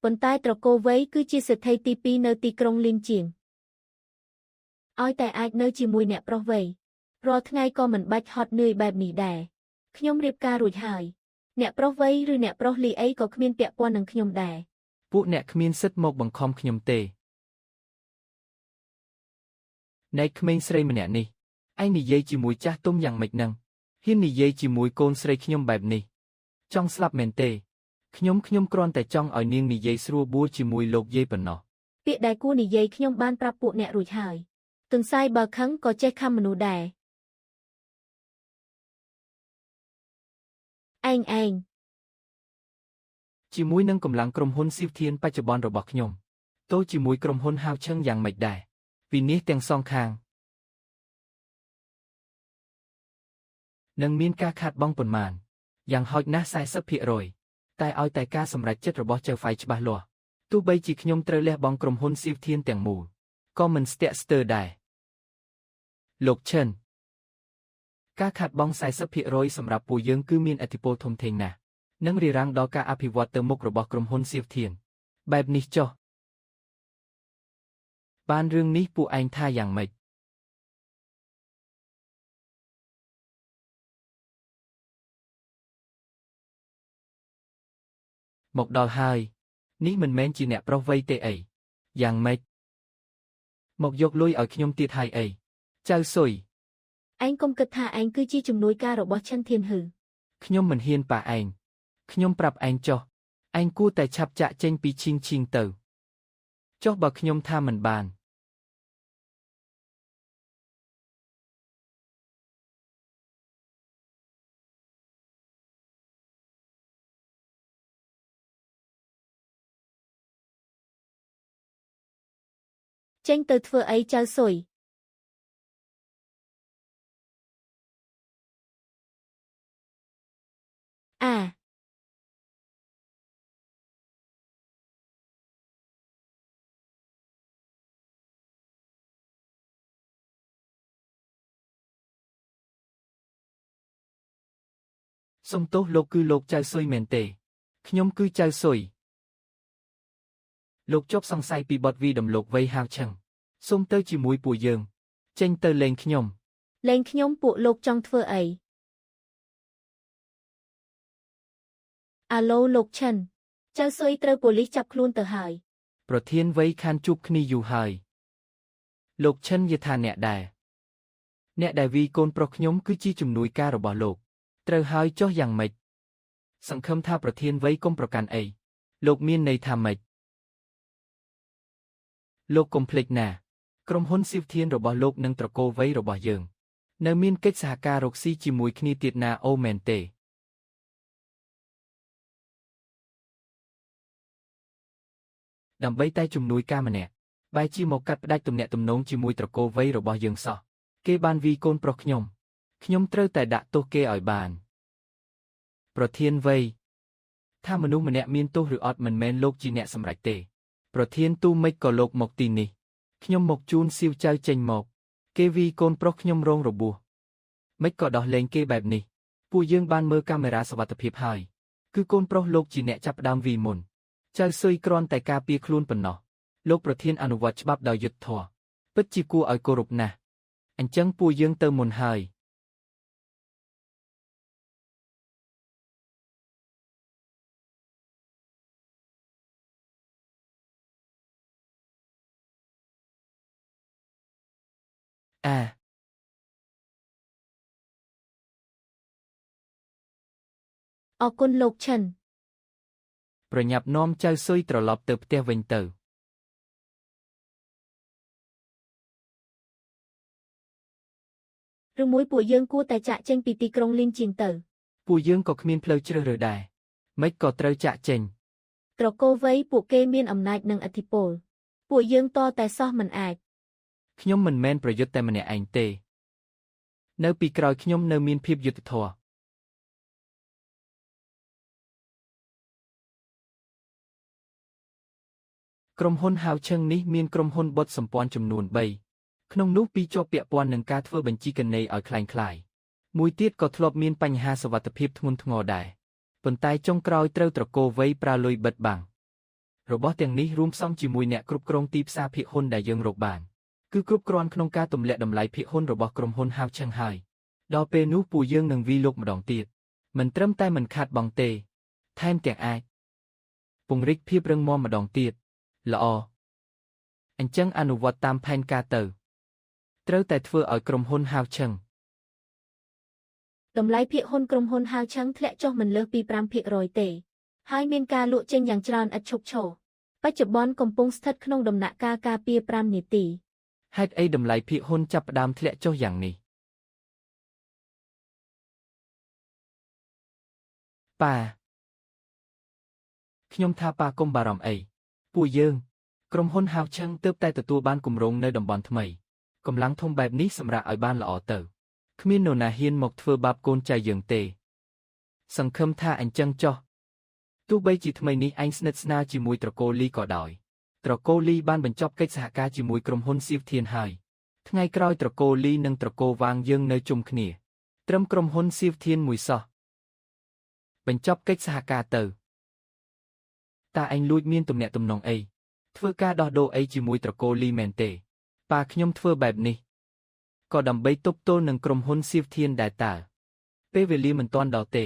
ប៉ុន្តែត្រកូលវ័យគឺជាសេដ្ឋីទី2នៅទីក្រុងលីមជាង ឲ្យតែអាចនៅជាមួយអ្នកប្រុសវ័យរាល់ថ្ងៃក៏មិនបាច់ហត់នឿយបែបនេះដែរខ្ញុំរៀបការរួចហើយអ្នកប្រុសវ័យឬអ្នកប្រុសលីអីក៏គ្មានពាក់ព័ន្ធនឹងខ្ញុំដែរ ពួកអ្នកគ្មានសិទ្ធិមកបង្ខំខ្ញុំទេណែក្មេងស្រីម្នាក់នេះឯងនិយាយជាមួយចាស់ទុំយ៉ាងម៉េចនឹងហ៊ាននិយាយជាមួយកូនស្រីខ្ញុំបែបនេះចង់ស្លាប់មែនទេខ្ញុំខ្ញុំគ្រាន់តែចង់ឲ្យនាងនិយាយស្រួលបួលជាមួយលោកយាយប៉ុណ្ណោះ ពាក្យដែលគួរនិយាយខ្ញុំបានប្រាប់ពួកអ្នករួចហើយទន្សាយបើខឹងក៏ចេះខំមនុស្សដែរឯងឯង ជាមួយនឹងកម្លាំងក្រុមហ៊ុនស៊ីវធានបច្ចុប្បន្នរបស់ខ្ញុំទោះជាមួយក្រុមហ៊ុនហាវឈឹងយ៉ាងម៉េចដែរវិនិច្ឆ័យទាំងសងខាងនឹងមានការខាតបង់ប៉ុន្មានយ៉ាងហោចណាស់40%តែឲ្យតែការសម្រេចចិត្តរបស់ចៅហ្វៃច្បាស់លាស់ទោះបីជាខ្ញុំត្រូវលះបង់ក្រុមហ៊ុនស៊ីវធានទាំងមូលក៏មិនស្ទាក់ស្ទើរដែរលោកឈិនការខាតបង់40%សម្រាប់ពួកយើងគឺមានឥទ្ធិពលធំធេងណាស់ និងរារាំងដល់ការអភិវឌ្ឍទៅមុខរបស់ក្រុមហ៊ុនសៀវធានបែបនេះចុះបានរឿងនេះពួកឯងថាយ៉ាងម៉េចមកដល់ហើយនេះមិនមែនជាអ្នកប្រុសវ័យទេអីយ៉ាងម៉េចមកយកលុយឲ្យខ្ញុំទៀតហើយអីចៅសុយ ឯងកុំគិតថាឯងគឺជាជំនួយការរបស់ឈិនធានហឺ ខ្ញុំមិនហ៊ានប៉ះឯងខ្ញុំប្រាប់ឯងចុះឯងគួរតែឆាប់ចាក់ចេញពីឈីងឈីងទៅចុះបើខ្ញុំថាមិនបាន ចេញទៅធ្វើអីចៅសុយអា សំទោសលោកគឺលោកចៅសុយមែនទេខ្ញុំគឺចៅសុយលោកជាប់សង្ស័យពីបទវីដំលោកវៃហាវឆឹងសូមទៅជាមួយពួកយើងចេញទៅលេងខ្ញុំ លែងខ្ញុំពួកលោកចង់ធ្វើអីអាឡូលោកឈិនចៅសុយត្រូវប៉ូលីសចាប់ខ្លួនទៅហើយ ប្រធានវៃខានជួបគ្នាយូរហើយលោកឈិនយថាអ្នកដែរអ្នកដែលវីកូនប្រុសខ្ញុំគឺជាជំនួយការរបស់លោកត្រូវហើយចុះយ៉ាងម៉េចសង្ឃឹមថាប្រធានវៃកុំប្រកាន់អីលោកមានន័យថាម៉េចលោកកុំភ្លេចណាក្រុមហ៊ុនស៊ីវធានរបស់លោកនិងត្រកូលវៃរបស់យើងនៅមានកិច្ចសហការរកស៊ីជាមួយគ្នាទៀតណាអូមែនទេដើម្បីតែជំនួយការម្នាក់បែរជាមកកាត់ផ្តាច់ទំនាក់ទំនងជាមួយត្រកូលវៃរបស់យើងសោះគេបានវីកូនប្រុសខ្ញុំខ្ញុំត្រូវតែដាក់ទោសគេឲ្យបានប្រធានវៃថាមនុស្សម្នាក់មានទោសឬអត់មិនមែនលោកជាអ្នកសម្រេចទេប្រធានទូម៉េចក៏លោកមកទីនេះខ្ញុំមកជូនសៀវចៅចេញមកគេវីកូនប្រុសខ្ញុំរងរបួសម៉េចក៏ដោះលែងគេបែបនេះពួកយើងបានមើលកាមេរ៉ាសុវត្ថិភាពហើយគឺកូនប្រុសលោកជាអ្នកចាប់ផ្ដើមវីមុនចៅសុយគ្រាន់តែការពារខ្លួនប៉ុណ្ណោះលោកប្រធានអនុវត្តច្បាប់ដោយយុត្តិធម៌ពិតជាគួរឲ្យគោរពណាស់អញ្ចឹងពួកយើងទៅមុនហើយអា អរគុណលោកឈិន ប្រញាប់នាំចៅសុយត្រឡប់ទៅផ្ទះវិញទៅ ឬមួយពួកយើងគួរតែចាក់ចេញពីទីក្រុងលីនជាងទៅ ពួកយើងក៏គ្មានផ្លូវជ្រើសរើសដែរម៉េចក៏ត្រូវចាក់ចេញ ត្រកូលវៃពួកគេមានអំណាចនិងឥទ្ធិពលពួកយើងតតែសោះមិនអាច ខ្ញុំមិនមែនប្រយុទ្ធតែម្នាក់ឯងទេនៅពីក្រោយខ្ញុំនៅមានភាពយុត្តិធម៌ក្រុមហ៊ុនហាវឈឹងនេះមានក្រុមហ៊ុនបុតសម្ព័ន្ធចំនួន3ក្នុងនោះពីរជាប់ពាក់ព័ន្ធនឹងការធ្វើបញ្ជីគណនេយ្យឲ្យคล้ายៗមួយទៀតក៏ធ្លាប់មានបញ្ហាសុវត្ថិភាពធ្ងន់ធ្ងរដែរប៉ុន្តែចុងក្រោយត្រូវត្រកូលវៃប្រើលុយបិទបាំងរបស់ទាំងនេះរួមផ្សំជាមួយអ្នកគ្រប់គ្រងទីផ្សារភាគហ៊ុនដែលយើងរកបាន គឺគ្រប់គ្រាន់ក្នុងការទម្លាក់តម្លៃភាគហ៊ុនរបស់ក្រុមហ៊ុនហាវឆឹងហើយដល់ពេលនោះពួកយើងនឹងវីលោកម្ដងទៀតមិនត្រឹមតែមិនខាតបង់ទេថែមទាំងអាចពង្រីកភាពរឹងមាំម្ដងទៀតល្អអញ្ចឹងអនុវត្តតាមផែនការទៅត្រូវតែធ្វើឲ្យក្រុមហ៊ុនហាវឆឹង តម្លៃភាគហ៊ុនក្រុមហ៊ុនហាវឆឹងធ្លាក់ចុះមិនលើសពី5%ទេហើយមានការលក់ចេញយ៉ាងច្រើនឥតឈប់ឈរបច្ចុប្បន្នកំពុងស្ថិតក្នុងដំណាក់កាលការពារ5នាទី ហេតុអីតម្លៃភាគហ៊ុនចាប់ផ្ដើមធ្លាក់ចុះយ៉ាងនេះប៉ាខ្ញុំថាប៉ាកុំបារម្ភអីពួកយើងក្រុមហ៊ុនហាវឆឹងទើបតែទទួលបានគម្រោងនៅតំបន់ថ្មីកម្លាំងធំបែបនេះសម្រាប់ឲ្យបានល្អទៅគ្មាននរណាហ៊ានមកធ្វើបាបកូនចៅយើងទេសង្ឃឹមថាអញ្ចឹងចុះទោះបីជាថ្មីនេះឯងស្និទ្ធស្នាលជាមួយត្រកូលលីក៏ដោយត្រកូលលីបានបញ្ចប់កិច្ចសហការជាមួយក្រុមហ៊ុនសៀវធានហើយថ្ងៃក្រោយត្រកូលលីនិងត្រកូលវាងយើងនៅជុំគ្នាត្រឹមក្រុមហ៊ុនសៀវធានមួយសោះបញ្ចប់កិច្ចសហការទៅតើឯងលួចមានទំនាក់ទំនងអីធ្វើការដោះដូរអីជាមួយត្រកូលលីមែនទេប៉ាខ្ញុំធ្វើបែបនេះក៏ដើម្បីទប់ទល់នឹងក្រុមហ៊ុនសៀវធានដែរតើពេលវេលាមិនទាន់ដល់ទេ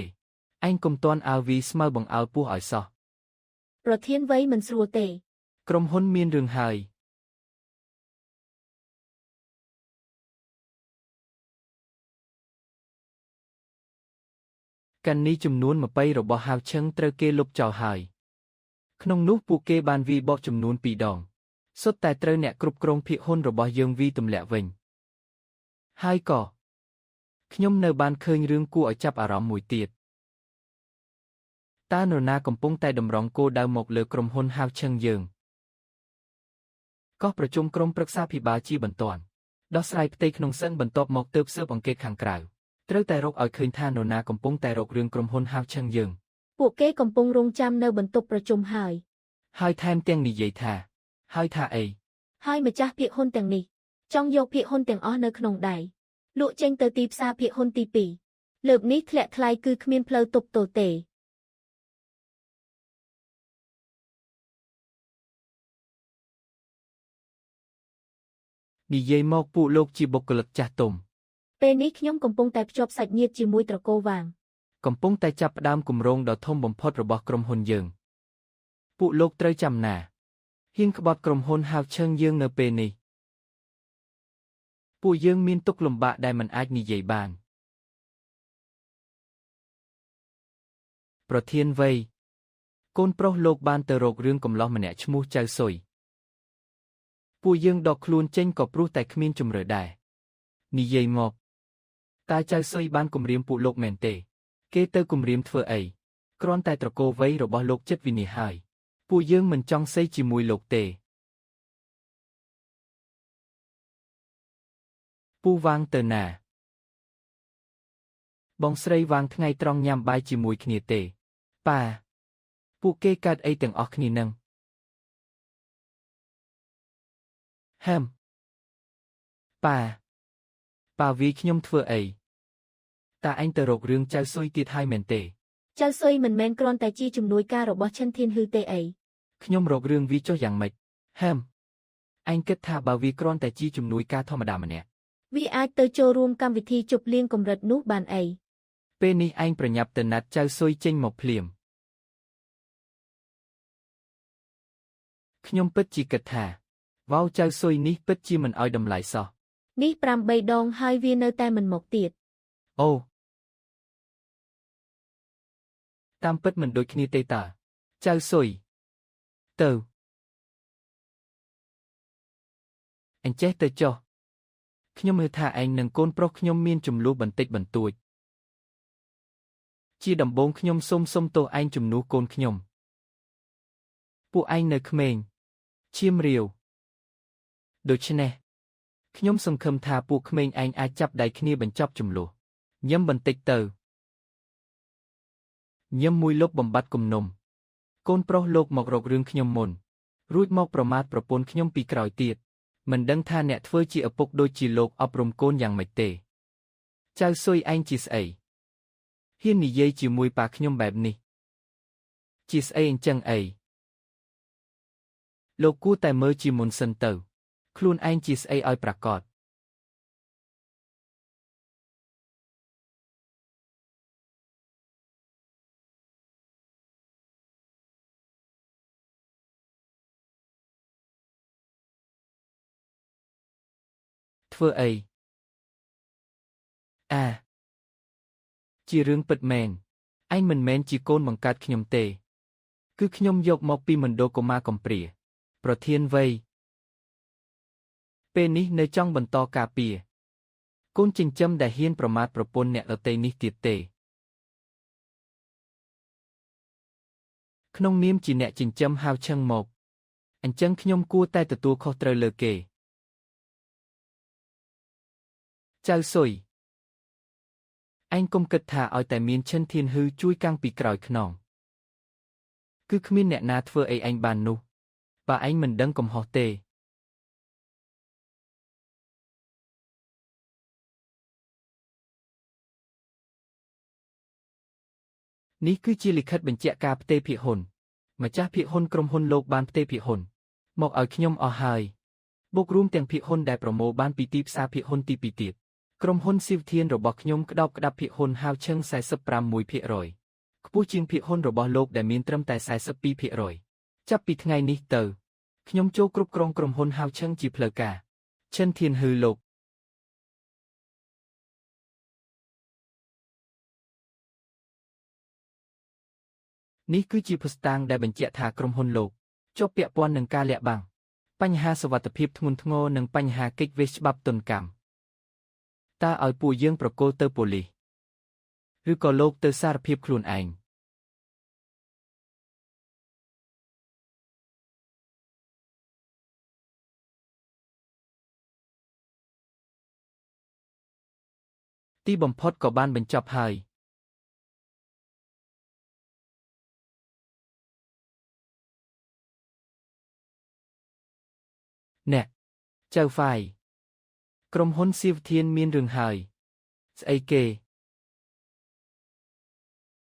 ឯងកុំទាន់អើវីស្មៅបង្អើលពោះឲ្យសោះ ប្រធានវ័យមិនស្រួលទេ ក្រុមហ៊ុនមានរឿងហើយកាន់នេះចំនួន20របស់ហាវឆឹងត្រូវគេលុបចោលហើយក្នុងនោះពួកគេបានវីបកចំនួន2ដងសុទ្ធតែត្រូវអ្នកគ្រប់គ្រងភាគហ៊ុនរបស់យើងវីទម្លាក់វិញហើយក៏ខ្ញុំនៅបានឃើញរឿងគួរឲ្យចាប់អារម្មណ៍មួយទៀតតើនរណាកំពុងតែតម្រង់គោលដៅមកលើក្រុមហ៊ុនហាវឆឹងយើងកោះប្រជុំក្រុមប្រឹក្សាភិបាលជាបន្ទាន់ដោះស្រាយផ្ទៃក្នុងសិនបន្ទាប់មកទើបស៊ើបអង្កេតខាងក្រៅត្រូវតែរកឲ្យឃើញថានរណាកំពុងតែរករឿងក្រុមហ៊ុនហាវឆឹងយើង ពួកគេកំពុងរងចាំនៅបន្ទប់ប្រជុំហើយ ហើយថែមទាំងនិយាយថាហើយថាអី ហើយម្ចាស់ភាគហ៊ុនទាំងនេះចង់យកភាគហ៊ុនទាំងអស់នៅក្នុងដៃលក់ចេញទៅទីផ្សារភាគហ៊ុនទី2លើកនេះធ្លាក់ថ្លៃគឺគ្មានផ្លូវទប់ទល់ទេ និយាយមកពួកលោកជាបុគ្គលិកចាស់ទុំ ពេលនេះខ្ញុំកំពុងតែភ្ជាប់សាច់ញាតិជាមួយត្រកូលវាង កំពុងតែចាប់ផ្ដើមគម្រោងដ៏ធំបំផុតរបស់ក្រុមហ៊ុនយើងពួកលោកត្រូវចាំណាហ៊ានក្បត់ក្រុមហ៊ុនហាវឆឹងយើងនៅពេលនេះពួកយើងមានទុក្ខលំបាកដែលមិនអាចនិយាយបានប្រធានវ័យកូនប្រុសលោកបានទៅរករឿងកំឡោះម្នាក់ឈ្មោះចៅសុយពួកយើងដកខ្លួនចេញក៏ព្រោះតែគ្មានជំរឿដែរនិយាយមកតើចៅសុយបានគំរាមពួកលោកមែនទេគេទៅគំរាមធ្វើអីគ្រាន់តែត្រកូលវ័យរបស់លោកចិត្តវិនិច្ឆ័យហើយពួកយើងមិនចង់សីជាមួយលោកទេពូវាងទៅណាបងស្រីវាងថ្ងៃត្រង់ញ៉ាំបាយជាមួយគ្នាទេប៉ាពួកគេកើតអីទាំងអស់គ្នានឹងហឹមប៉ាប៉ាវាយខ្ញុំធ្វើអីតាឯងទៅរករឿងចៅសុយទៀតហើយមែនទេ ចៅសុយមិនមែនគ្រាន់តែជាជំនួយការរបស់ឈិនធានហ៊ឺទេអី ខ្ញុំរករឿងវាចុះយ៉ាងម៉េចហឹមឯងគិតថាបើវាគ្រាន់តែជាជំនួយការធម្មតាម្នាក់ វាអាចទៅចូលរួមកម្មវិធីជប់លៀងកម្រិតនោះបានអី ពេលនេះឯងប្រញាប់ទៅណាត់ចៅសុយចេញមកភ្លាមខ្ញុំពិតជាគិតថាវ៉ាវចៅសុយនេះពិតជាមិនឲ្យតម្លៃសោះ នេះ8ដងហើយវានៅតែមិនមកទៀត អូតាមពិតមិនដូចគ្នាទេតើចៅសុយទៅអញ្ចេះទៅចុះខ្ញុំមើលថាឯងនិងកូនប្រុសខ្ញុំមានចំនួនបន្តិចបន្តួចជាដំបូងខ្ញុំសូមសុំទោសឯងជំនួសកូនខ្ញុំពួកឯងនៅក្មេងឈាមរាវដូច្នេះខ្ញុំសង្ឃឹមថាពួកក្មេងឯងអាចចាប់ដៃគ្នាបញ្ចប់ចំនួនញឹមបន្តិចទៅញឹមមួយលុបបំបត្តិគំនុំកូនប្រុសលោកមករករឿងខ្ញុំមុនរួចមកប្រមាថប្រពន្ធខ្ញុំពីក្រោយទៀតមិនដឹងថាអ្នកធ្វើជាឪពុកដូចជាលោកអប់រំកូនយ៉ាងម៉េចទេចៅសុយឯងជាស្អីហ៊ាននិយាយជាមួយប៉ាខ្ញុំបែបនេះជាស្អីអញ្ចឹងអីលោកគួរតែមើលជាមុនសិនទៅ ខ្លួនឯងជាស្អីឲ្យប្រាកដធ្វើអីអាជារឿងពិតមែនឯងមិនមែនជាកូនបង្កើតខ្ញុំទេ គឺខ្ញុំយកមកពីមណ្ឌលកុមារកំព្រា ប្រធានវ័យពេលនេះនៅចង់បន្តការពារកូនចិញ្ចឹមដែលហ៊ានប្រមាថប្រពន្ធអ្នកដទៃនេះទៀតទេ ក្នុងនាមជាអ្នកចិញ្ចឹមហាវឆឹងមកអញ្ចឹងខ្ញុំគួរតែទទួលខុសត្រូវលើគេចៅសុយឯងកុំគិតថាឲ្យតែមានឈិនធានហ៊ឺជួយកាំងពីក្រោយខ្នងគឺគ្មានអ្នកណាធ្វើអីឯងបាននោះបើឯងមិនដឹងកំហុសទេនេះគឺជាលិខិតបញ្ជាក់ការផ្ទេរភាគហ៊ុនម្ចាស់ភាគហ៊ុនក្រុមហ៊ុនលោកបានផ្ទេរភាគហ៊ុនមកឲ្យខ្ញុំអស់ហើយបូករួមទាំងភាគហ៊ុនដែលប្រមូលបានពីទីផ្សារភាគហ៊ុនទី2ទៀតក្រុមហ៊ុនស៊ីវធានរបស់ខ្ញុំក្តោបក្តាប់ភាគហ៊ុនហាវឆឹង45% ខ្ពស់ជាងភាគហ៊ុនរបស់លោកដែលមានត្រឹមតែ42%ចាប់ពីថ្ងៃនេះទៅខ្ញុំចូលគ្រប់គ្រងក្រុមហ៊ុនហាវឆឹងជាផ្លូវការឈិនធានហ៊ឺលោកនេះគឺជាភស្តុតាងដែលបញ្ជាក់ថាក្រុមហ៊ុនលោកជាប់ពាក់ព័ន្ធនឹងការលាក់បាំងបញ្ហាសុវត្ថិភាពធ្ងន់ធ្ងរនិងបញ្ហាគេចវេះច្បាប់ទណ្ឌកម្មតើឲ្យពួកយើងប្រគល់ទៅប៉ូលីសឬក៏លោកទៅសារភាពខ្លួនឯងទីបំផុតក៏បានបញ្ចប់ហើយអ្នកចៅហ្វាយក្រុមហ៊ុនសៀវធានមានរឿងហើយស្អីគេ